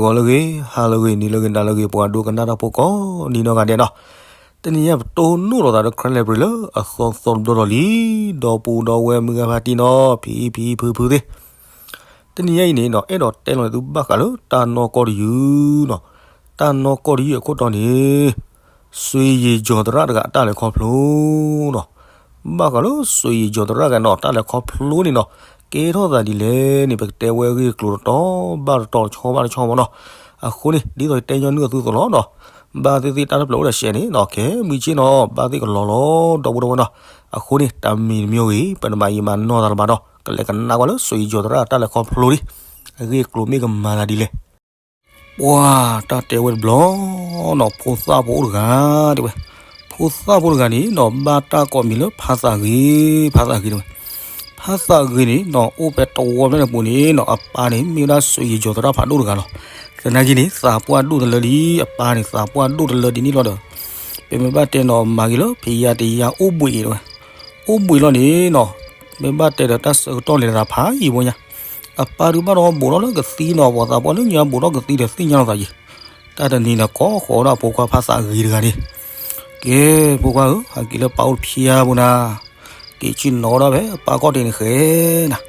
ဂီၤလၢအဂ့ၤ, ဟါလၢအဂ့ၤ, နံၤလၢအဂ့ၤ, နၤလၢအဂ့ၤ, ပှၤဒိကနၣ်တၢ်ဖိကိးနံၤနီၢ်ဂၤဒဲးနီၤ, တနံၤညါပတိၢ်နီၣ်ထီၣ်သးဒီး Karen Library လၢအသီသီတဘျီဒီးလံ, ဒီပုၢ်ဒီဝဲၢ်မုၣ်ဂၤဖါတံၢ်နီၤ, ဖံဖံဖုဖုသ့ၣ်, တနံၤညါအံၤန့ၣ်နီၤ အဲၣ်ဒိးတဲလီၤသုဘၣ်ဃးလၢတၢ်နီၢ်ကီၢ်တယုၢ်နီၤ, တၢ်နီၢ်ကီၢ်တယုၢ်အခိၣ်တီန့ၣ် စွ့ၤယံၤကၠီၤသရၣ်တဂၤအတၢ်လဲၤခီဖျိနီၤ, ဘၣ်ဃးလၢစွ့ၤယံၤကၠီၤသရၣ်ဂၤနီၤ တၢ်လဲၤခီဖျိန့ၣ်နီၤ, ကဲထီၣ်သးဒ်လဲၣ်န့ၣ် ပကတဲဝဲအဂ့ၢ်အကျိၤတတီၤဘၣ်တတီၤ တဆီဘၣ်တဆီမ့ၢ်နီၤ, အဃိန့ၣ် ဒ်သိးယတဲညီနုၢ်အသုသိးလီၤနီၤ, ဘၣ်သ့ၣ်သ့ၣ်တၢ်တဖျၢၣ်အိၣ်ဒီးရှဲန့ၣ်နီၤ ခဲမုၢ်ဆ့ၣ်နီၤ ဘၣ်သ့ၣ်ကလီၤလီၤ ဒီပုၢ်ဒီဝဲၢ်နီၤ, အဃိန့ၣ် တၢ်မံၤတမံၤဂ့ၤ ပတမၤယံာ်မၤနီၢ်သးလၢၤဘၣ်ဒီး ကလဲၤကနၣ်ကွၢ်လၢစွ့ၤယံၤကၠီၤသရၣ်တၢ်လဲၤခီဖျိလံ, အဂ့ၢ်အကျိၤမ့ၢ်ကမၤသးဒ်လဲၣ် ပှၤတၢ်တဲဝဲတဘျီနီၤ ဖိသၣ်ဖိအိၣ်တဂၤတဲဝဲ, ဖိသၣ်ဖိတဂၤန့ၣ်နီၤ ဘၣ်တၢ်ကိးမံၤလၢဖါသးဂ့ၤ, ဖါသးဂ့ၤတဲဝဲ, ဖါသးဂ့ၤန့ၣ်နီၤ အိၣ်ဖဲတဝီဖျၢၣ်န့ၣ်ပူၤန့ၣ်နီၤ အပၢ်န့ၣ်မ့ၢ်ဝဲဒၣ်စွ့ၤယံၤကၠီၤသရၣ်ဖးဒိၣ်တဂၤလီၤ. သနာ်က့န့ၣ် သးပှၢ်ဒိၣ်တလၢလံ, အပၢ်န့ၣ် သးပှၢ်ဒိၣ်တလၢဒ်န့ၣ်လီၤဒီး ပမ့ၢ်ဘၣ်တဲနီၤ မၤက့ၤလၢဖံးယါတယါအိၣ်ဘှံးတဲဝဲ, အိၣ်ဘှံးလီၤန့ၣ်နီၤ မ့ၢ်ဘၣ်တဲဒီးတၢ်ဆၢကတီၢ်လဲၤသးဖးယံာ်ဖိညါ, အပၢ်ဒုးဘၣ်ဒီးဘိးထီၣ်လၢကသံနီၤ ပှၤသးပှၢ်လၢညါဘိးထီၣ်ကသံဒီးသ့ၣ်ညါလီၤသးယံာ်, တၢ်တနံၤန့ၣ် ကိးဃီၤဒၣ်ဖိခွါဖါသးဂ့ၤတဂၤန့ၣ်, ကဲ ဖိခွါဧၢ ဟဲက့ၤလၢပၢ်အိၣ်တဖျါဖိနၤ, က့ၤဆ့ၣ်နီၤဒၣ်ဖဲပၢ်ခီၣ်ထံးန့ၣ်ဃဲနၤ,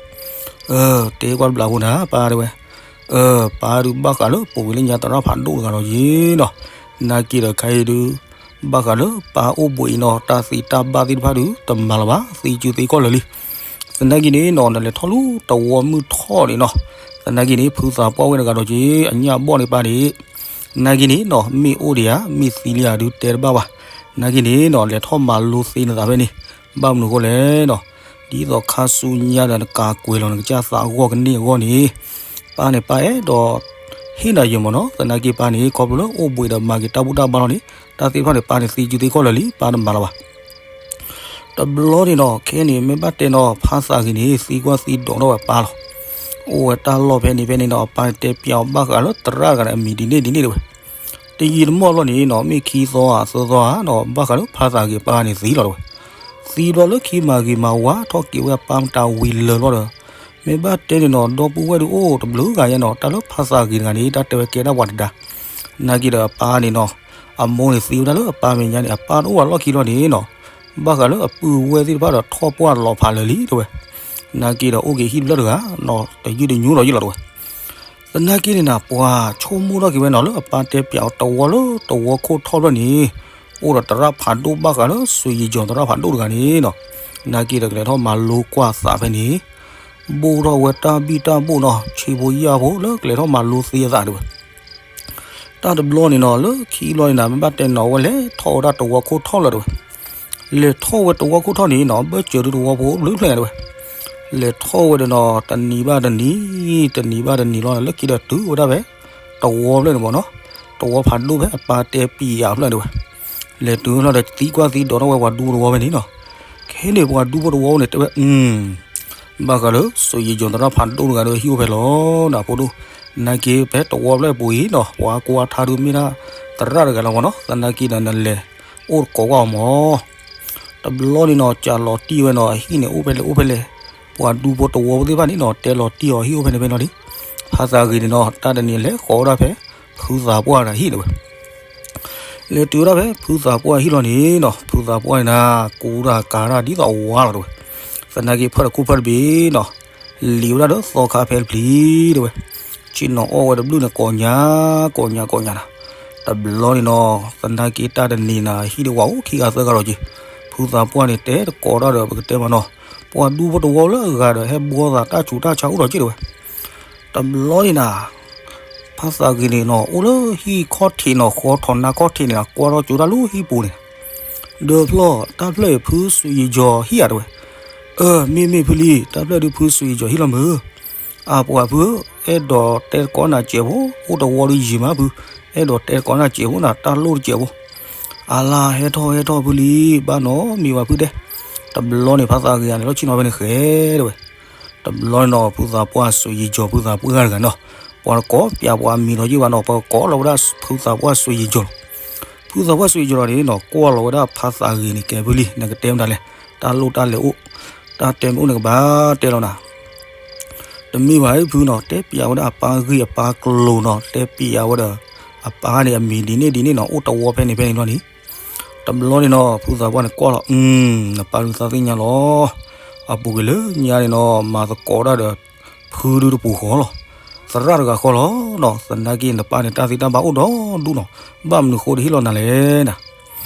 အၢ တဲကွၢ်တဘျီဖိနၤ ပၢ်တဲဝဲ, အၢ ပၢ်ဒုးဘၣ်ဃးလၢပဝံၤလၢညါသရၣ်ဖးဒိၣ်တဂၤလီၤယ့ၤနီၤ, နာ်က့ဒီးခဲအံၤဒုး ဘၣ်ဃးလၢပၢ်အိၣ်ဘှံးအံၤနီၤ တၢ်သံတၢ်ဘၣ်သ့ၣ်တဖၣ်ဒုး တမၤလၢၤဘၣ် သံစုသံကီၢ်လၢာ်လံ. သနာ်က့န့ၣ်နီၤ နလဲၤထီၣ်လၢတဝီမုၢ်ထီၣ်န့ၣ်နီၤ, သနာ်က့န့ၣ် ဖုသးပှၢ်ဝဲတဂၤဒီးက့ၤ အညၣ်ဘီၣ်န့ၣ်ပၢ်န့ၣ်, နာ်က့န့ၣ်နီၤ မ့ၢ်အိၣ်ဒံးဧါ မ့ၢ်သံလံဧါဒုးတဲတဘၣ်ဘၣ်. နာ်က့န့ၣ်နီၤ လဲၤထီၣ်မၤလိသ့နသးဖဲန့ၣ်, ဘၣ်မနုၤအဃိလဲၣ်နီၤ, ဒ်သိးခါဆူညါဒီးနကးကွဲၤလီၤနကစၢ်သးအဂီၢ်ကန့ၢ်အဂီၢ်န့ၣ်, ပၢ်န့ၣ်ပၢ်အဲၣ်ဒိး ဟ့ၣ်နၤယဲမ့ၢ်နီၤ, သနာ်က့ပၢ်န့ၣ် ခီဖျိလၢအိၣ်ဘှံးဒီးမၤက့ၤတၢ်ဘူၣ်တၢ်ဘါလီၤန့ၣ် တၢ်သ့ၣ်တဖၣ်န့ၣ် ပၢ်န့ၣ်သံစုသံကီၢ်လၢာ်လံ ပၢ်တမၤလၢၤဘၣ်. တဘျီန့ၣ်နီၤ ခဲန့ၣ် မ့ၢ်ဘၣ်တဲနီၤ ဖါသးဂ့ၤန့ၣ် သံကွၢ်သံဒိးထီၣ်ဝဲအပၢ်လီၤ. အိၣ်ဝဲတၢ်လီၢ်ဖဲန့ၣ်ဖဲန့ၣ်နီၤ အပၢ်န့ၣ်တဲပျးအီၤဘၣ်ဃးလၢသရၣ်တဂၤန့ၣ် အမံၤဒ်န့ၣ်ဒ်န့ၣ်တဲဝဲ. တယံာ်တမီၢ်ဘျီန့ၣ်နီၤ မ့ၢ်ခံသီဧါသၢသီဧါနီၤ ဘၣ်ဃးလၢဖါသးဂ့ၤအပၢ်န့ၣ်သံလီၤတဲဝဲ. သံဘျီလၢခံမၤဂ့ၤမၤဝါထီၣ်က့ၤဝဲအပၢ်မတၤဝံၤလၢာ်လီၤဒီး မ့ၢ်ဘၣ်တဲန့ၣ်နီၤ ဒီပုၢ်ဝဲၢ်ဒုးအိၣ်တဘျုးဂၤညါနီၤ တၢ်လၢဖါသးဂ့ၤတဂၤန့ၣ် တၢ်တဲဝဲကဲဒၣ်ပှၤတဒါ. နာ်က့ဒီးအပၢ်န့ၣ်နီၤ အမိၢ်န့ၣ်သံဝဲဒၣ်လၢအပၢ်မဲာ်ညါန့ၣ် အပၢ်တအိၣ်ဘၣ်လီၢ်ခံလီၤန့ၣ်နီၤ ဘၣ်ဃးလၢအပုၢ်ဝဲၢ်သ့ၣ်တဖၣ်ဒီးထီၣ်ပှၢ်လီၤဖးလၢာ်လံတဲဝဲ. နာ်က့ဒီးအိၣ်က့ၤဟံၣ်တဖျၢၣ်တဂၤနီၤ တယုၢ်တညိလီၤယ့ၣ်လီၤတဲဝဲ. သနာ်က့န့ၣ်နီၤ ပှၤဆိကမိၣ်ထီၣ်က့ၤဝဲနီၤ လၢအပၢ်တဲပျးအီၤတဝီလၢတဝီခိၣ်ထီၣ်ဖျၢၣ်န့ၣ် အိၣ်ဒီးသရၣ်ဖးဒိၣ်ဘၣ်ဃးလၢစွ့ၤယံၤကၠီၤသရၣ်ဖးဒိၣ်တဂၤန့ၣ်နီၤ. နာ်က့ဒီးကလဲၤထီၣ်မၤလိကွၢ်သးဖဲန့ၣ် ဘိၣ်ထီၣ်ဝဲတၢ်ဘံၣ်တၢ်ဘိၣ်နီၤ ဆံးဖိယာ်ဖိလၢကလဲၤထီၣ်မၤလိသ့အသးတဲဝဲ. တၢ်တဘျီန့ၣ်နီၤ လၢခံဘျီန့ၣ်နၤ မ့ၢ်ဘၣ်တဲနီၤ အဝဲလဲၤထီၣ်ဝဲဒၣ်တဝီခိၣ်ထီၣ်လၢာ်တဲဝဲ. လဲၤထီၣ်ဝဲတဝီခိၣ်ထီၣ်န့ၣ်နီၤ ဘၢၣ်စၢၤဒုးတဝီဖိဘျုးဖျၢၣ်ညါတဲဝဲ. လဲၤထီၣ်ဝဲဒီးနီၤ တနံၤဘၣ်တနံၤ တနံၤဘၣ်တနံၤလီၤ လၢခံဒီးတုၤဝဲဒၣ်ဖဲ တဝီဖျၢၣ်န့ၣ်မ့ၢ်နီၤ တဝီဖးဒိၣ်ဖဲအပၢ်တဲပျးအီၤဖျၢၣ်တဲဝဲ. လဲၤတုၤဖဲလီၤဒီးသံကွၢ်သံဒိးထီၣ်ဝဲပှၤဒူဖိတဝီဖဲန့ၣ်နီၤ. ခဲန့ၣ်ပှၤဒူဖိတဝီန့ၣ်တဲဝဲ အၢ ဘၣ်ဃးလၢစွ့ၤယံၤကၠီၤသရၣ်ဖးဒိၣ်တဂၤဒီးဟံၣ်အိၣ်ဖဲလီၤနၤဖိဒိၣ်. နာ်က့ဖဲတဝီဖျၢၣ်ပူၤအံၤနီၤ ပှၤကွၢ်ထါဒုးမ့ၢ်ဒၣ်သရၣ်တဂၤလီၤမ့ၢ်နီၤ သနာ်က့ဒီးနလဲၤအိၣ်တကိးကွၢ်အီၤမ့ၢ် တဘျီန့ၣ်နီၤ ကးလီၤတံၢ်ဝဲနီၤ အဟံၣ်န့ၣ်အိၣ်ဖဲလဲၣ်အိၣ်ဖဲလဲၣ် ပှၤဒူဖိတဝီဖိသ့ၣ်တဖၣ်န့ၣ်နီၤ တဲလီၤတံၢ်အီၤဟံၣ်အိၣ်ဖဲန့ၣ်ဖဲနီၤလံ. ဖါသးဂ့ၤန့ၣ်နီၤ တၢ်တနံၤလဲၤဃီၤဝဲဒၣ်ဖဲ ဖုသးပှၢ်တဂၤဟံၣ်တဲဝဲ. လဲၤတုၤဝဲဒၣ်ဖဲဖုသးပှၢ်ဟံၣ်လီၤန့ၣ်နီၤ ဖုသးပှၢ်န့ၣ်နၤ ကူတၢ်ကၤတၢ်ဒ်သိးအဝါလီၤတဲဝဲ. သနာ်က့ဖၢၣ်တခိၣ်ဖၢၣ်တဘ့ၣ်နီၤ လံၤဝဲဒၣ်ဒီးသီခါဖဲတပျံၤတဲဝဲ. ဆ့ၣ်နီၤအီၣ်ဝဲတဘျုးန့ၣ် ကိးညါ ကိးညါ ကိးညါနၤ. တဘျီန့ၣ်နီၤ သနာ်က့တၢ်တနံၤနၤ ဟံၣ်ဒးဝဲအိၣ်ခံဂၤသၢဂၤလီၤက့ၤ. ဖုသးပှၢ်န့ၣ်တဲတကိးတၢ်ဒီး ပကတဲမ့ၢ်နီၤ ပှၤဒူဖိတဝီလၢအဂၤဒီး ဟဲဘှီသးတၢ်ဆူးတၢ်ဆါအိၣ်ဒီးက့ၢ်တဲဝဲ. တဘျီန့ၣ်နၤ ဖါသးဂ့ၤန့ၣ်နီၤ အိၣ်လၢဟံၣ်ခီၣ်ထံးနီၤ ဃီထီၣ်နါခီၣ်ထံးန့ၣ် ကွၢ်ထီၣ်ကၠိတၢ်လၢဟံၣ်ပူၤန့ၣ် ဒီးဖျီၣ် တၢ်ဖျၢၣ်အံၤဖုစွ့ၤယံၤကၠီၤဟံၣ်ဧါတဲဝဲ. အၢ မ့ၢ်မ့ၢ်ဖုလံ တၢ်ဖျၢၣ်ဒုးဖုစွ့ၤယံၤကၠီၤဟံၣ်လီၤမုၢ်. အၢ ပှၤဖု အဲၣ်ဒိးတဲတကိးနၤစဲးဖိ အိၣ်တဝီဒီးယံာ်မးဖု အဲၣ်ဒိးတဲတကိးနၤစဲးဖိနၤ တၢ်လိၣ်တစဲးဖိ. အလါ ဟဲထီၣ်ဟဲထီၣ်ဖုလံ ဘၣ်နီတမံၤဘၣ်ဖုတဲ. တဘျီန့ၣ်ဖါသးဂ့ၤယၤန့ၣ် လီၢ်ဆ့ၣ်နီၤဖဲန့ၣ်ဃဲတဲဝဲ. တဘျီန့ၣ်နီၤ ဖုသးပှၢ်စွ့ၤယံၤကၠီၤ ဖုသးပှၢ်တဂၤနီၤ ပှၤတကိးပျးပှၤမံၤဒီးယ့ၢ်ဘၣ်နီၤ ပှၤကိးလီၤဝဲဒၣ်ဖုသးပှၢ်စွ့ၤယံၤကၠီၤလီၤ. ဖုသးပှၢ်စွ့ၤယံၤကၠီၤလီၤန့ၣ်နီၤ ကွၢ်လီၤဝဲဒၣ်ဖါသးဂ့ၤန့ၣ် ကဲဖုလံ နကတဲမတၤလဲၣ် တၢ်လိၣ်တၢ်လဲၤအိၣ် တၢ်တဲမ့ၢ်အိၣ်န့ၣ်ကဘၣ်တဲလီၤနၤ. တ တမ့ၢ်ဘၣ်အံၤဖုနီၤ, တဲပျးဝဲဒၣ်အပၢ်ဂ့ၢ်အပၢ်ကျိၤနီၤ, တဲပျးဝဲဒီး အပၢ်န့ၣ်အမံၤဒ်န့ၣ်ဒ်န့ၣ်နီၤ, အိၣ်တဝီဖဲန့ၣ်ဖဲန့ၣ်လီၤန့ၣ်. တဘျီန့ၣ်နီၤ ဖုသးပှၢ်န့ၣ်ကွၢ်လီၤ, အု နပၢ်ဒုးသးသ့ၣ်ညါလီၤ. အပူၤကွံာ်လၢညါန့ၣ်နီၤ မၤသကိးတၢ်ဒီး ဖုဒုတပူၤဃီလီၤ. သရၣ်တဂၤဃီလီၤနီၤ, သနာ်က့နပၢ်န့ၣ် တၢ်သ့တၢ်ဘၣ်အိၣ်ဒီဒူၣ်နီၤ, ဘၣ်မနုၤဃိတဟ့ၣ်လီၤနၤလဲၣ်နၤ.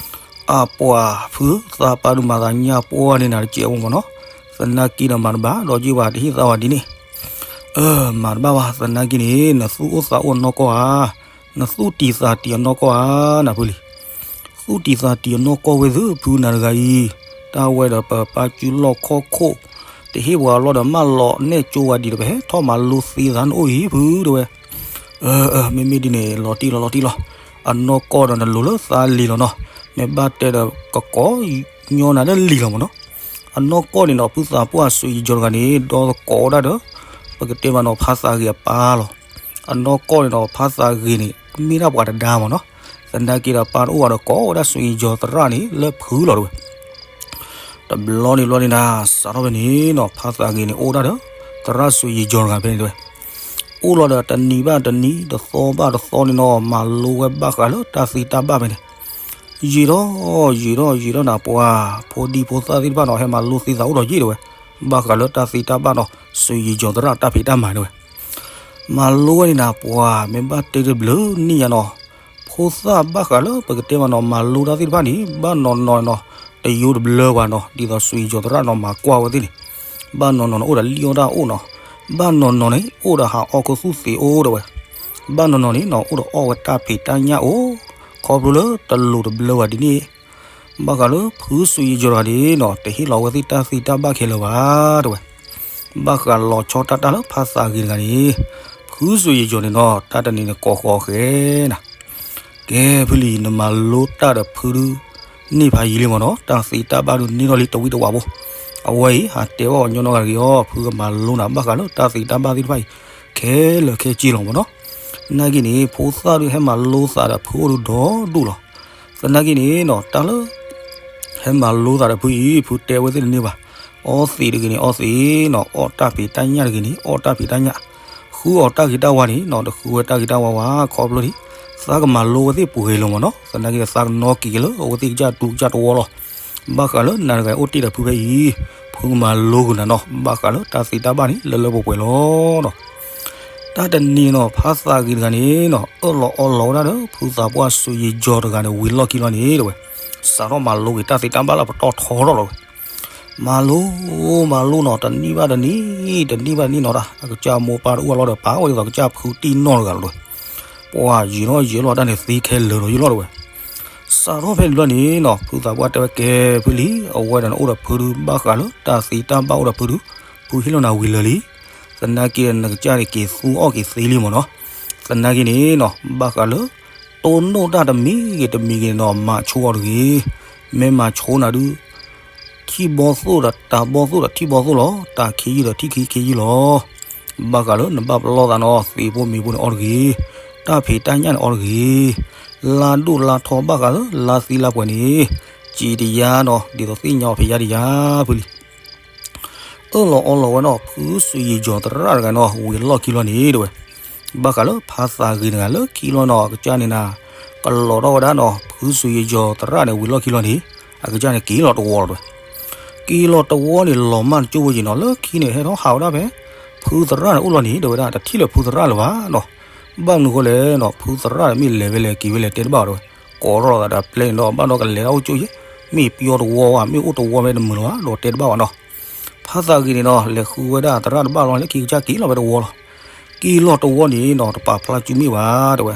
အပှၤဖုသးပၢ်ဒုးမၤသးညါပှၢ်န့ၢ်နၤတကဲးဖိမ့ၢ်နီၤ, သနာ်က့ဒီးမၤတဘၣ်ဒီးက့ၤဘၣ်တဟ့ၣ်သးဝဲဒ်န့ၣ်. အၢ မၤတဘၣ်ဘၣ်, သနာ်က့န့ၣ် နသူၣ်အိၣ်သးအိၣ်အနီၢ်ကီၢ်ဧါ, နသူၣ်တံၢ်သးတံၢ်အနီၢ်ကီၢ်ဧါ နဖုလံ. သူၣ်တံၢ်သးတံၢ်အနီၢ်ကီၢ်ဝဲသုဖုနၤတဂၤအံၤ, တၢ်ဝဲဒီးပပၢ်စုလီၢ်ခီၣ်ခိၣ်, တဟ့ၣ်ပှၤလီၢ်ဒီးမၢလီၤနဲၣ်ကၠိဝဲဒံးဒီး ပဟဲထီၣ်မၤလိသ့သးနအိၣ်အံၤဖုတဲဝဲ. အၢ အၢ မ့မ့ၢ်ဒ်န့ၣ် လီၤတံၢ်လီၤ လီၤတံၢ်လီၤ, အနီၢ်ကီၢ်ဒီးနလိၤလၢသးလံၤလီၤနီၤ, မ့ၢ်ဘၣ်တဲဒီးကကိးညီနၤလၢလံၤလီၤမ့ၢ်နီၤ. အနီၢ်ကီၢ်န့ၣ်နီၤ ဖုသးပှၢ်စွံယံၤကၠီၤတဂၤန့ၣ် ဒီသကိးဝဲဒၣ်ဒီး ပကတဲမးနီၤ ဖါသးဂ့ၤအပၢ်လီၤ. အနီၢ်ကီၢ်န့ၣ်နီၤ ဖါသးဂ့ၤန့ၣ် မ့ၢ်ဒၣ်ပှၤတဒါမ့ၢ်နီၤ, သနာ်က့ဒီးပၢ်တအိၣ်ဘၣ်ဒီးကိးဝဲဒၣ်စွံယံၤကၠီၤသရၣ်န့ၣ်လၢဖုလီၤတဲဝဲ. တဘျီန့ၣ်ဘျီန့ၣ်နၤ စးထီၣ်ဖဲန့ၣ်နီၤ ဖါသးဂ့ၤန့ၣ်အိၣ်ဒၣ်ဒီး သရၣ်စွံယံၤကၠီၤတဂၤဖဲန့ၣ်တဲဝဲ. အိၣ်လီၤဒီးတနံၤဘၣ်တနံၤ တသီဘၣ်တသီန့ၣ်နီၤ မၤလိဝဲဘၣ်ဃးလၢတၢ်သ့တၢ်ဘၣ်ဖဲန့ၣ် ယံာ်ထီၣ်ယံာ်ထီၣ်ယံာ်ထီၣ်နၤ ပှၤဖိဒံဖိသၣ်သ့ၣ်တဖၣ်နီၤ ဟဲမၤလိသ့သးအိၣ်ဒီးယံာ်တဲဝဲ, ဘၣ်ဃးလၢတၢ်သ့တၢ်ဘၣ်နီၤ စွံယံၤကၠီၤသရၣ်တၢ်ဖံးတၢ်မၤတဲဝဲ. မၤလိဝဲန့ၣ်နၤ ပှၤမ့ၢ်ဘၣ်တဲတဘျုးနံၣ်ညါနီၤ ဖိသၣ်ဘၣ်ဃးလၢပကတဲမးနီၤ မၤလိတၢ်သ့ၣ်တဖၣ်န့ၣ် ဘၣ်နီၢ်နီၢ်နီၤ တယိတဘျၢပှၤနီၤ ဒ်သိးစွံယံၤကၠီၤသရၣ်နီၤ မၤကွၢ်ဝဲသ့ၣ်န့ၣ်, ဘၣ်နီၢ်နီၢ်န့ၣ် အိၣ်ဒီးလံၣ်အီၣ်တၢ်အိၣ်နီၤ, ဘၣ်နီၢ်နီၢ်န့ၣ် အိၣ်ဒီးဟးအီၣ်ခူသူၣ်သ့အိၣ်တဲဝဲ, ဘၣ်နီၢ်နီၢ်န့ၣ်နီၤ အိၣ်ဒီးအီၣ်ဝဲတၢ်ဖံးတၢ်ညၣ်အိၣ်, ခီဖျိလၢတလိၤတဘျၢဘၣ်ဒ်န့ၣ် ဘၣ်ဃးလၢဖုစွံယံၤကၠီၤတဂၤန့ၣ်နီၤ တဟ့ၣ်လီၤဝဲသ့ၣ်တၢ်သ့တၢ်ဘၣ်ခဲလၢာ်ဘၣ်တဲဝဲ. ဘၣ်ဃးလီၤဆီတၢ်တၢ်လၢဖါသးဂ့ၤတဂၤန့ၣ်, ဖုစွံယံၤကၠီၤန့ၣ်နီၤ တၢ်တနံၤန့ၣ်ကိးဃီၤဃဲနၤ ကဲဖုလံ နမၤလိတၢ်ဒီးဖုဒု န့ၢ်ဖးယံာ်လံမ့ၢ်နီၤ တၢ်သ့တၢ်ဘၣ်ဒုန့ၢ်ထီၣ်လံတဝံၣ်တဝးဖိ, အဝဲအံၤ ဟးတဲအီၣ်ညီနီၢ်ဂၤတဂ့ၤအီၤ ဖုကမၤလိနၤ ဘၣ်ဃးလၢတၢ်သ့တၢ်ဘၣ်သ့ၣ်တဖၣ်အံၤ ခဲလၢာ်ခဲဆ့လီၤမ့ၢ်နီၤ. နာ်က့န့ၣ် ဖိသၣ်ဒုဟဲမၤလိသးဒီးဖုအိၣ်ဒုဒီဒူၣ်လီၤ. သနာ်က့န့ၣ်နီၤ တၢ်လၢ ဟဲမၤလိသးဒီးဖုအံၤ ဖုတဲဝဲသ့ၣ်တန့ၢ်ဘၣ်. အီသံးတဂ့ၤန့ၣ် အီသံးနီၤ, အီၣ်တၢ်ဖံးတၢ်ညၣ်တဂ့ၤန့ၣ် အီၣ်တၢ်ဖံးတၢ်ညၣ်, ဃုအီၣ်တၢ်ဂ့ၤတၢ်ဝါန့ၣ်နီၤ တဃုဝဲတၢ်ဂ့ၤတၢ်ဝါဝဲ ခီဖျိန့ၣ် သးကမၤလိဝဲသ့ၣ်ပှဲၤလီၤမ့ၢ်နီၤ. သနာ်က့သးကနီၣ်က့ၤက့ၤလၢအဝဲသ့ၣ်ကစၢ်တူကစၢ်တဝီလီၤ. ဘၣ်ဃးလၢနၤတဂၤအိၣ်တ့ၢ်ဒီးဖုဖဲအံၤ ဖုကမၤလိကွံာ်နၤနီၤ ဘၣ်ဃးလၢတၢ်သ့တၢ်ဘၣ်န့ၣ် လၢလၢပှဲၤပှဲၤလီၤနီၤ. တၢ်တနံၤနီၤ ဖါသးဂ့ၤတဂၤန့ၣ်နီၤ အၢၣ်လီၤအီလီၤဝဲဒၣ်ဒီး ဖုသးပှၢ်စွံယံၤကၠီၤတဂၤန့ၣ် ဝံၤလီၢ်ခံလီၤန့ၣ်တဲဝဲ, စးထီၣ်မၤလိက့ၤတၢ်သ့တၢ်ဘၣ်လၢပတီၢ်ထီထီၣ်လီၤဝဲ. မၤလိ မၤလိနီၤ တနံၤဘၣ်တနံၤ တနံၤဘၣ်တနံၤနီၤ တၢ်အကစၢ်မိၢ်ပၢ်တအိၣ်လီၤဒီး ပာ်ဝဲဒ်သိးကစၢ်ဖုတံၢ်နီၢ်တဂၤလီၤတဲဝဲ. ပှၤယံာ်ထီၣ်ယံာ်လီၤတၢ်န့ၣ်သ့ခဲလၢာ်ဒီးယံာ်လီၤတဲဝဲ. စးထီၣ်ဖဲန့ၣ်ဘျီန့ၣ်နီၤ ဖုသးပှၢ်တဲဝဲကဲဖုလံ အဝဲဒီးနအိၣ်ဒီးဖုဒု ဘၣ်ဃးလၢတၢ်သ့တၢ်ဘၣ်အိၣ်ဒီးဖုဒု ဖုဟ့ၣ်လီၤနၤဝံၤလၢာ်လံ. သနာ်က့နကစၢ်န့ၣ်က့ၤသူအီၣ်က့ၤသ့လံမ့ၢ်နီၤ. သနာ်က့န့ၣ်နီၤ ဘၣ်ဃးလၢ တိၢ်နီၣ်တၢ်တမံၤဂ့ၤတမံၤဂ့ၤနီၤ မၤဆိအီၤတဂ့ၤ. မ့ၢ်မၤဆိနၤဒု ထံၣ်ဘီသိၣ်ဒီးတၢ်ဘီသိၣ်ဒီးထံၣ်ဘီသိၣ်လီၤ. တၢ်ခံယုၢ်ဒီးထံၣ်ခံခံယုၢ်လီၤ. ဘၣ်ဃးလၢနဘၣ်ပလီၢ်သးနီၤ သ့ၣ်ဖိမ့ၤဖိန့ၣ်အီၣ်တဂ့ၤ. တၢ်ဖံးတၢ်ညၣ်န့ၣ်အီၣ်တဂ့ၤ. လါဒိၣ်လါထီဘၣ်ဃးလၢလါသံလါပှဲၤန့ၣ် စံးတယါနီၤ ဒ်သိးသ့ၣ်ညါအီၤဖဲယါတယါဖုလံ. အၢၣ်လီၤအီလီၤဝဲနီၤ ဖုစွံယံၤကၠီၤသရၣ်တဂၤနီၤ ဝံၤလီၢ်ခံလီၤန့ၣ်တဲဝဲ. ဘၣ်ဃးလၢဖါသးဂ့ၤတဂၤလၢခံလီၤနီၤ အကစၢ်န့ၣ်နၤ ကလီၤထီၣ်ဝဲဒၣ်နီၤ ဖုစွံယံၤကၠီၤသရၣ်န့ၣ် ဝံၤလီၢ်ခံလီၤန့ၣ် အကစၢ်န့ၣ်က့ၤလီၤတဝီလီၤတဲဝဲ. က့ၤလီၤတဝီန့ၣ် လီၤမၢ်တကၠိၢ်ဝဲယံၤနီၤ လၢခံန့ၣ် ဟဲထီၣ်ဟးဝဲဒၣ်ဖဲ ဖုသရၣ်န့ၣ်အိၣ်လီၤန့ၣ်တဲဝဲဒၣ် တထံၣ်လၢၤဖုသရၣ်လၢၤဘၣ်နီၤ. ဘၣ်မနုၤဃိလဲၣ်နီၤ ဖုသရၣ်န့ၣ်မ့ၢ်လဲၤဝဲလဲၤက့ၤဝဲလဲၤတဲတဘၣ်ဝဲတဲဝဲ. ကိးထီၣ်သးဒီးပျဲန့ၣ်ဒီး ဘၣ်ဒီးကလဲၤတၢ်အိၣ်ကၠိၢ်ယဲၢ် မ့ၢ်ပျီတဝီဝဲ မ့ၢ်အိၣ်တဝီဝဲတမုာ်လၢၤဘၣ် ဒီးတဲတဘၣ်ဝဲနီၤ. ဖါသးဂ့ၤန့ၣ်နီၤ လဲၤဃုဝဲဒၣ်သရၣ်တဘၣ်လီၤ လၢခံကစၢ်က့ၤလီၤဝဲတဝီလီၤ. က့ၤလီၤတဝီန့ၣ်နီၤ တပာ်ဖျါစုမ့ၣ်ဘၣ်တဲဝဲ.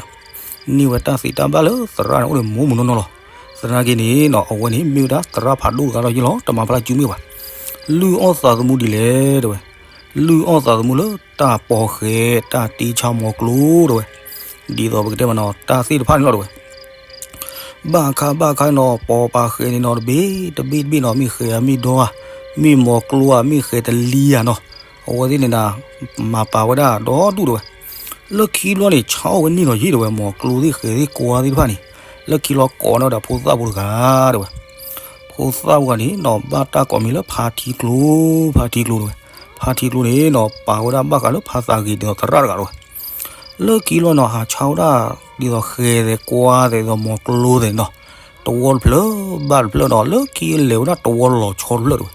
န့ၢ်ဝဲတၢ်သ့တၢ်ဘၣ်လၢသရၣ်န့ၣ်အိၣ်ဒီးမိၢ်မုၢ်နီၢ်နီၢ်လီၤ. သနာ်က့န့ၣ်နီၤ အဝဲန့ၣ်မ့ၢ်ဝဲဒၣ်သရၣ်ဖးဒိၣ်တဂၤလီၤယ့ၢ်လီၤ တမၤဖျါစုမ့ၣ်ဘၣ်. လုၢ်အီၣ်သးသမူဒ်လဲၣ်တဲဝဲ. လုၢ်အီၣ်သးသမူလၢတၢ်ပီၤဃဲၤ တၢ်တ့ဆါမီၤကျိၤတဲဝဲ. ဒ်သိးပကတဲမးနီၤ တၢ်သ့ၣ်တဖၣ်န့ၣ်လီၤတဲဝဲ. ဘၣ်ခါဘၣ်ခါနီၤ ပီၤပာ်ဃဲၤန့ၣ်နီၤ တဘ့ၣ်တဘ့ၣ်နီၤ မ့ၢ်ဃဲၤအမ့ၢ်ဒီဧါ မ့ၢ်မီၤကျိၤဧါ မ့ၢ်ဃဲၤတလံဧါနီၤ အဝဲသ့ၣ်န့ၣ်နၤ မၤပာ်ဝဲဒၣ်ဒီဒူၣ်တဲဝဲ. လၢခံဘျီန့ၣ် ဆါအီၣ်ဝဲန့ၢ်လီၤယ့ၢ်တဲဝဲ မီၤကျိၤသ့ၣ်ဃဲၤသ့ၣ်ကွါသ့ၣ်တဖၣ်န့ၣ် လၢခံလီၤကိးန့ၢ်ဝဲဒၣ်ဖိသၣ်ဖိတဂၤတဲဝဲ. ဖိသၣ်ဖိတဂၤန့ၣ်နီၤ ဘၣ်တၢ်ကိးမံၤလၢဖါထံကျိ ဖါထံကျိတဲဝဲ. ဖါထံကျိန့ၣ်နီၤ ပာ်ဝဲဒၣ်ဘၣ်ဃးလၢဖါသးဂ့ၤဒ်သိးသရၣ်တဂၤတဝဲ. လၢခံလီၤနီၤ ဟးဆါဝဲဒၣ် ဒ်သိးဃဲၤသဲးကွါသဲးဒ်သိးမီၤကျိသဲးနီၤ, တဝီတဖျၢၣ်ဘၣ်တဖျၢၣ်ဒီး လၢခံလဲၤဝဲဒၣ်တဝီလီၤဆီတဖျၢၣ်တဝဲ.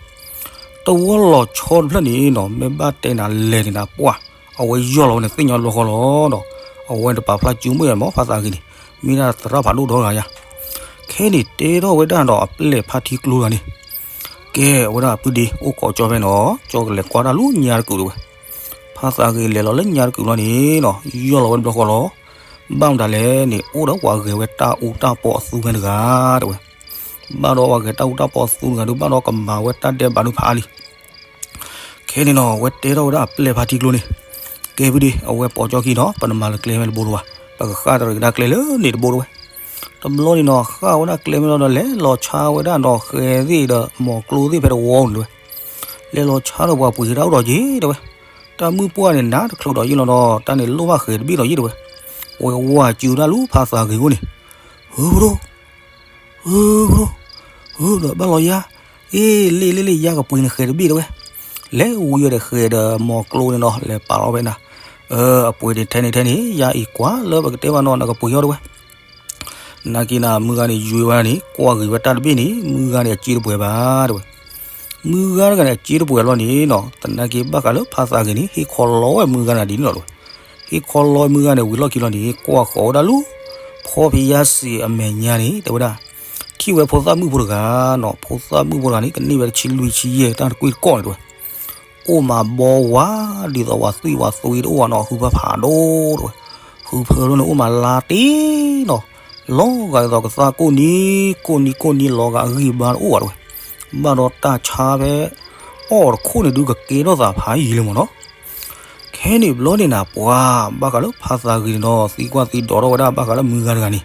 တဝီလီၤဆီတဖျၢၣ်န့ၣ်နီၤ မ့ၢ်ဘၣ်တဲနၤလဲၤန့ၣ်နၤပှၢ်, အဝဲယီၢ်လီၤဝဲန့ၣ်သ့ၣ်ညါဘျီဃီလီၤဒီး အဝဲတပာ်ဖျါစုမ့ၢ်မ့ၢ်ဖါသးဂ့ၤန့ၣ် မ့ၢ်ဒၣ်သရၣ်ဖးဒိၣ်ဒီဂၤယါ. ခဲန့ၣ်တဲထီၣ်ဝဲဒၣ်ဒီးအပျဲၢ်ဖါထံကျိတဂၤန့ၣ် ကဲဝဲဒၣ်အပုၢ်ဒ့ အိၣ်ခိးကၠီဖဲနီၤ, ကၠီကလဲၤကွၢ်တၢ်လၢညါတကုာ်တဝဲ. ဖါသးဂ့ၤလဲၤလီၤလၢညါတကုာ်လီၤန့ၣ်နီၤ ယီၢ်လီၤဝဲဘျီဃီလီၤ. ဘၣ်မတၤလဲၣ်န့ၣ် အိၣ်ဒီးပှၤဂဲၤဝဲတၢ်အူတၢ်ပီအသူဖဲတဂၤတဝဲ. ဘၣ်ဒီးပှၤဂဲၤတၢ်အူတၢ်ပီအသူတဂၤဒီး ဘၣ်ဒီးကမၤဝဲတၢ်ဒဲးဘးဒုးဖးအါလံ. ခဲန့ၣ်နီၤ အဝဲတဲထီၣ်ဝဲဒၣ်အပျဲၢ်ဖါထံကျိန့ၣ်, ကဲပုၢ်ဒ့ အဝဲပိာ်ကၠီခံနီၤ ပနမၤလၢကျဲဖဲတဘိတဝဲ, ပကဃၣ်တရံးကဒါကျဲလၢန့ၣ်တဘိတဝဲ. တဘျီန့ၣ်နီၤ ဃၣ်ဝဲဒၣ်ကျဲမ့ၢ်လီၤဒီး လဲၤလီၤဆါဝဲဒၣ်နီၤ ဃဲၤသ့ၣ်ဒီးမီၤကျိသ့ၣ်ဖဲတဝီန့ၣ်တဝဲ. လဲၤလီၤဆါဒီးပှၤပှ့ၤတၢ်အိၣ်ဒီးက့ၤတဝဲ. တၢ်မုၣ်ပှၢ်န့ၣ် နါတချုးဒီးယ့ၣ်လီၤဒီး တၢ်န့ၣ်လိၣ်ဘၣ်ဃဲၤတဘ့ၣ်ဒီးယ့ၣ်တဝဲ. ဝဲဝၤစုဒၣ်လူၤဖါသးဂ့ၤအအိၣ်န့ၣ်, ဧၢ ဖိဒိၣ် ဧၢ ဖိဒိၣ်, ဧၢ ဒီးဘၣ်လီၤယါ, အ့ လ့ၣ်လ့ၣ်လ့ၣ် ယါကပှ့ၤန့ၣ်ဃဲၤတဘ့ၣ်တဝဲ. လဲၤဝံၤဝဲဒီးဃဲၤဒီးမီၤကျိန့ၣ်နီၤ လဲၤပာ်လီၤဖဲနၤ, အပှ့ၤန့ၣ်ထဲန့ၣ်ထဲန့ၣ် ယါအံၤကွၢ်လၢပကတဲဘၣ်နီၤ နကပှ့ၤအီၤတဝဲ. သနာ်က့နၤ မုၢ်ဂၤန့ၣ် ယွၤဝဲဒၣ်န့ၣ် ကွၢ်ဂ့ၤဝဲတၢ်တဘ့ၣ်န့ၣ် မုၢ်ဂၤန့ၣ် အစ့တပှဲၤဘၣ်တဝဲ. မုၢ်ဂၤတဂၤန့ၣ် အစ့တပှဲၤလီၤန့ၣ်နီၤ သနာ်က့ဘၣ်ဃးလၢဖါသးဂ့ၤန့ၣ် ဟ့ၣ်ခီလီဝဲမုၢ်ဂၤနၤဒ်န့ၣ်လီၤတဝဲ. ဟ့ၣ်ခီလီမုၢ်ဂၤန့ၣ် ဝံၤလီၢ်ခံလီၤန့ၣ် ကွၢ်ဃီၤဝဲဒၣ်လၢ ဖီဖယါစံးအမဲာ်ညါန့ၣ် တဲဝဲဒၣ်, ထံၣ်ဝဲဖိသၣ်မုၣ်ဖိတဂၤနီၤ, ဖိသၣ်မုၣ်ဖိတဂၤန့ၣ် ကန့ၢ်ဝဲတဆံလွံၢ်ဆံယဲၢ် တၢ်တကွ့ၢ်တကီၢ်န့ၣ်တဝဲ. အိၣ်မးဘီဝါ ဒ်သိးဝဲသွံၣ်ဝဲသွံတအိၣ်ဘၣ်နီၤ ဟုဖၢဖးဒိၣ်တဝဲ. ဟုဖၢလီၤန့ၣ် အိၣ်မးလါတ့နီၤ, လီၤဂာ်ဒ်သိးကသၣ်ကိၢ်နံၤ ကိၢ်နံၤကိၢ်နံၤ လီၤဂာ်အဂံၢ်အဘါတအိၣ်ဘၣ်တဝဲ. ဘၣ်ဒီးတၢ်ဆါဖဲ အီၣ်တခိၣ်န့ၣ်ဒုး ကကဲထီၣ်သးဖးယံာ်လံမ့ၢ်နီၤ. ခဲန့ၣ်ဘျီန့ၣ်နၤ ပှၤဘၣ်ဃးလၢဖါသးဂ့ၤန့ၣ်ဒီး သံကွၢ်သံဒိးထီၣ်ဝဲဒၣ်ဘၣ်ဃးလၢမုၢ်ဂၤတဂၤန့ၣ်,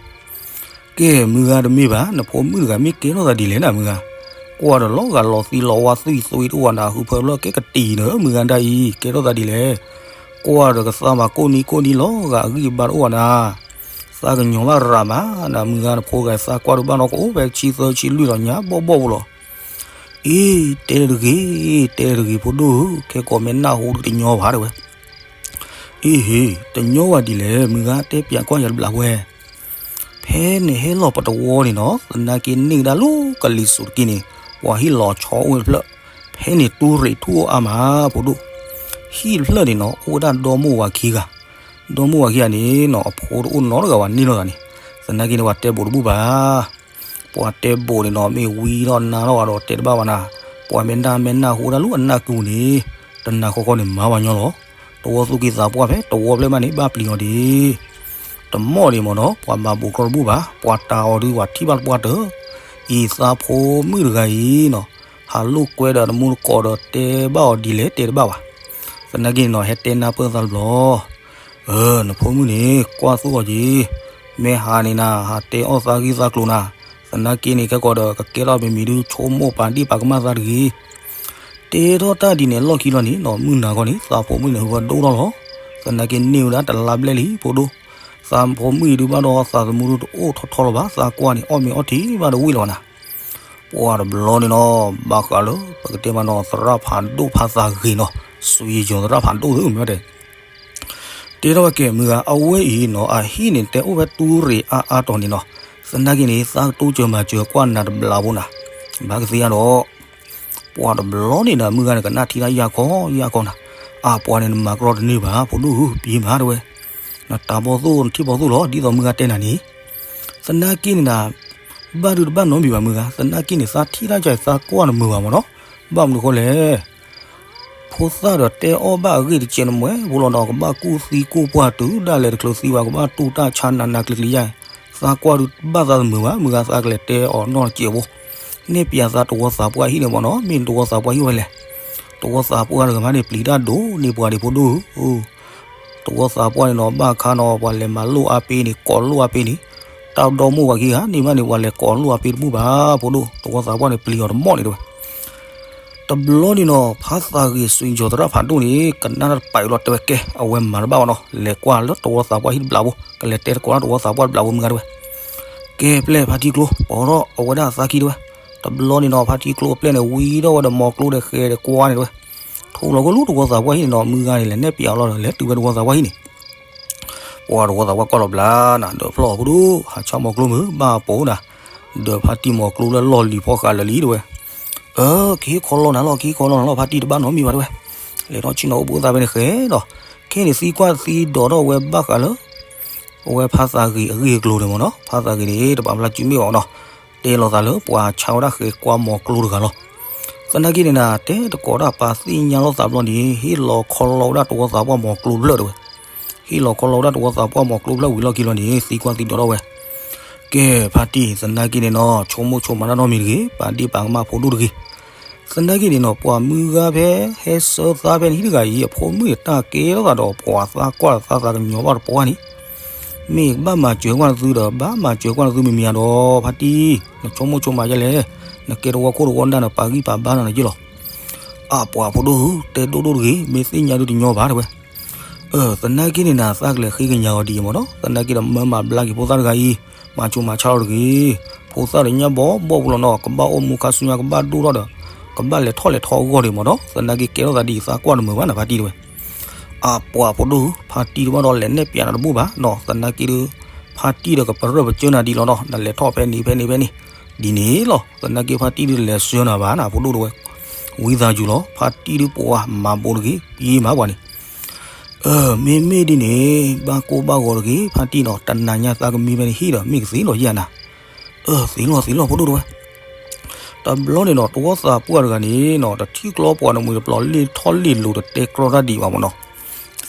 ကဲ မုၢ်ဂၤတမ့ၢ်ဘၣ် နဖိမုၣ်တဂၤမ့ၢ်ကဲထီၣ်သးဒ်လဲၣ်နၤ မုၢ်ဂၤ, ကွၢ်ဒီးလီၤဂာ်လီၤသွံလီၤဝါသွံၣ်သွံတအိၣ်ဘၣ်နၤ ဟုဖၢလီၤကဲကတံၤန့ၣ် မုၢ်ဂၤဒၣ်အံၤ ကဲထီၣ်သးဒ်လဲၣ်. ကွၢ်ဒီးကသၣ်မၤကိၢ်နံၤကိၢ်နံၤ လီၤဂာ်အဂံၢ်အဘါတအိၣ်ဘၣ်နၤ, သးကညီၤဘၣ်ရၤမးနၤ မုၢ်ဂၤနဖိဂၤ သးကွၢ်ဒုးဘၣ်နီၢ်ကအိၣ်ဖဲဆံသၢဆံလွံၢ်ဒီးညါဘီၣ်ဘီၣ်ဖိလီၤ. အ့ တဲတဂ့ၤ တဲတဂ့ၤဖိဒိၣ်ဧၢ, ခဲကိးမ့ၢ်နၢ်ဟူဒုးတညီဘၣ်တဲဝဲ. အ့ဟ့ တညီဝဲဒ်လဲၣ် မုၢ်ဂၤတဲပၠးကွၢ်ယၤတဘျီဝဲ. ဖဲန့ၣ်ဟဲလီၤပတဝီန့ၣ်နီၤ သနာ်က့န့ၢ်ဝဲဒၣ်လၢကလံၤစိးတက့ၢ်န့ၣ် ပှၤဟံၣ်လီၤဆီအိၣ်ဝဲတဖျၢၣ်, ဖဲန့ၣ်တူၢ်ရ့ၣ်ထူၣ်အိၣ်အါမးဖိဒိၣ်. ဟံၣ်တဖျၢၣ်န့ၣ်နီၤ အိၣ်ဝဲဒၣ်ဒီမိၢ်ဝၤခံဂၤ, ဒီမိၢ်ဝၤခံဂၤန့ၣ်နီၤ အဖိတအိၣ်နီတဂၤဘၣ်န့ၢ်လိာ်သးန့ၣ်, သနာ်က့န့ၣ် ပှၤတဲဘိးတဘူၣ်ဘၣ် ပှၤတဲဘိးန့ၣ်နီၤ မ့ၢ်ဝံဒီးနါထီၣ်ဝဲဒီးတဲတဘၣ်ဘၣ်နၤ, ပှၤမ့ၢ်နၢ်မဲာ်နၢ်ဟူဒၣ်လၢအနၢ်ကုန့ၣ်, တနၤဃီဃီန့ၣ်မၤဝဲညီလီၤ. တဝီသူၣ်က့သးပှၢ်ဖဲတဝီဖျၢၣ်မးန့ၣ် ဘၣ်ပျံၤအီၤဒံး, တမီၢ်ဒံးမ့ၢ်နီၤ ပှၤမၤဘိးကြီတဘူၣ်ဘၣ်, ပှၤတၢ်အီၤဒုးပှၤထံၣ်ဘၣ်တပှၢ်တၢၢ်, အံၤသးဖိမုၣ်တဂၤအံၤနီၤ, ဟးလိာ်ကွဲဒီးတမူတကိးဒီးတဲဘၣ်အီၤဒ်လဲၣ်တဲတဘၣ်ဘၣ်. သနာ်က့န့ၣ်နီၤ ဟဲတဲနၢ်ပၢၢ်သးတဘျီ နဖိမုၣ်န့ၣ် ကွၢ်သူၣ်အီၤက့ၤ, မ့ၢ်ဟးန့ၣ်နၤ ဟးတဲအီၣ်သးဂံၢ်သးကျိၤနၤ, သနာ်က့န့ၣ် ခဲကိးဒီး ကကဲထီၣ်မံၤမံၤဒုး ဆိကမိၣ်ပာ်ဒံၣ်ပာ်ကမၣ်သးတဂ့ၤ. တဲထီၣ်တၢ်ဒ်န့ၣ်အလီၢ်ခံလီၤန့ၣ်နီၤ မုၢ်နၤခီန့ၣ် သးဖိမုၣ်န့ၣ် ဟူဝဲဒိၣ်ထီၣ်လီၤ. သနာ်က့န့ၢ်ဝဲဒၣ်တလါဘျဲၣ်လံ ဖိဒိၣ်, သးဖိမုၣ်အံၤဒုးဘၣ်ဒီးသးသမူဒုးတအိၣ်ထီၣ်ထီလီၤဘၣ်, သးကွၢ်န့ၣ် အီၣ်မ့ၤအီထံဘၣ်တဝံၣ်လီၤဘၣ်နၤ. ပှၤတဘျီန့ၣ်နီၤ ဘၣ်ဃးလၢ ပကတဲမးနီၤ သရၣ်ဖးဒိၣ်ဖါသးဂ့ၤနီၤ, စွံယီၤသရၣ်ဖးဒိၣ်သ့မ့ၢ်တဲ တဲထီၣ်ဝဲကဲ မုၢ်ဂၤအဝဲအံၤနီၤ အဟံၣ်န့ၣ်တဲအိၣ်ဖဲတူၢ်ရ့ၣ်အါအါတီၤန့ၣ်နီၤ, သနာ်က့န့ၣ် သးကတိစၢၤမၤစၢၤကွၢ်နၤတဘျီဖိနၤ, ဘၣ်ကသ့ဧါဒီး ပှၤတဘျီန့ၣ်ဒီး မုၢ်ဂၤန့ၣ်ကနၣ်ထံတၢ်ယၢ်ခီယၢ်ခီနၤ, အပှၤန့ၣ်နမၤကရီတန့ၢ်ဘၣ် ဖိဒိၣ်ဧၢ ပံၤမးတဲဝဲ, နတၢ်ဘီၣ်သိၣ်နထံၣ်ဘီၣ်သိၣ်လီၤ ဒ်သိးမုၢ်ဂၤတဲနၤန့ၣ်, သနာ်က့န့ၣ်နၤ ဘၣ်ဒုးတဘၣ်နီတမံၤဘၣ်မုၢ်ဂၤ, သနာ်က့န့ၣ် သးထံၣ်တၢ်ကၢ်သးကွၢ်နမုာ်ဘၣ်မ့ၢ်နီၤ, ဘၣ်မနုၤဃိလဲၣ် ဖိသၣ်ဒီးတဲအီၣ်ဘၣ်အဂ့ၢ်တကဲးနမဲာ်ဖိလီၤနီၤ, ကဘၣ်ကူၣ်သံကူၣ်ပှၢ်တုၤဒၣ်လဲာ်တချုးသံဘၣ် ကဘၣ်တူၢ်တၢ်ဆါနးနးကျံၤကျံၤယါ, သးကွၢ်ဒုးဘၣ်သးတမုာ်ဘၣ်, မုၢ်ဂၤသးကလဲၤတဲအီၤနီၢ်တကဲးဖိ, န့ၢ်ပၠးသးတဝီသးပှၢ်ဟံၣ်န့ၣ်မ့ၢ်နီၤ, မ့ၢ်တဝီသးပှၢ်ဟံၣ်ဝဲလဲၣ်, တဝီသးပှၢ်တဂၤမးန့ၣ် ပျံၤတၢ်ဒိၣ်န့ၢ်ပှၤဒံးဖိဒိၣ်ဧၢ တဝီသးပှၢ်န့ၣ်နီၤ ဘၣ်ခါနီၤ ပှၤလဲၤမၤလိၣ်အါပ့ၤန့ၣ် ကိးလိၣ်အါပ့ၤန့ၣ်, တၢ်ဒီမိၢ်ဝၤခံဂၤန့ၣ်မးန့ၣ် ပှၤလဲၤကိးလိၣ်အါပ့ၤတဘူၣ်ဘၣ် ဖိဒိၣ်, တဝီသးပှၢ်န့ၣ် ပျံၤအီၤတမီၢ်န့ၣ်တဲဝဲ. တဘျီန့ၣ်နီၤ ဖါသးဂ့ၤစွံယီၤသရၣ်ဖးဒိၣ်န့ၣ် ကနၣ်တၢ်တပာ်အံၤလီၤတဲဝဲကဲ အဝဲမၤတဘၣ်ဘၣ်နီၤ, လဲၤကွၢ်လၢတဝီသးပှၢ်ဟံၣ်တဘျီဖိ, ကလဲၤတဲတကိးလၢတဝီသးပှၢ်တဘျီဖိမုၢ်ဂၤတဲဝဲ. ကဲပျဲၢ်ဖါထံကျိ ပိာ်ထီၣ်အဝဲဒၣ်အသးခံတဲဝဲ. တဘျီန့ၣ်နီၤ ဖါထံကျိအပျဲၢ်န့ၣ် ဝံထီၣ်ဝဲဒီးမီၤကျိဒီးဃဲၤဒီးကွါန့ၣ်တဲဝဲ. ထိလီၤကလူတဝီသးပှၢ်ဟံၣ်န့ၣ်နီၤ, မုၢ်ဂၤန့ၣ် လဲၤနဲၣ်ပၠးအီၤလီၤဒီး လဲၤတုၤဝဲတဝီသးပှၢ်ဟံၣ်န့ၣ် ပှၤတဝီသးပှၢ်ကွၢ်လီၤဘျါနၤ, ဒီးဖျီၣ်ဖိဒိၣ် ဟးဆါမိၤကျိမုၢ်ဘၣ်ပိာ်နၤ, ဒီးဖါတံၢ်မိၤကျိလၢလီၢ်လံၤဖီဃးလၢာ်လံတဲဝဲ, အၢ ကဟ့ၣ်ခီလီၤနၤလီၤ ကဟ့ၣ်ခီလီၤနၤလီၤ ဖါတံၢ်တဘၣ်နီတမံၤဘၣ်တဲဝဲ, လဲၤထီၣ်ဆ့ၣ်နီၤအိၣ်ဘှံးအိၣ်သါဖဲန့ၣ်ဃဲဒီး, ခဲန့ၣ်သံကွၢ်သံဒိးထီၣ်ဝဲဘၣ်ဃးလၢ အဝဲဖါသးဂ့ၤအဂ့ၢ်အကျိၤန့ၣ်မ့ၢ်နီၤ, ဖါသးဂ့ၤန့ၣ် တပာ်ဖျါစုမ့ၢ်ဘၣ်နီၤ, တဲလီၤသးလၢပှၤဆါဝဲဒၣ်ဃဲၤကွၢ်မိၤကျိတဂၤလီၤ. သနာ်က့န့ၣ်နၤ တဲတကိးတၢ်ပာ်သ့ၣ်ညါလိာ်သးဘျီန့ၣ် ဟ့ၣ်လီၤခီလီၤဝဲဒၣ်တဝီသးပှၢ်မိၤကျိဖျၢၣ်တဲဝဲ, ဟ့ၣ်လီၤခီလီၤဝဲဒၣ်တဝီသးပှၢ်မိၤကျိဖျၢၣ်ဝံၤလီၢ်ခံလီၤန့ၣ် သံကွၢ်သံဒိးထီၣ်ဝဲ, ကဲ ဖါတံၢ် သနာ်က့န့ၣ်နီၤ ဆိကမိၣ်ဆိကမးတၢ်နီတမံၤတဂ့ၤ, ပာ်ဒ့ၣ်ပာ်ကမၣ်ဖိဒိၣ်တဂ့ၤ သနာ်က့န့ၣ်နီၤ ပှၤမုၢ်ဂၤဖဲဟဲဆၢသါဖဲန့ၣ်ဟံၣ်တဂၤအံၤ အဖိမုၣ်န့ၣ်တၢ်ကဲထီၣ်သးဒီးပှၤသးကွၢ်သးသးကညီၤဘၣ်တပှၢ်န့ၣ်, မ့ၢ်ကဘၣ်မၤစၢၤကွၢ်နသုဒီး ဘၣ်မၤစၢၤကွၢ်နသုမံၤမံၤဧါဒီး ဖါတံၢ် နဆိကမိၣ်ဆိကမးယဲလဲၣ်, နကဲတဝီခိၣ်တဝီနၢ်နပာ်ဂံၢ်ပာ်ဘါနၤနယ့ၢ်လီၤ. အပှၤဖိဒိၣ်ဧၢ တဲဒိၣ်ဒိၣ်တဂ့ၤ, မ့ၢ်သ့ၣ်ညါဒုတညီဘၣ်တဲဝဲ အၢ သနာ်က့န့ၣ်နၤ သးကလဲၤဃ့ကညးအီၤဒ်အံၤမ့ၢ်နီၤ, သနာ်က့ဒီးမၢမၤဘျါက့ၤဖိသၣ်တဂၤအံၤ, မၤဆိမၤဆါလီၤတဂ့ၤ, ဖိသၣ်တညါဘီဘီပူၤလီၤနီၤ, ကဘၣ်အိၣ်မူခါဆူညါကဘၣ်ဒိၣ်ထီၣ်ဒီး ကဘၣ်လဲၤထီၣ်လဲၤထီအဂီၢ်ဒံးမ့ၢ်နီၤ, သနာ်က့ကဲထီၣ်သးဒ်အံၤသးကွၢ်တမုာ်ဘၣ်နၤဖါတံၢ်တဲဝဲ. အပှၤဖိဒိၣ်ဧၢ ဖါတံၢ်တဘၣ်ဒီးလဲၤနဲၣ်ပၠးနၤတဘူၣ်ဘၣ်နီၤ, သနာ်က့ဒီး ဖါတံၢ်ဒီးကပရၢၢ်ပစၢနၤဒ်လီၤနီၤ, နလဲၤထီၣ်ဖဲန့ၣ်ဖဲန့ၣ်ဖဲန့ၣ်, ဒ်န့ၣ်လီၤ, သနာ်က့ဖါတံၢ်ဒုးလဲၤဆှၢနၤဘၣ်နၤဖိဒိၣ်တဲဝဲ, ဝံသးစူၤလီၤ ဖါတံၢ်ဒုးပှၤမၤဘိးတဂ့ၤ ပှၤမၤပှၤန့ၣ် အၢ မ့မ့ၢ်ဒ်န့ၣ် ဘၣ်ကိၢ်ဘၣ်ဂီၤတဂ့ၤ ဖါတံၢ်နီၤ, တနၤညါသးကမံဖဲန့ၣ်ဟံၣ်ဒီး မ့ၢ်ကသ့လီၤယဲၢ်နၤ, အၢသ့လီၤသ့လီၤဖိဒိၣ်တဲဝဲ. တဘျီန့ၣ်နီၤ တဝီသးပှၢ်တဂၤန့ၣ်နီၤ တထံၣ်ကျီပှၤတမှံၤတပျီၤလ့ၢ်ထီၣ်လ့ၢ်လိၤတတဲကြီတၢ်ဒံးဘၣ်မ့ၢ်နီၤ,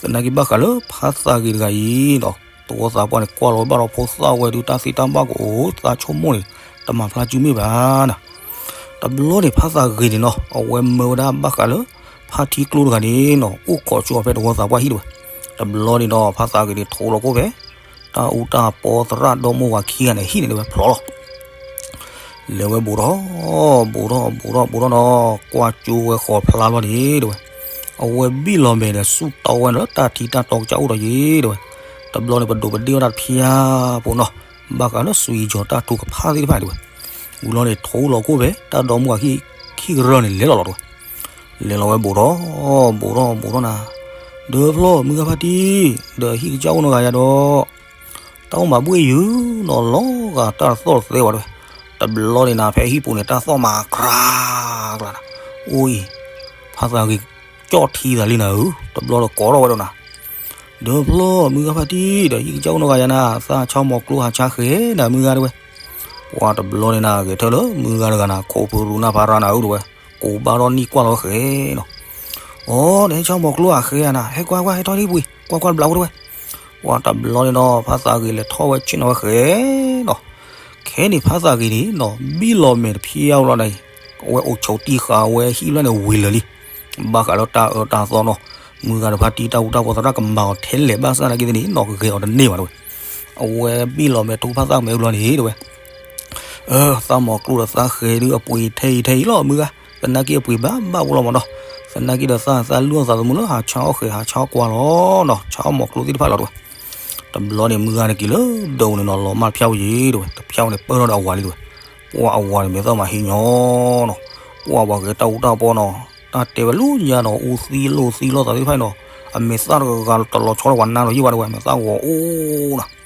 သနာ်က့ဘၣ်ဃးလၢဖါသးဂ့ၤတဂၤအံၤနီၤ, တဝီသးပှၢ်န့ၣ် ကွၢ်လီၤဝဲဘၣ်ဒီးဖိသၣ်ဝဲဒုးတၢ်သ့တၢ်ဘၣ်ကအိၣ် သးဆိကမိၣ်န့ၣ် တမၤဖျါစုမ့ၢ်ဘၣ်နၤ တဘျီန့ၣ် ဖါသးဂ့ၤန့ၣ်နီၤ အဝဲမၢဝဲဒၣ်ဘၣ်ဃးလၢ ဖါထံကျိတဂၤန့ၣ်နီၤ အိၣ်ခိးဆိအီၤဖဲတဝီသးပှၢ်ဟံၣ်တဲဝဲ. တဘျီန့ၣ်ဒီး ဖါသးဂ့ၤန့ၣ် ထိလီၤကိၣ်ဖဲ တၢ်အူတၢ်ပီသရၣ်ဒီမါဝၤခံဂၤန့ၣ် ဟံၣ်န့ၣ်တဲဝဲ ဖျိးလီၤ. လဲၤဝဲဘူးထီၣ် ဘူးထီၣ် ဘူးထီၣ် ဘူးထီၣ်နီၤ ကွၢ်ကၠိဝဲဃီၤဖျါလီၤန့ၣ်တဲဝဲ. အဝဲဘံၣ်လီၤမဲာ်ဒီး ဆူၣ်တီဝဲလၢတၢ်ထံတၢ်တီကစၢ်အိၣ်ဒီးယ့ၣ်တဲဝဲ. တဘျီန့ၣ် ပဒိးပဒ့ၣ်ဝဲဒၣ်တဖျၢၣ်ဖိနီၤ, ဘၣ်ဃးလၢစွံယီၤတၢ်ထူကဖၣ်သ့ၣ်တဖၣ်တဲဝဲ. ဝံၤလီၤန့ၣ် ထိလီၤကိၣ်ဖဲ တၢ်ဒီမါဝၤခံကရၢန့ၣ် လဲၤလီၤလီၤတဲဝဲ. လဲၤလီၤဝဲဘူးထီၣ် ဘူးထီၣ် ဘူးထီၣ်နၤ, ဒီးဖျီၣ် မုၢ်ဂၤဖါတံၢ် ဒီးဟံၣ်ကစၢ်အိၣ်နီတဂၤယၤဒီး တၢ်အိၣ်မၤဘူၣ်အံၤယုၢ်နီၤ လီၤဂာ်တၢ်တသီၣ်တသဲဘၣ်တဲဝဲ. တဘျီန့ၣ်နၤ ဖဲဟံၣ်ပူၤန့ၣ် တၢ်သီၣ်မၤကြၤကြၤနၤ, အိၣ်အံၤ ဖါသးဂ့ၤ ကၠီၣ်ထံသးလံနၤဧၢ, တဘျီဒီးကိးထီၣ်ဝဲဒီးနၤ, ဒီးဖျီၣ် မုၢ်ဂၤဖါတံၢ် ဒီးဟံၣ်ကစၢ်အိၣ်နီတဂၤယၤနၤ, သးဆါမိၤကျိဟးဆါဃဲၤနၤ မုၢ်ဂၤတဲဝဲ. ပှၤတဘျီန့ၣ်နၤ ဂဲၤထၢၣ်လၢမုၢ်ဂၤတဂၤနၤ ခိးဖုရူနၢ်ဖါရၣ်နၤဧၢတဲဝဲ, ကိးဘၣ်ထီၣ်နံၣ်ကွၢ်လီၤဃဲၤနီၤ. အိ နဟဲဆါမိၤကျိဧါဃဲၤဧါနၤ, ဟဲကွၢ်ကွၢ် ဟဲထီၣ်လံပှ့ၤ ကွၢ်ကွၢ်တဘျီဖိတဲဝဲ. ပှၤတဘျီန့ၣ်နီၤ ဖါသးဂ့ၤလဲၤထီၣ်ဝဲဆ့ၣ်နီၤဝဲဃဲၤနီၤ. ခဲန့ၣ်ဖါသးဂ့ၤန့ၣ်နီၤ ဘံၣ်လီၤမဲာ်တဖျၢၣ်လီၤန့ၣ်, အဝဲအိၣ်ဆိးတံၢ်ဃာ်ဝဲဟံၣ်ဖျၢၣ်န့ၣ်ဝံၤလၢာ်လံ. ဘၣ်ဃးလၢတၢ်အၢတၢ်သီနီၤ, မုၢ်ဂၤဒီးဖါတံၢ်တၢ်အူတၢ်ပီသရၣ်ကမၤအီၤထဲလဲၣ်ဘၣ်ဆၣ်သနာ်က့န့ၣ်နီၤ ဂဲၤအီၤတန့ၢ်ဘၣ်တဲဝဲ. အဝဲဘံၣ်လီၤမဲာ်ထူဖါသးမဲာ်ဘျီန့ၣ်တဲဝဲ. အၢ သးမိၤကျိဒီးသးဃဲၤဒုးအပှ့ၤထဲအံၤထဲအံၤလီၤ မုၢ်ဂၤ, သနာ်က့အပှ့ၤဘၣ်ဘၣ်ဖိလီၤမးနီၤ. သနာ်က့ဒီးသးသးလုၢ်အီၣ်သးသမူလၢဟးဆါအီၣ်ဃဲၤ ဟးဆါအီၣ်ကွၢ်လီၤနီၤ, ဆါအီၣ်မိၤကျိသ့ၣ်တဖၣ်လီၤတဲဝဲ. တဘျီန့ၣ် မုၢ်ဂၤန့ၣ်က့ၤလၢဒိးန့ၣ်နီၤ လီၤမၢ်တဖျၢၣ်ဝဲယ့ၣ်တဲဝဲ, တဖျၢၣ်ဝဲန့ၣ်ပၢၢ်ထီၣ်ဒီးအဝၤလံတဲဝဲ. ပှၤအဝၤန့ၣ်မဲာ်သၣ်မၤဟ့ၣ်ညီနီၤ, ပှၤပှၤဂဲၤတၢ်အူတၢ်ပီနီၤ, တၢ်တဲဝဲလၢညါနီၤ အူသံလိာ်သံလိာ်သးသ့ၣ်တဖၣ်အံၤနီၤ, အမဲာ်သၣ်တဂၤဂၤတလီၤဆီဒီးပှၤနါလီၤယံၣ်ဘၣ်တဲဝဲ, အမဲာ်သၣ်ဂီၤအိၣ်နီၤ.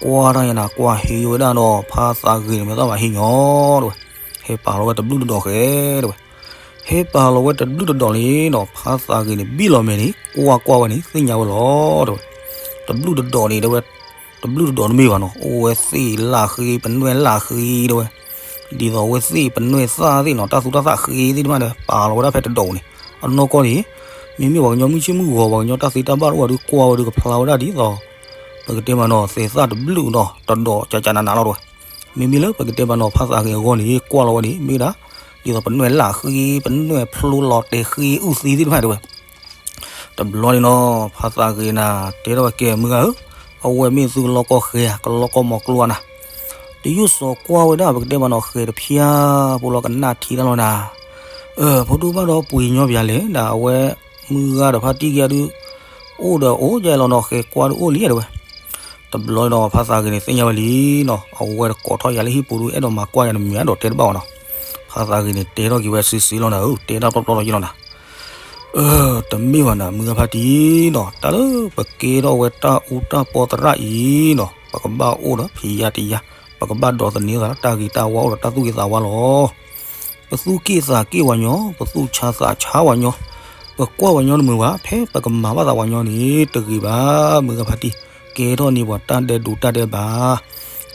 ကွၢ်တၢ်ယဲနၤ ကွၢ်ဟ့ၣ်ဝဲဒၣ်နီၤ ဖါသးဂ့ၤန့ၣ် မဲာ်သၣ်မၤဟ့ၣ်ညီတဲဝဲ. ဟဲပာ်လီၤဝဲတဘျုးတဒီးဃဲၤတဲဝဲ. ဟဲပာ်လီၤဝဲတဘျုးတဒီးန့ၣ်နီၤ ဖါသးဂ့ၤန့ၣ် ဘံၣ်လီၤမဲာ်န့ၣ် ကွၢ်ကွၢ်ဝဲန့ၣ် သ့ၣ်ညါဝဲလီၤတဲဝဲ. တဘျုးတဒီးန့ၣ်တဲဝဲ, တဘျုးတဒီးတမ့ၢ်ဘၣ်နီၤ, အိၣ်ဝဲသ့ၣ်လၢဃ့ ပနွဲၣ်လၢဃ့တဲဝဲ. ဒ်သိးအဝဲသ့ၣ်ပနွဲၣ်သၣ်သ့ၣ်နီၤ တၢ်သူတၢ်သၣ်ဃ့သ့ၣ်တဖၣ်န့ၣ် ပာ်လီၤဝဲဒၣ်ဖဲတဒီးန့ၣ်. အနီၢ်ကီၢ်န့ၣ် မ့မ့ၢ်ပှၤကညီမုၢ်ဆ့ၣ်မုၢ်ဂီၤ ပှၤကညီတၢ်သ့တၢ်ဘၣ်တအိၣ်ဘၣ်ဒီး ကွၢ်ဝဲဒီးကဖျါဝဲဒၣ်ဒ်သိး ပကတဲမးနီၤ သဲးသၣ်တဘျုးနီၤ တဒီးကကနးနးလီၤတဲဝဲ. မ့မ့ၢ်လၢပကတဲမးနီၤ ဖါသးဂ့ၤအဂီၢ်န့ၣ် ကွၢ်လီၤဝဲန့ၣ် မ့ၢ်ဝဲဒၣ် ဒ်သိးပနွဲၣ်လၢဃ့ ပနွဲၣ်ဖျိလီၤတဲာ်ဃ့အုၣ်သံသ့ၣ်တဖၣ်တဲဝဲ. တဘျီန့ၣ်နီၤ ဖါသးဂ့ၤနၤ တဲထီၣ်ဝဲကဲမုၢ်ဂၤဧၢ, အဝဲမ့ၢ်သုကလီကီၢ်ဃဲၤဧါ ကလီကီၢ်မိၤကျိဧါနၤ. တယုၢ်စီၤကွၢ်ဝဲဒၣ် ပကတဲမးနီၤ ဃဲၤတဖျၢၣ်ဖိလီၤ ကနၣ်ထံတၢ်လီၤနၤ. အၢ ဖိဒိၣ်ဘၣ်ဒီးပှ့ၤညီပယၤလဲၣ် ဒ်အဝဲမုၢ်ဂၤဒီးဖါတံၢ်ကယၤဒုး အိၣ်ဒီးအိၣ်ယဲလီၤနီၤ ဃဲၤကွၢ်ဒုးအိၣ်လံတဲဝဲ. တဘျီန့ၣ်ဒီး ဖါသးဂ့ၤန့ၣ် သ့ၣ်ညါဝဲလံနီၤ, အဝဲတကိးထီၣ်ယၤလၢဟံၣ်ပူၤဒုး အဲၣ်ဒိးမၤကွၢ်ယၤတမံၤ အဲၣ်ဒိးတဲတဘၣ်ဘၣ်နီၤ. ဖါသးဂ့ၤန့ၣ် တဲထီၣ်က့ၤဝဲစုာ်စုာ်လီၤနၤဧၢ, တဲတၢ်ပျီပျီလီၤယဲလီၤနၤ. အၢ တမ့ၢ်ဘၣ်နၤ မုၢ်ဂၤဖါတံၢ်နီၤ, တၢ်လၢပကဲထီၣ်ဝဲတၢ်အူတၢ်ပီသရၣ်အံၤနီၤ, ပကဘၣ်အိၣ်ဒီးဖံးယါတံာ်ယါ, ပကဘၣ်ဒိးသန့ၤသးလၢတၢ်ဂ့ၤတၢ်ဝါအိၣ်ဒီးတၢ်သူၣ်က့ၣ်သးဝါလီၤ. ပသူၣ်က့ၣ်သးက့ၣ်ဝဲညီ, ပသူၣ်ဆါသးဆါဝဲညီ, ပကွၢ်ဝဲညီတမုာ်ဘၣ်, ဖဲပကမၤဘၣ်သးဝဲညီန့ၣ် တဂ့ၤဘၣ် မုၢ်ဂၤဖါတံၢ်, ကဲထီၣ်န့ၢ်ပှၤတၢ်ဒဲးဒိးတၢ်ဒဲးဘး,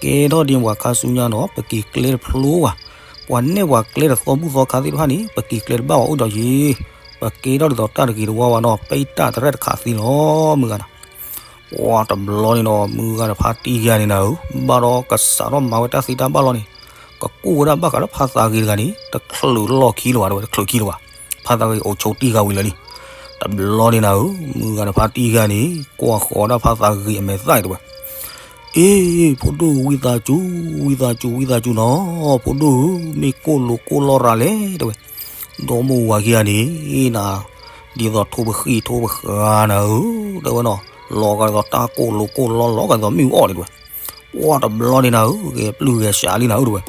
ကဲထီၣ်န့ၢ်ပှၤခါဆူညါဒီး ပက့ၤကျဲတဖျိဘၣ်, ပှၤနဲၣ်ပှၤကျဲတသီဘူၣ်သီခါသ့ၣ်တဖၣ်န့ၣ် ပက့ၤကျဲတဘၣ်ဝဲအိၣ်ဒီးယံၤ, ပကဲထီၣ်ဒ်သိးတၢ်တဂ့ၤတဝါဝဲဒီး ပတၢ်တရဲၣ်တခးသ့လီၤ မုၢ်ဂၤနီၤ. ပှၤတဘျီန့ၣ်နီၤ မုၢ်ဂၤဒီးဖါတံၢ်ဂၤန့ၣ်နၤဧၢ, ဘၣ်ဒီးကစးထီၣ်မၤဝဲတၢ်သ့တၢ်ဘၣ်လီၤန့ၣ်, ကကူၣ်ဝဲဒၣ်ဘၣ်ဃးလၢဖါသးဂ့ၤတဂၤန့ၣ် တချုးလီၢ်ခံလၢၤဘၣ်တဲဝဲ, တချုးခံလၢၤဘၣ်, ဖါသးဂ့ၤအိၣ်ဆိးတံၢ်ဂၤဝံၤလၢာ်လံ. တဘျီန့ၣ်နၤဧၢ, မုၢ်ဂၤဒီးဖါတံၢ်ဂၤန့ၣ် ကွၢ်ဃီၤဒၣ်ဖါသးဂ့ၤအမဲာ်သၣ်တဲဝဲ, အ့ ဖိဒိၣ်ဧၢ ဝံသးစူၤ ဝံသးစူၤ ဝံသးစူၤနီၤ, ဖိဒိၣ်ဧၢ မ့ၢ်ကိၣ်လိာ်ကိၣ်လီရၤလဲၣ်တဲဝဲ, ဒီမါဝၤခံဂၤန့ၣ် နၤ ဒ်သိးထိပဃံၣ်ထိပဃၢၤနၤဧၢ တဲဝဲနီၤ, လီၤဂာ်ဒ်သိးတၢ်ကိၣ်လိာ်ကိၣ်လီ လီၤဂာ်ဒ်သိးမ့ၣ်အူအီၣ်န့ၣ်တဲဝဲ, ပှၤတဘျီန့ၣ်နၤဧၢ ဂဲၤပျုၢ်ဂဲၤစးလံနၤဧၢတဲဝဲ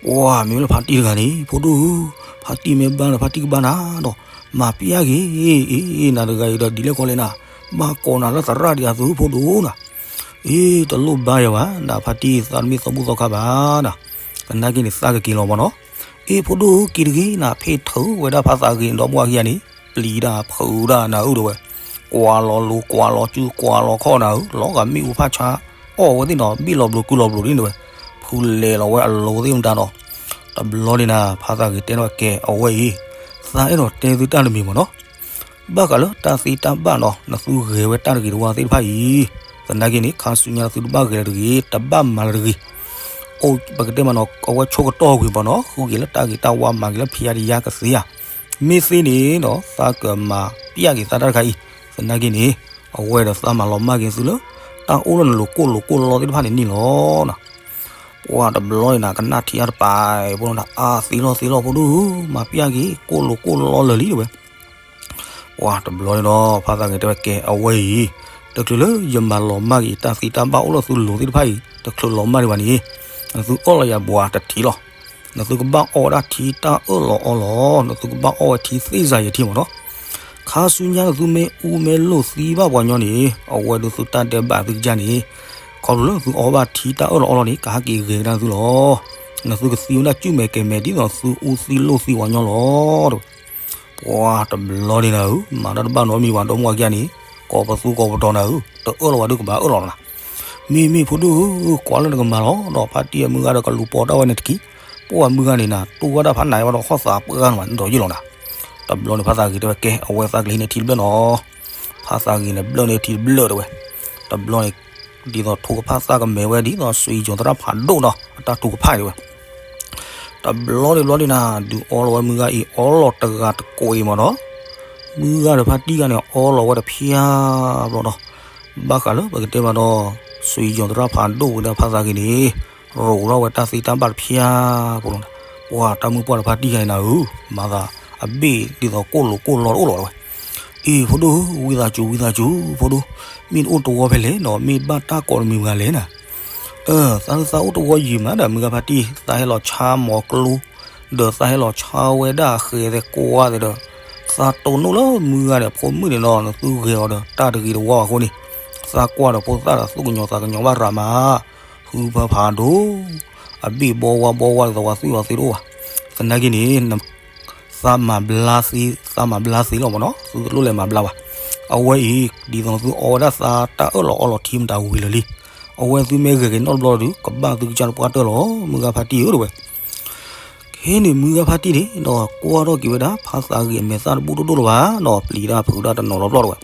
ပှၤမ့ၢ်လၢဖါတံၢ်တဂၤန့ၣ် ဖိဒိၣ်ဧၢ, ဖါတံၢ်မ့ၢ်ဘါဒီးဖါတံၢ်ကဘါနၤဒီး မၤပျၢ်က့ၤ, အ့ နၤတဂၤအံၤဒီးဒ်လဲၣ်ခီလဲၣ်နၤ, ဘၣ်ကိးနၤလၢသရၣ်ဒံးအသု ဖိဒိၣ်နၤ, အ့ တလိၣ်ဘါယၤဘၣ် နၤဖါတံၢ်သးတမ့ၢ်သီဘူၣ်သီခါဘၣ်နၤ, သနာ်က့န့ၣ်သးကက့ၤလီၤမၢ်နီၤ, အ့ ဖိဒိၣ်ဧၢ က့ၤတဂ့ၤနၤ, ဖ့ၣ်ထုးဝဲဒၣ်ဖါသးဂ့ၤဒီမါဝၤခံဂၤန့ၣ် ပျံၤတၢ်ဖုးတၢ်နၤဧၢတဲဝဲ, ကွၢ်လီၤလိၤကွၢ်လီၤစုကွၢ်လီၤခီၣ်နၤဧၢ, လီၤဂာ်မ့ၣ်အူဖးဆါအီၣ်ဝဲသ့ၣ်နီၤ, ဘ့ၣ်လီၤဘျိးကုလီၤဘျိးဒ်န့ၣ်တဲဝဲ, ဖုလဲၤလီၤဝဲအလိၤသ့ၣ်မတၤနီၤ, တဘျီန့ၣ်နၤ ဖါသးဂ့ၤတဲထီၣ်ကဲ အဝဲအံၤ သးအဲၣ်ဒိးတဲသုတၢ်တမံၤမၢ်နီၤ, ဘၣ်ဃးလၢတၢ်သ့တၢ်ဘၣ်နီၤ နသုဂဲၤဝဲတၢ်တဂ့ၤတဝါသ့ၣ်တဖၣ်အံၤ, သနာ်က့န့ၣ် ခါဆူညါသုတဘၣ်ဂဲၤလၢၤတဂ့ၤ, တဘၣ်မၤလၢၤတဂ့ၤ, အိၣ်ပကတဲမးနီၤ အဝဲဆိကတီၢ်ဝံၤမၢ်နီၤ, ဃုက့ၤလၢတၢ်ဂ့ၤတၢ်ဝါ မၤက့ၤလၢဖံးယါတံာ်ယါကသ့ဧါ, မ့ၢ်သ့န့ၣ်ဒီး သးကမၤပျၢ်က့ၤသးတၢ်တခါအံၤ, သနာ်က့န့ၣ် အဝဲဒီးသးမၤလီၤမၢ်က့ၤသုလၢ တၢ်အိၣ်လၢနလိၤကိၣ်လိၤကိၣ်လီသ့ၣ်တဖၣ်န့ၣ်န့ၣ်လီၤ. ပှၤတဘျီန့ၣ်နၤ ကနၣ်ထံအါတပၤဖိနီၤ, အါသ့လီၤသ့လီၤ ဖိဒိၣ်ဧၢ, မၤပျၢ်က့ၤ ကိၣ်လိၤကိၣ်လီလၢာ်လံတဲဝဲ, ပှၤတဘျီန့ၣ်ဒီး ဖါသးဂ့ၤတဲဝဲကဲ အဝဲအံၤ တချုးလၢ ယမၤလီၤမၢ်က့ၤ တၢ်သ့တၢ်ဘၣ်အိၣ်လၢသုလိၤသ့ၣ်တဖၣ်အံၤ တချုးလီၤမၢ်ဒံးဘၣ်န့ၣ်, နသုအၢၣ်လီၤယၤဘှၤတထံလီၤ. နသုကဘၣ်အီၣ်ဝဲဒၣ်ထံတၢ်အၢၣ်လီၤအီလီၤ, နသုကဘၣ်အီၣ်ဝဲထံသ့ၣ်စၤယဲၤထံမၢ်နီၤ. ခါဆူညါနသုမ့ၢ်အူမ့ၢ်လိၣ်သံဘၣ်ပှၤညီန့ၣ် အဝဲဒုးသုတၢ်ဒဲးဘးသုကစၢ်န့ၣ်, ခီဖျိလၢနသုအီၣ်ဘၣ်ထံတၢ်အၢၣ်လီၤအီလီၤန့ၣ် ကဟးက့ၤဂဲၤကဒါနသုလီၤ. နသုကသံဝဲဒၣ်ကုၢ်မဲာ်ကဲၤမဲာ် ဒ်သိးသုအူသံလိၣ်သံပှၤညီလီၤ. ပှၤတဘျီန့ၣ်နၤဧၢ, မၤတၢ်တဘၣ်နီတမံၤဘၣ် ဒီမါဝၤခံဂၤန့ၣ်, ကိးပသူကိးပတီၤနၤဧၢ, တအၢၣ်လီၤဝဲဒုးကဘၣ်အၢၣ်လီၤလီၤနၤ. မ့မ့ၢ်ဖိဒိၣ်ဧၢ, ကွၢ်လၢနကမၤလီၤ, ဒီးဖါတံၢ်အမုၢ်ဂၤဒီးကလူၤပိာ်တၢ်ဝဲန့ၣ်တက့ၢ်. ပှၤမုၢ်ဂၤန့ၣ်နၤ တူၢ်ဝဲဒၣ်ဖးနးဝဲဒီး ဟီၣ်သးပှၢ်ဂၤန့ၣ်ဘၣ် နဒီးယ့ၢ်လီၤနၤ. တဘျီန့ၣ်ဖါသးဂ့ၤတဲဝဲကဲ အဝဲသးကလဲၤဟံးန့ၢ်ထံတဘျၢၣ်နီၤ. ဖါသးဂ့ၤန့ၣ်ဘျၢၣ်န့ၢ်ထံတဘျၢၣ်တဲဝဲ. တဘျီန့ၣ် ဒ်သိးထိကဖၣ်သၣ်ကမဲာ်ဝဲ ဒ်သိးစွံယိၤသရၣ်ဖးဒိၣ်ဒီး အတၢ်ထိကဖၣ်တဲဝဲ. တဘျီန့ၣ်ဘျီန့ၣ်နၤ ဒုးအီလီၤဝဲမုၢ်ဂၤအံၤ အီလီၤတဂၤတကိးအံၤမၢ်နီၤ. မုၢ်ဂၤဒီးဖါတံၢ်ဂၤန့ၣ် အီလီၤဝဲတဖၠၣ်ဘျီဒီး ဘၣ်ဃးလၢပကတဲမးဒီး စွံယိၤသရၣ်ဖးဒိၣ်ဝဲဒီးဖါသးဂ့ၤန့ၣ် ရိးထီၣ်ဝဲတၢ်သ့တၢ်ဘၣ်တဖၠၣ်ဖိလီၤ. ပှၤတၢ်မုၢ်ပှၢ်ဒီးဖါတံၢ်ဂၤန့ၣ်နၤဧၢ, မၤသးအဘ့ၣ်ဒ်သိးကိၣ်လိာ်ကိၣ်လီတအိၣ်လီၤတဲဝဲ. အ့ ဖိဒိၣ်ဧၢ, ဝံသးစူၤ ဝံသးစူၤ ဖိဒိၣ်, မ့ၢ်တအိၣ်တဝီဖဲလဲၣ်နီၤ, မ့ၢ်ဘၣ်တၢ်ကိးတမံၤမတၤလဲၣ်နၤ. အၢ သးသးအိၣ်တဝီယံာ်မးဒီး မုၢ်ဂၤဖါတံၢ် သးဟဲလီၤဆါမီၤကျိ ဒီးသးဟဲလီၤဆါဝဲဒၣ်ဃဲၤသဲးကွၢ်သဲးဒီး သးတိၢ်နီၣ်လၢမုၢ်ဂၤန့ၣ် ဖိမုၣ်န့ၣ်နီၤ နသုဂဲၤအီၤဒီးတၢ်တဂ့ၤတဝါအဃိန့ၣ် သးကွၢ်ဒီးဖိသၣ်ဒီးသူၣ်ကညီၤသးကညီၤဘၣ်ရၤမး ဟုဖၢဖးဒိၣ် အဘ့ၣ်ဘီဝါဘီဝါဒ်သိးပှၤသွံၣ်အီၤသ့တအိၣ်ဘၣ်. သနာ်က့န့ၣ် သးမၤဘျါသ့ သးမၤဘျါသ့လီၤမၢ်နီၤ, သုတလိၣ်လဲၤမၤဘျါဘၣ်. အဝဲအံၤ ဒ်သိးသုအီဝဲဒၣ်သးတၢ်အၢၣ်လီၤအီလီၤထံမတၤဝံၤလၢာ်လံ. အဝဲသုမ့ၢ်ဂဲၤက့ၤနီတဘျီဒီး ကဘၣ်သုကစၢ်တပှၢ်တၢၢ်လီၤ မုၢ်ဂၤဖါတံၢ်ဧၢတဲဝဲ. ခဲန့ၣ်မုၢ်ဂၤဖါတံၢ်န့ၣ် ဒီးကွၢ်ထီၣ်က့ၤဝဲဒၣ် ဖါသးဂ့ၤအမဲာ်သၣ်တဘူၣ်ဒိၣ်ဒိၣ်လၢၤဘၣ်နီၤ, ပျံၤတၢ်ဖုးတၢ်တနီၤလီၤဘျီတဲဝဲ.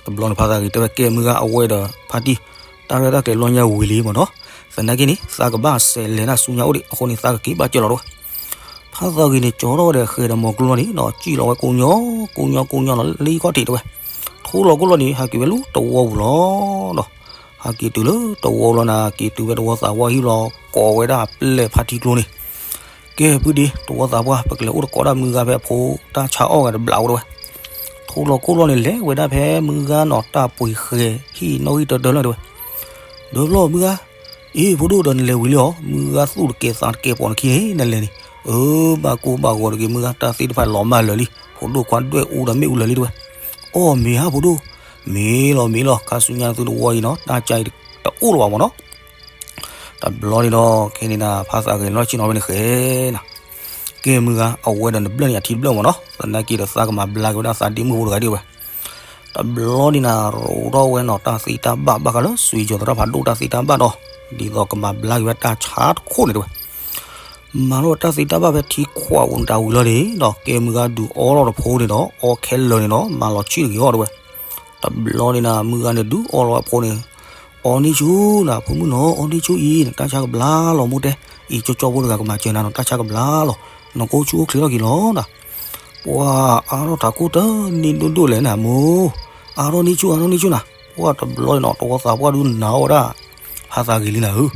တဘျီန့ၣ်ဖါသးဂ့ၤတဲဝဲ ကဲမုၢ်ဂၤအဝဲဒီးဖါတံၢ် တၢ်ရဲၣ်တၢ်ကျဲၤလီၤညါဝံၤလံမၢ်နီၤ, သနာ်က့န့ၣ် သးကဘၣ်စဲးလဲၤတၢ်ဆူညါအိၣ်ဒံး အဃိန့ၣ် သးကက့ၤဘၣ်ကၢၢ်လီၤတဲဝဲ. ဖါသးဂ့ၤန့ၣ် ကၠီထီၣ်ဝဲဒီးဃဲၤဒီးမီၤကျိလီၤန့ၣ်ဒီး စံၣ်လီၤဝဲကိညိ ကိညိ ကိညိလီၤလံခီၣ်ထံးတဲဝဲ. ထိလီၤကိၣ်လီၤန့ၣ် ဟးက့ၤဝဲလၢတဝီပူၤလီၤဒီး ဟးက့ၤတုၤလၢတဝီလီၤနၤ က့ၤတုၤဝဲတဝီသးဝီဟံၣ်လီၤ ကိးဝဲဒၣ်အပျဲၢ်ဖါတံၢ်ကျိန့ၣ် ကဲဖုဒ့ တဝီသးပှၢ် ပကလဲၤအိၣ်တကိးဒၣ်မုၢ်ဂၤဖဲအဖိတၢ်ဆါအီၣ်ဂၤတဘျးအိၣ်တဲဝဲ. ထိလီၤကိၣ်လီၤန့ၣ် လဲၤဝဲဒၣ်ဖဲမုၢ်ဂၤနီၤ တၢ်ပှ့ၤဃဲၤဟံၣ်နီၣ်ဂံၢ်တၢတၢလီၤတဲဝဲ. ဒီးဘျီမုၢ်ဂၤ အ့ ဖိဒိၣ်ဒီးနလဲၤဝံၤလံအီၤ မုၢ်ဂၤသူၣ်တကဲသးတကဲပိာ်နခံန့ၣ် နလဲၤန့ၣ် အၢ ဘၣ်ကိၢ်ဘၣ်ဂီၤတဂ့ၤ မုၢ်ဂၤတၢ်သ့ၣ်တဖၣ်လီၤမၢ်လၢာ်လံ ဖိ ဖိဒိၣ်ခွါဒွဲၣ်အူဒီးမ့ၣ်အူလၢာ်လံတဲဝဲ. အိၣ်မ့ၤဧါဖိဒိၣ်, မ့ၢ်လီၤမ့ၢ်လီၤ, ခါဆူညါသုတဝီအံၤနီၤ တၢ်ကါအံၤတအိၣ်လၢၤဘၣ်မၢ်နီၤ. တဘျီန့ၣ်ဒီး ခဲန့ၣ်နၤ ဖါသးဂ့ၤလီၤဆ့ၣ်နီၤဝဲန့ၣ်ဃဲနၤ ကဲမုၢ်ဂၤ အဝဲဒီးနဘျၢၣ်န့ၣ်အထံတဘျၢၣ်မၢ်နီၤ, သနာ်က့ဒီးသးကမၤဘျါက့ၤဝဲဒၣ်သးဒ့မုၣ်ဖိတဂၤဒ်ဝဲ. တဘျီန့ၣ်နၤရိးထီၣ်ဝဲနီၤ တၢ်သ့တၢ်ဘၣ်ဘၣ်ဃးလၢစွံယီၤသရၣ်ဖးဒိၣ်တၢ်သ့တၢ်ဘၣ်ဒီး ဒ်သိးကမၤဘျါက့ၤဝဲတၢ်ဆါတခိၣ်န့ၣ်တဲဝဲ. မၤထီၣ်ဝဲတၢ်သ့တၢ်ဘၣ်ဖဲထံခွးအိၣ်နတၢ်ဝံၤလီၤန့ၣ်ဒီး ကဲမုၢ်ဂၤဒုးအီလီၤတဖိန့ၣ်ဒီး အီခဲလၢာ်န့ၣ်ဒီး မၤလီၤဆံၣ်တဂ့ၤအီၤတဲဝဲ. တဘျီန့ၣ်နၤ မုၢ်ဂၤန့ၣ်ဒုးအီလီၤဝဲဖိန့ၣ် အီန့ၢ်ဆူၣ်နၤ ဖိမုၣ်နီၤ အီန့ၢ်ဆူၣ်အံၤ နတၢ်ဆါကဘျါလီၤမိၢ်တဲ, အံၤကၠီကၠီဖိတဂၤကမၤစၢၤနၤနီၤ တၢ်ဆါကဘျါလီၤ, နကအိၣ်ဆူၣ်အိၣ်ချ့ထီၣ်က့ၤလီၤနၤ. ပှၤအါထီၣ်ထးခိၣ်တန့ၢ်ဒိၣ်ဒိၣ်လဲၣ်နၤမိၢ်, အါထီၣ်န့ၢ်ဆူၣ် အါထီၣ်န့ၢ်ဆူၣ်နၤ. ပှၤတဘျီန့ၣ်နီၤ တဝီသးပှၢ်ဒုးနၤအီၣ်ဝဲဒၣ် ဖါသးဂ့ၤလံနၤဧ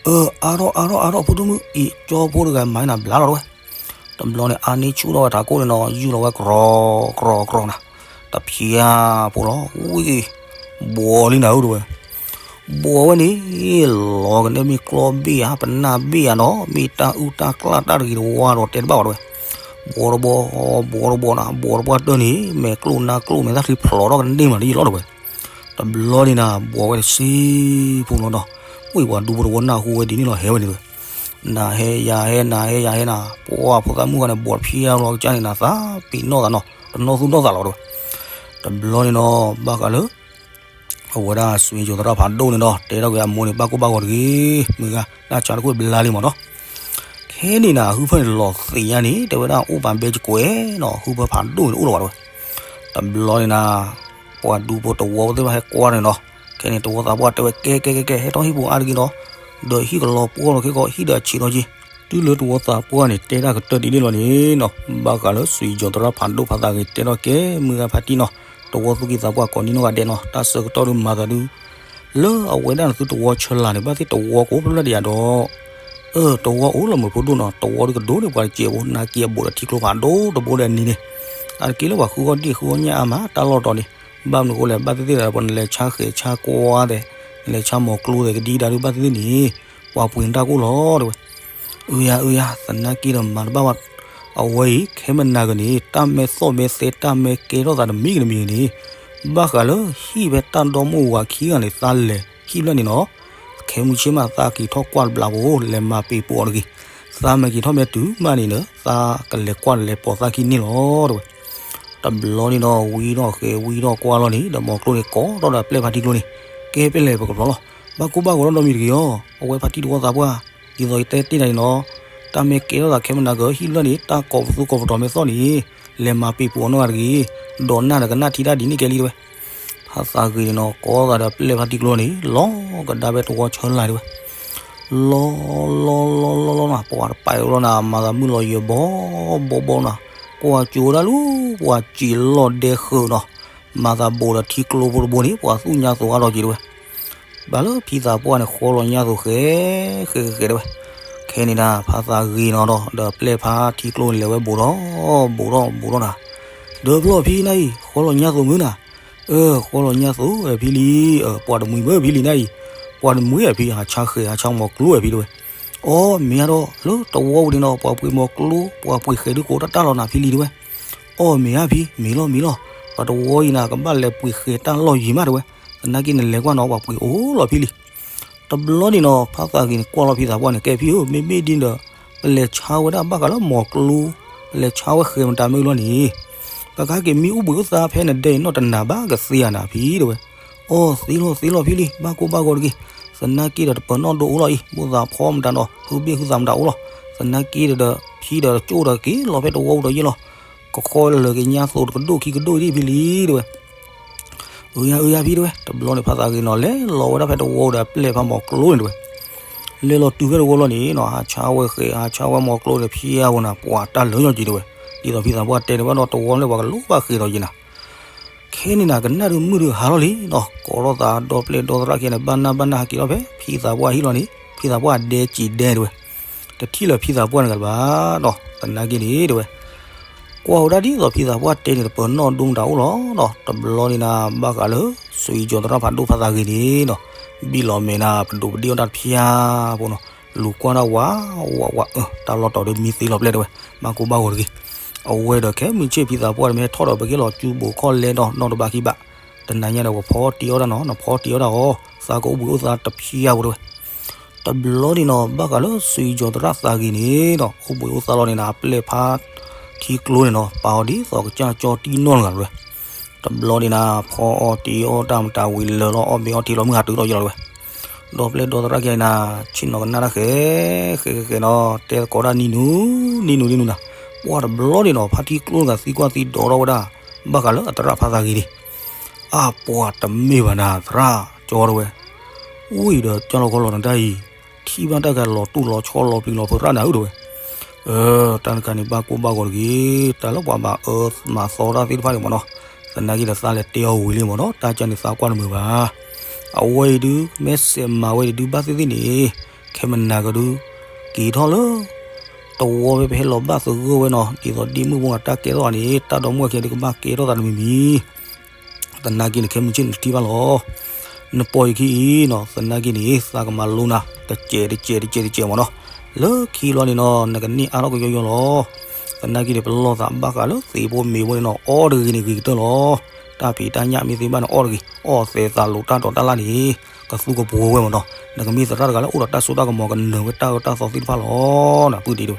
ၢ, အါထီၣ်အါထီၣ်အါထီၣ်ဖိဒိၣ်မုၣ် အံၤကၠီဖိတဂၤမၤနၤဘျါလီၤတဲဝဲ. တဘျီန့ၣ် အါန့ၢ်ဆူၣ်ထီၣ်ဝဲထးခိၣ်န့ၣ်နီၤ ယူၢ်လီၤဝဲကြီကြီကြီနၤ, တဖျါဖိလီၤ ဝံၤ ဘှီးလံနၤဧၢတဲဝဲ. ဘှီးဝဲန့ၣ် လီၤကနဲမ့ၢ်ကျီဘ့ၣ်ဧါ ပနၢ်ဘ့ၣ်ဧါနီၤ မ့ၢ်တၢ်အုၣ်တၢ်ကျၢ်တၢ်တဂ့ၤတဝါဒီးတဲတဘၣ်ဘၣ်တဲဝဲ. ဘှီးတဘှီး ဘှီးတဘှီးနၤ ဘှီးတဘှီးတၢၢ်န့ၣ် မဲာ်ကျိၣ်နါကျိၣ်မဲာ်သၣ်ချံဖျိးထီၣ်ကန့ၢ်မးတယံာ်လီၤတဲဝဲ. တဘျီန့ၣ်နၤ ဘှီးဝဲတစ့ဖိလီၤဒီး ဝံၤပှၤဒူဖိတဝီနၢ်ဟူဝဲဒ်န့ၣ်လီၤဟဲဝဲန့ၣ်တဲဝဲ. နၤဟဲယၤဟဲ နၤဟဲယၤဟဲနၤ ပှၤဖိသၣ်မုၣ်ဂၤန့ၣ် ဘှီးတဖျါလီၤကစၢ်န့ၣ်နၤ သးပ့ၤနီၣ်သးနီၤ တနီၣ်သူၣ်နီၣ်သးလီၤတဲဝဲ. တဘျီန့ၣ်နီၤ ဘၣ်ဃးလၢ အဝဲဒၣ်စွံယိၤသရၣ်ဖးဒိၣ်န့ၣ်ဒီး တဲထီၣ်က့ၤအမိၢ်န့ၣ် ဘၣ်ကိၢ်ဘၣ်ဂီၤတဂ့ၤ, မုၢ်ဂၤ တၢ်ဆါတခိၣ်ဘျါလံမးနီၤ. ခဲန့ၣ်နၤ ဟုဖၢၣ်န့ၣ်လီၤသ့ၣ်ညါန့ၣ် တဲဝဲဒၣ်အိၣ်ပာ်ဘဲကကွဲးနီၤ ဟုဖၢၣ်ဖးဒိၣ်န့ၣ်တအိၣ်လၢၤဘၣ်တဲဝဲ. တဘျီန့ၣ်နၤ ပှၤဒူဖိတဝီဖိသ့ၣ်တဖၣ်ဟဲကွၢ်န့ၣ်နီၤ, ခဲန့ၣ်တဝီသးပှၢ်တဲဝဲ ကဲကဲကဲကဲ ဟဲထီၣ်ဟံၣ်ပူၤအါတက့ၢ်ဒီး ဒီးဟံၣ်ကလီၤပှီၢ်လီၤခဲကီး ဟံၣ်ဒီးအဆံးထီၣ်က့ၤ. တုၤလၢတဝီသးပှၢ်န့ၣ် တဲတၢ်ကတၢၢ်ဒ်န့ၣ်လီၤန့ၣ်နီၤ ဘၣ်ဃးလၢစွံယိၤသရၣ်ဖးဒိၣ်ဖးသးဂ့ၤ တဲထီၣ်ကဲ မုၢ်ဂၤဖါတံၢ်နီၤ, တဝီသူၣ်ကံၢ်သးပှၢ်ကိးနံၤနီၢ်ဂၤဒဲးနီၤ တၢ်ဆၢကတီၢ်ဒုးမၤသးဒုး လၢအဝဲဒၣ်နသုတဝီဆၢလာ်န့ၣ် ဘၣ်သ့ၣ်တဝီကအိၣ်ဖျၢၣ်ဒံးယၤဒီး အၢ တဝီအိၣ်လီၤမုၢ်ဖိဒိၣ်နီၤ တဝီဒုးကဒိၣ်န့ၣ် ပှၤတစဲးဖိ နာ်က့အဘူးဒီးထံကျိဖးဒိၣ်တဘိဒီးအနံၤန့ၣ် အါတက့ၢ်လၢပှၤဃုဂီၢ်ဒံၣ်ဃုဂီၢ်ညၣ်အါမး တၢ်လီၢ်တီၤန့ၣ် ဘၣ်မနုၤအဃိလဲၣ် ဘၣ်သ့ၣ်သ့ၣ်ဒီး ပှၤနလဲၤဆါဃဲၤဆါကွၢ်သဲး နလဲၤဆါမီၤကျိသဲးကဒံကဒါဒုး ဘၣ်သ့ၣ်သ့ၣ်န့ၣ် ပှၤပှ့ၤနတၢ်ကိၢ်လီၤတဲဝဲ. အၢယၤ အၢယၤ သနာ်က့ဒီးမၤတဘၣ်ဘၣ်. အဝဲအံၤ ခဲမုၢ်နၤကန့ၣ် တၢ်မ့ၢ်သီၣ်မ့ၢ်သဲ တၢ်မ့ၢ်ကဲထီၣ်သးတမံၤကတမံၤန့ၣ် ဘၣ်ဃးလၢဟံၣ်ဖဲတၢ်ဒီမိၢ်ဝၤခံဂၤန့ၣ် သးလဲၤဟံၣ်ဖျၢၣ်န့ၣ်နီၤ, ခဲမုၢ်ဆ့ၣ်မးသးက့ၤထီၣ်ကွၢ်တဘျီဖိ လဲၤမၤပ့ၤပိာ်အီၤတဂ့ၤ. သးမ့ၢ်က့ၤထီၣ်မ့ၢ်တုၤမးန့ၣ်ဒီး သးကလဲၤကွၢ်လဲၤပိာ်သးခံန့ၣ်လီၤတဲဝဲ. တဘျီန့ၣ်ဒီး ဝံထီၣ်ဃဲၤဝံထီၣ်ကွၢ်လီၤန့ၣ် ဒီးမီၤကျိန့ၣ်ကိးထီၣ်ဒီးအပျဲၢ်ဖါတံကျိန့ၣ် ကဲပလဲၣ်ပကဖျီလီၤ. ဘၣ်ကိၢ်ဘၣ်ဂီၤထီၣ်ဒီးမံၤတဂ့ၤအီၤ အဝဲဖါတံတဝီသးပှၢ် ဒ်သိးယတဲတ့ၢ်နၤန့ၣ်နီၤ, တၢ်မ့ၢ်ကဲထီၣ်သးခဲမုၢ်နၤက ဟံၣ်ဖျၢၣ်န့ၣ် တၢ်ကိးပသူကိးပတီၤမ့ၢ်သီၣ်န့ၣ် လဲၤမၤပ့ၤပိာ်အီၤနီတဂၤတဂ့ၤ, ဒီးနၢ်ဒီးကနၣ်ထံတၢ်ဒ်န့ၣ်ကဲလံတဲဝဲ. ဖါသးဂ့ၤန့ၣ်နီၤ ကိးသးဒီးအပျဲၢ်ဖါတံကျိန့ၣ် လီၤကဒါဖဲတဝီဆၢလာ်တဲဝဲ. လီၤလီၤလီၤလီၤလီၤလီၤနၤ ပှၤတပာ်အီၤလီၤနၤ မၤသးမုၢ်လီၤယၢၤဘီဘီဘီနၤ, ကွၢ်ကၠိဒၣ်လူၤ ပှၤစံးလီၢ်ဒဲဃုာ်နီၤ, မၤသးဘူးဒီးထံကျိဖိတဘိန့ၣ် ပှၤသူၣ်ညါသိးအါထီၣ်က့ၤတဲဝဲ. ဘၣ်လၢဖံသးပှၢ်န့ၣ် ဃီလီၤညါသိးဃဲဃဲဃဲတဲဝဲ. ခဲန့ၣ်ဒၣ် ဖါသးဂ့ၤနီၤဒီး ဒီးပျဲၢ်ဖါထံကျိန့ၣ် လဲၤဝဲဘူးထီၣ် ဘူးထီၣ်ဘူးထီၣ်နၤ, ဒီးဖျီၣ်ဖံနၤအံၤ ဃီလီၤညါသိးမုၢ်နၤ, အၢ ဃီလီၤညါသိးဝဲဖံလံ, ပှၤတမှံၤမ့ၢ်ဖံလံနၤအံၤ, ပှၤတမှံၤဝဲဖံ ဟးဆါဃဲၤ ဟးဆါမီၤကျိဝဲဖံတဲဝဲ. အီ မ့ၢ်ဧါဒီး လၢတဝီပူၤန့ၣ်နီၤ ပှၤပှ့ၤမီၤကျိ ပှၤပှ့ၤဃဲၤဒုးကိးတၢ်တၢ်လီၤနၤဖံလံတဲဝဲ. အီ မ့ၢ်ဧါဖံ မ့ၢ်လီၤမ့ၢ်လီၤ, ပှၤတဝီအံၤနၤ ကဘၣ်လဲၤပှ့ၤဃဲၤတၢ်လီၢ်ယံၤမးတဲဝဲ, သနာ်က့နလဲၤကွၢ်နီၤ ပှၤပှ့ၤအိၣ်လီၤဖံလံ. တဘျီန့ၣ်နီၤ ဖါသးဂ့ၤန့ၣ် ကွၢ်လီၤဖံသးပှၢ်န့ၣ် ကဲဖံဧၢ မ့မ့ၢ်ဒ်ဒီး ပလဲၤဆါဝဲဒၣ်ဘၣ်ဃးလၢမီၤကျိ, ပလဲၤဆါဝဲဃဲၤမတၤမ့ၢ်လီၤန့ၣ်, ပကဟဲက့ၤမံအိၣ်ဘှံးအိၣ်သါဖဲနဒဲအံၤနီၢ်တနၤဘၣ်ကသ့ဧါနၤဖံတဲဝဲ. အီ သ့လီၤသ့လီၤဖံလံ ဘၣ်ကိၢ်ဘၣ်ဂီၤတဂ့ၤ, သနာ်က့ဒီးတပၢၤနီၣ်ဒိအိၣ်လီၤအံၤ ဘိသးဖီမတၤဒီး ဟုဘ့ၣ်ဟုသးမတၤအိၣ်လီၤ, သနာ်က့ဒီး ဖံဒီးကၠိဒီးက့ၤလီၤဖဲတဝီပူၤဒီးယဲလီၤ, ကခီလၢာ်က့ၤညါသိးတကဒိၣ်ခံကဒိၣ်ဒံးဖံလံတဲဝဲ. အၢယၤ အၢယၤဖံတဲဝဲ. တဘျီန့ၣ် ဖါသးဂ့ၤနီၤ လဲၤလီၤဝဲဒၣ်ဖဲတဝီဒီးအပျဲၢ်ဖါမီၤကျိန့ၣ်တဲဝဲ. လဲၤလီၤတုၤဖဲတဝီလီၤန့ၣ်နီၤ ဟးဆါဝဲဃဲၤ ဟးဆါဝဲမီၤကျိန့ၣ် ဖျါဝဲနၤ ပှၤတၢ်လၢာ်ညီက့ၤတဲဝဲ. ဒ်သိးဖံသးပှၢ်တဲန့ၣ်ဘၣ်ဒီးတဝီန့ၣ် ပှၤကလိၣ်ဘၣ်ဃ့ၢ်ဒီးက့ၤနၤ ခဲန့ၣ်နၤ ကနၣ်ဒုးမုၢ်ဒုးဟါလီၤလံနီၤ ကိးထီၣ်သးဒီပျဲၢ်ဒီသရၣ်ခံဂၤန့ၣ် ဘၣ်နၢ်ဘၣ်နၢ်ဟးက့ၤထီၣ်ဖဲ ဖံသးပှၢ်ဟံၣ်လီၤန့ၣ် ဖံသးပှၢ်ဒဲကံးဒဲတဲဝဲ. တထံၣ်လၢၤဖံသးပှၢ်န့ၣ်ဂၤဘၣ်ဒီး သနာ်က့န့ၣ်တဲဝဲ ကွၢ်ဝဲဒၣ်ဒ်သိးဖံသးပှၢ်တဲန့ၣ် တပၢၤနီၣ်ဒိမတၤအိၣ်လီၤနီၤ တဘျီန့ၣ်နၤ ဘၣ်ဃးလၢ စွံယိၤသရၣ်ဖးဒိၣ်ဖါသးဂ့ၤန့ၣ်နီၤ ဘံၣ်လီၤမဲာ်နၤ ပဒိးပဒ့ၣ်အီၣ်တၢ်တဖျါဖိနီၤ လူၤကွၢ်ဒၣ်ဝးဝးဝး အၢ တၢ်လီၢ်တီၤဒုးမံသ့လီၤပျဲၢ်တဲဝဲ ဘၣ်ကိၢ်ဘၣ်ဂီၤတဂ့ၤ. အဝဲဒီးခဲမုၢ်ဆ့ၣ်ဖံသးပှၢ်တမ့ၢ်ဟဲထီၣ်ဒီး ပကဟ့ၣ်လီၤစုဘိးခီၣ်လဲဒီးနီတဘၣ်ခံဘၣ်, တနၤညါဒီးပဖီတ့အီၣ်တၢ်နီၤ, နဖီတ့အီၣ်တၢ်အီၤ, သးကအိၣ်ဘှံးအိၣ်သါတဖျါဖိတဝဲ. တဘျီန့ၣ်နီၤ ဘၣ်ဃးလၢစွံယီၤသရၣ်သးဂ့ၤန့ၣ်ဒီး အိၣ်ဘှံးအိၣ်သါလီၤန့ၣ်နၤ အပျဲၢ်ဖါထံကျိန့ၣ်နီၤ ပာ်အီၤဒ်သိးကစၢ်ကၠီတံၢ်နီၢ်တဂၤတဝဲ. တဘျီန့ၣ်နၤ ဖီအီၣ်တ့အီၣ်တၢ်မတၤဝံၤလၢာ်လီၤ အီၣ်ဘ့အီထံလီၤ မုၢ်ဟးတုၤထီၣ်ယလီၤတဝဲ. ဒီးပျဲၢ်ဒီသရၣ်ခံဂၤအံၤနၤ ဆ့ၣ်နီၤကနၣ်တၢ်ဃဲ ဃဲဃဲဃဲနီၤ တဲသကိးတၢ်နံၤနုၤ နံၤနုၤ နံၤနုၤနၤ. ပှၢ်တဘျီန့ၣ်နီၤ ဖါထံကျိတဂၤသံကွၢ်သံဒိးထီၣ်ဝဲဒၣ် ဘၣ်ဃးလၢအသရၣ်ဖါသးဂ့ၤန့ၣ်. အါ ပှၤတမ့ၢ်ဘၣ်နၤ သရၣ်ကၠီတဝဲ. ဝံၤဒီးကၠီလီၤခီလီၤနတၢ်အံၤ ထံၣ်ဘၣ်တၢ်ကလီၤတူၢ်လီၤဆီလီၤပျံၤလီၤဖုးရၣ်နၤဧၢတဝဲ. အၢ တၢ်တခါန့ၣ် ဘၣ်ကိၢ်ဘၣ်ဂီၤတဂ့ၤ, တၢ်လၢပှၤမၤအၢမၤသီတၢ်သ့ၣ်တဖၣ်န့ၣ်မ့ၢ်နီၤ, သနာ်က့ဒီးသးလဲၤတဲအီၤဝံၤလံမ့ၢ်နီၤ, တၢ်ကၢန့ၣ်သးကွၢ်တမုာ်ဘၣ်. အဝဲအံၤဒုး မ့ၢ်စဲးမၤဝဲဒုး ဘၣ်သ့ၣ်သ့ၣ်န့ၣ် ခဲမနၤကဒုး က့ၤထီၣ်လၢ တဝီဖဲပဟဲလီၤဘၣ်သဂၢၢ်ဝဲနီၤ, ဒ်သိးဒ်မုၢ်ဖိဂၤတၢ်ကဲထီၣ်အီၤန့ၣ် တၢ်ဒီမါဝၤခံဂၤဒုးကဘၣ်ကဲထီၣ်သးတမံၤမံၤ သနာ်က့န့ၣ် ခဲမုၢ်ဆ့ၣ်န့ၣ်တထံၣ်ဘၣ်လီၤ. နပိာ်ယခံအံၤနီၤ, သနာ်က့န့ၣ် သးကမၤလိနၤ တစဲးတစဲးတစဲးတစဲးမ့ၢ်နီၤ, လၢခံလီၤန့ၣ်နီၤ နကန့ၢ်အါထီၣ်ကယီယီလီၤ. သနာ်က့န့ၣ် ပလီၢ်သးဘၣ်ဃးလၢသ့ၣ်ဖိမ့ၢ်ဖိန့ၣ်နီၤ အီၣ်တဂ့ၤန့ၣ်ဂ့ၤကတၢၢ်လီၤ. တၢ်ဖံးတၢ်ညၣ်မ့ၢ်သ့ဘၣ်န့ၣ်အီၣ်တဂ့ၤ, အီၣ်သဲးသးလိၤတၢ်ဒိးတၢ်လၢ်န့ၣ် ကသူကပှဲၤဝဲမ့ၢ်နီၤ, နကမ့ၢ်သရၣ်တဂၤလၢအိၣ်ဒီးတၢ်စိတၢ်ကမီၤကနၢၤဝဲတၢ်အၢတၢ်သီသ့ၣ်တဖၣ်လီၤ. နပုၢ်ဒ့တဝဲ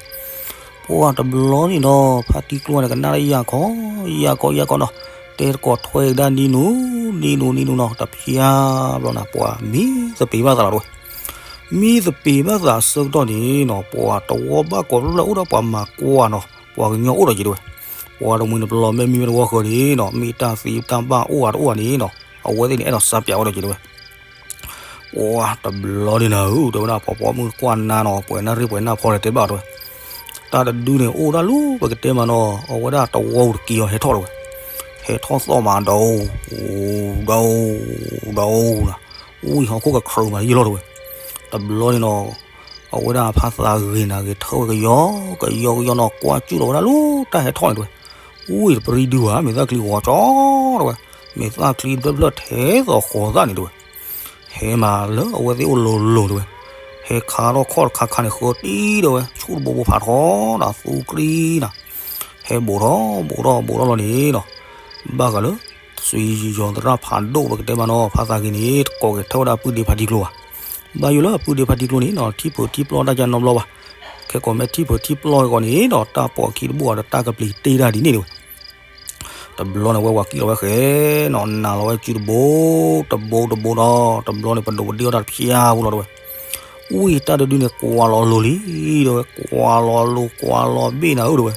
ပှၢ်တဘျီန့ၣ်နီၤ ဖါတံကျိန့ၣ် ကနၣ်တၢ်ယၢ်ခီ ယၢ်ခီ ယၢ်ခီနီၤ, တဲသကိးထွဲကဒါနံၤနုၤ နံၤနုၤ နံၤနုၤနီၤ, တဖျါဘျီနၤ ပှၤမံသပ့ၤဘၣ်သးလီၤတဝဲ. မံသပ့ၤဘၣ်သးအဆၢကတီၢ်န့ၣ်နီၤ ပှၤတဝီဘၣ်ကိးဖျၢၣ်ဖျၢၣ်အိၣ်ဒီးပှၤမၤကွၢ်နီၤ, ပှၤကညီအိၣ်ဒီးက့ၤတဝဲ. ပှၤတမှံၤန့ၣ်ပလီၢ်မ့ၢ်မံမ့ၢ်တဝီဃၢၤန့ၣ်နီၤ မ့ၢ်တၢ်သ့တၢ်ဘၣ်အိၣ်ဂၤတအိၣ်ဂၤန့ၣ်နီၤ အဝဲသ့ၣ်န့ၣ် အဲၣ်ဒိးစးပၠးဝဲဒီးက့ၤတဝဲ. ပှၤတဘျီန့ၣ်နၤဧၢ တဲဝဲဒၣ် ဖီဖီမုၢ်ကွၢ်နါနီၤ ပှဲၤနၣ်ရံၣ်ပှဲၤနၣ်ဖီလဲၣ်တဲဘၣ်အီၤတဝဲ. တၢ်တဒုန့ၣ် အိၣ်ဒၣ်လၢ ပကတဲမးနီၤ အဝဲဒၣ်တဝီဧိၤတက့ၤအီၤဟဲထီၣ်တဝဲ. ဟဲထီၣ်သီၣ်မးဒီး ဒီး ဒီး ဝံၤဟီၣ်ခိၣ်ကခြၢးမးယံၤလီၤတဝဲ. တဘျီန့ၣ်နီၤ အဝဲဒၣ်ဖါသးဂ့ၤနၤဂ့ၤထၢၣ်ဝဲကယီ ကယီကယီနီၤ ကွၢ်ကၠူၣ်လီၤဝဲဒၣ်လၢတၢ်ဟဲထီၣ်န့ၣ်တဝဲ. ဝံၤတပရံဒုဘၣ် မဲာ်သၣ်ချံဂီၤကၠီတဝဲ. မဲာ်သၣ်ချံတဖျၢၣ်ဖျၢၣ်ထဲသိးဃီၤသၣ်န့ၣ်တဝဲ. ဟဲမးလၢအဝဲသ့ၣ်အိၣ်လိၤလိၤတဝဲ. ဟဲခါထီၣ်ခီၣ်တခါခါန့ၣ် ဃၢတံၢ်တဝဲ ဆူၣ်တဘိဘိဖးထီနၤ သူကရံနၤ. ဟဲဘူးထီၣ်ဘူးထီၣ်ဘူးထီၣ်လီၤန့ၣ်နီၤ ဘၣ်ဃးလၢ စွံယီၤသရၣ်ဖးဒိၣ် ပကတဲမးနီၤ ဖါသးဂ့ၤန့ၣ် တကိးက့ၤထၢၣ်ဝဲဒၣ်ပုၢ်ဒ့ဖါတံကျိဘၣ်. ဘၣ်ယိၣ်လၢအပုၢ်ဒ့ဖါတံကျိန့ၣ်နီၤ ထံၣ်ဖုးထံၣ်ပျီၢ်တၢ်ကနီတဘျီဘၣ်. ခဲကိးမ့ၢ်ထံၣ်ဖုးထံၣ်ပျီၢ်က့ၤအီၤန့ၣ်နီၤ တၢ်ပိာ်ခံတဘိဒီးတၢ်ကပျံၤတ့ၢ်တၢ်ဒ်န့ၣ်တဝဲ. တဘျီန့ၣ်ဝဲဝၤကံၣ်လီၤဝဲဃဲနီၤ နၤလီၤဝဲစုတဘိ တဘိတဘိဒီး တဘျီန့ၣ် ပဒိးပဒ့အီၣ်တၢ်တဖျါဖိလီၤတဝဲ. ဝံၤတၢ်တဒုန့ၣ် ကွၢ်လီၤလိၤလံတဝဲ ကွၢ်လီၤလိၤကွၢ်လီၤဘ့ၣ်နၤဧၢတဝဲ.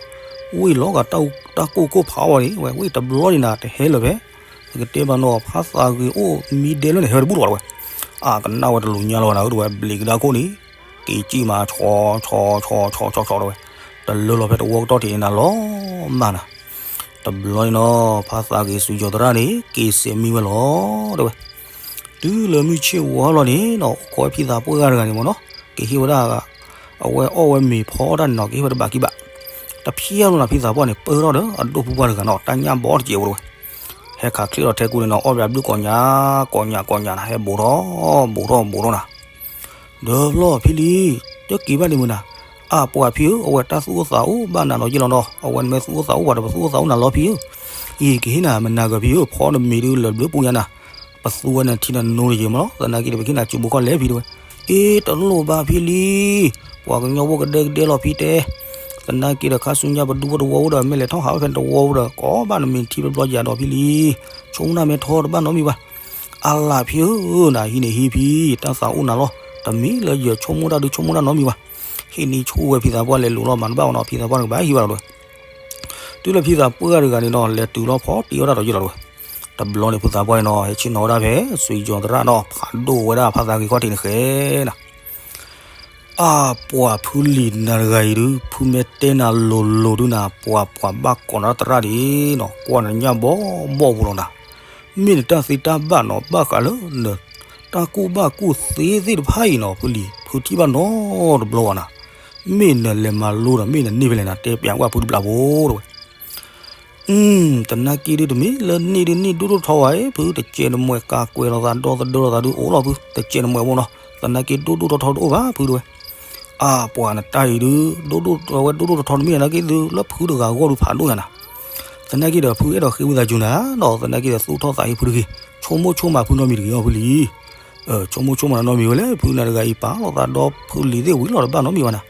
ဝံၤလီၤဂာ်တၢ်ကိၢ်ကိၢ်ဖးအီၤန့ၣ်ဝဲ ဝံၤတဘျီန့ၣ်နၤ တဟဲလၢၤဖဲ ပကတဲမးနီၤ ဖါသးဂ့ၤအိၣ်မံဒဲလၢန့ၣ် ဟဲဝဲတဘူၣ်လီၤတဝဲ. အကနၣ်ဝဲတလူၤညါလီၤနၤဧၢတဝဲ ဘျံးကဒါခိၣ်န့ၣ် က့ၤစံၣ်မး ဆီဆီဆီဆီဆီဆီတဝဲ. တလၢလီၤဖဲတဝီကတီၢ်ထံးန့ၣ်နၤလီၤမၢ်နၤ. တဘျီန့ၣ်နီၤ ဖါသးဂ့ၤစွံယီၤသရၣ်န့ၣ် က့ၤစဲးမံဝဲလီၤတဝဲ. တုၤလၢမုၢ်ဆ့ၣ်ဝါလီၤန့ၣ်နီၤ အိၣ်ခိးဝဲဖံသးပှၢ်ဂၤတဂၤန့ၣ်မ့ၢ်နီၤ ကဟ့ၣ်ဝဲဒၣ် အဝဲအီၣ်ဝဲမ့ၤဖီအီၣ်တၢ်န့ၣ်နီၤ ကဟ့ၣ်ဝဲတဘၣ်ခံဘၣ်. တဖျါလီၤနၤ ဖံသးပှၢ်န့ၣ် ပၢထီၣ်ဒီးအဒိၣ်ဖိပှၢ်တဂၤနီၤ တၢ်ညၣ်ဘီတစဲးဖိတဝဲ. ဟဲခးချ့လီၤထဲကူန့ၣ်နီၤ အီၣ်ဝဲအဘျုးကိးညါ ကိးညါ ကိးညါနၤ ဟဲဘူးထီၣ် ဘူးထီၣ် ဘူးထီၣ်နၤ. ဒီးဖျီၣ်ဖံလံ တက့ၤဘၣ်န့ၣ်မုၢ်နၤ. အါပှၤဖံဧၢ အဝဲတၢ်သူၣ်အိၣ်သးအိၣ်ဘၣ်နၤနီၤယ့ၢ်လီၤနီၤ အဝဲနမ့ၢ်သူၣ်အိၣ်သးအိၣ်ပှၤဒီးပသူၣ်အိၣ်သးအိၣ်နၤလီၤဖံဧၢ. ယကဟ့ၣ်နၤမနၤဂၤဖံဧၢ ဖီနမ့ၤဒုလၢာ်ဘျုးပူၤညါနၤ ပသူဝဲနထံနနိတယ့ၢ်မးလီၤ သနာ်က့ဒီး ပကဟ့ၣ်နၤစုဘိခီၣ်လဲၢ်ဖံတဲဝဲ. အ့ တလိၣ်ဘၣ်ဖံလံ ပှၤကညီဖိကဒဲကဒဲလီၤဖံတဲ သနာ်က့ဒီး ခါဆူညါပဒူဖိတဝီဖိဒီး မ့ၢ်လဲၤထီၣ်ဟးဝဲဖဲတဝီဖိဒီး ကိးဘၣ်နမ့ၤထံဘျီဘျီယၤဒီးဖံလံ ဆိကမိၣ်တၢ်မ့ၢ်ထီတဘၣ်နီတမံၤဘၣ်. အလၣ်ဖံဧၢ နဟံးန့ၣ်ဟံးဖံ တၢ်သးအိၣ်နၤလီၤ တမ့ၢ်လၢယဆိကမိၣ်တၢ်ဒုးဆိကမိၣ်တၢ်နီတမံၤဘၣ်. ဟံးန့ၢ်ဆိၣ်ဝဲဖံသးပှၢ်လဲၤလိာ်လီၤမၤတဘၣ်ဝဲနီၤ ဖံသးပှၢ်န့ၣ်ကဘၣ်ဟံးဘၣ်လီၤတဝဲ. တုၤလၢဖံသးပှၢ်တဂၤန့ၣ်နီၤ လဲၤတုၤလီၤဖီတ့အီၣ်တၢ်ဒီးယ့ၢ်လီၤတဝဲ. တဘျီန့ၣ်ဖုသးပှၢ်န့ၣ်နီၤ ဟဲဆ့ၣ်နီၤဝဲဒၣ်ဖဲ စွံယီၤသရၣ်နီၤ ဖးဒိၣ်ဝဲဒၣ်ဖါသးဂ့ၤခီၣ်ထံးန့ၣ်ဃဲနၤ အါပှၤဖုလံၤနၤတဂၤအံၤဒုး ဖုမ့ၢ်တဲနၤလိၤလိၤဒုးနၤ ပှၤပှၤဘၣ်ကိးနၤသရၣ်ဒ်နီၤ ကွၢ်နညၣ်ဘီဘီပူၤလီၤနၤ. မ့ၢ်နတၢ်သ့တၢ်ဘၣ်နီၤ ဘၣ်ဃးလၢန တၢ်ကူၣ်ဘၣ်ကူၣ်သ့သ့ၣ်တဖၣ်အံၤနီၤ ဖုလံၤ ဖုထံၣ်ဘၣ်နီတဘျီဘၣ်နၤ. မ့ၢ်နလဲၤမၤလိဒီး မ့ၢ်နန့ၢ်ဖဲလဲၣ်နၤ တဲပျးကွၢ်ဖုတဘျီဖိတဝဲ. သနာ်က့ဒုး တမ့ၢ်လၢန့ၢ်ဒုးန့ၢ်ဒိၣ်ဒိၣ်ထီဘၣ်အံၤ ဖုတစဲးတမှဲၤ ကးကွဲးလိာ်သး ဒီသဒၢလိာ်သးဒုးအိၣ်လီၤဖု တစဲးတမှဲၤဖိနီၤ သနာ်က့ဒိၣ်ဒိၣ်ထီထီတအိၣ်ဘၣ်ဖုတဝဲ. အပှၤနတၢ်အံၤဒုး ဒိၣ်ဒိၣ်ဝဲဒိၣ်ဒိၣ်ထီထီတမ့ၢ်နၤက့ၤသု လၢဖုတဂၤအဂီၢ်ဒုးဖးဒိၣ်ညါနၤ. သနာ်က့ဒီး ဖုအဲၣ်ဒိးဃ့ဝံသးစူၤနၤဒီး သနာ်က့ဒီး သူၣ်ထီၣ်သးဟ့ဖုတဂ့ၤ, ဆိကမိၣ်ဆိကမးဖုနီတမံၤတဂ့ၤအီၤဖုလံ. ဆိကမိၣ်ဆိကမးနီတမံၤဝဲလဲၣ် ဖုနၤတဂၤအံၤ ပာ်လီၤသးဒီဖုလံၤသ့ၣ်ဝံၤလီၤဒီး ဘၣ်နီတမံၤဘၣ်နၤ.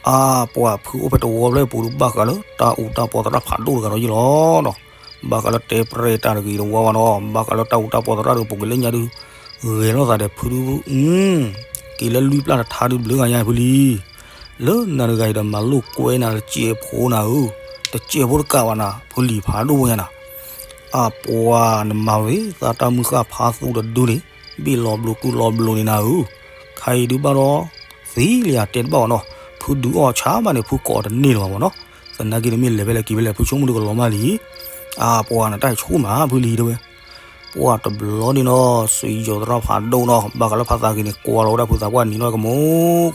အပှၤဖုအိၣ်ဖဲတဝီဖျၢၣ်အပူၤဒုး ဘၣ်ဃးလၢတၢ်အူတၢ်ပီသရၣ်ဖးဒိၣ်တဂၤဒီးယ့ၢ်လီၤဒီး ဘၣ်ဃးလၢတဲပြဲၢ်တၢ်တဂ့ၤတဝါဘၣ်နီၤ, ဘၣ်ဃးလၢတၢ်အူတၢ်ပီသရၣ်တဂ့ၤ ပူၤကလၢညါဒုး ဂဲၤလိာ်သးဒီးဖုဒုး, က့ၤလၢလွံၢ်ပျၢ်တထါဒုးဘျုးဂၤညါဖုလံ. လၢနၤတဂၤအံၤဒီးမၤလိာ်ကွဲနၤတစဲးဖိနၤဧၢ, တစဲးဖိတကးဘၣ်နၤ ဖုလံၤဖးဒိၣ်ညါနၤ. အပှၤနမၤဝဲ သးတၢ်မုၢ်ဃၢ်ဖးသူတဒုန့ၣ် ဘ့ၣ်လီၤဘျိးကုၢ်လီၤဘျိးန့ၣ်နၤဧၢ, ခါအံၤဒုးဘၣ်ဒီး သ့လံဧါတဲတဘၣ်ဘၣ်နီၤ, ဖုဒုးအီၣ်ဆါဘၣ်န့ၣ် ဖုကိးတန့ၢ်လၢၤဘၣ်မ့ၢ်နီၤ. သနာ်က့တမ့ၢ်လဲၤဖဲလဲၣ်က့ၤဖဲလဲၣ် ဖုဆိကမိၣ်ဒုးကလီၤမၢ်လံ. အပှၤနတၢ်ဆိကမိၣ်မးဖုလံၤတဲဝဲ. ပှၤတဘျီန့ၣ်နီၤ စံယိၤသရၣ်ဖးဒိၣ်နီၤ ဘၣ်ဃးလၢဖးသးဂ့ၤန့ၣ် ကွၢ်လီၤဝဲဒၣ်ဖုသးပှၢ်နံၤနီၢ်ကမူ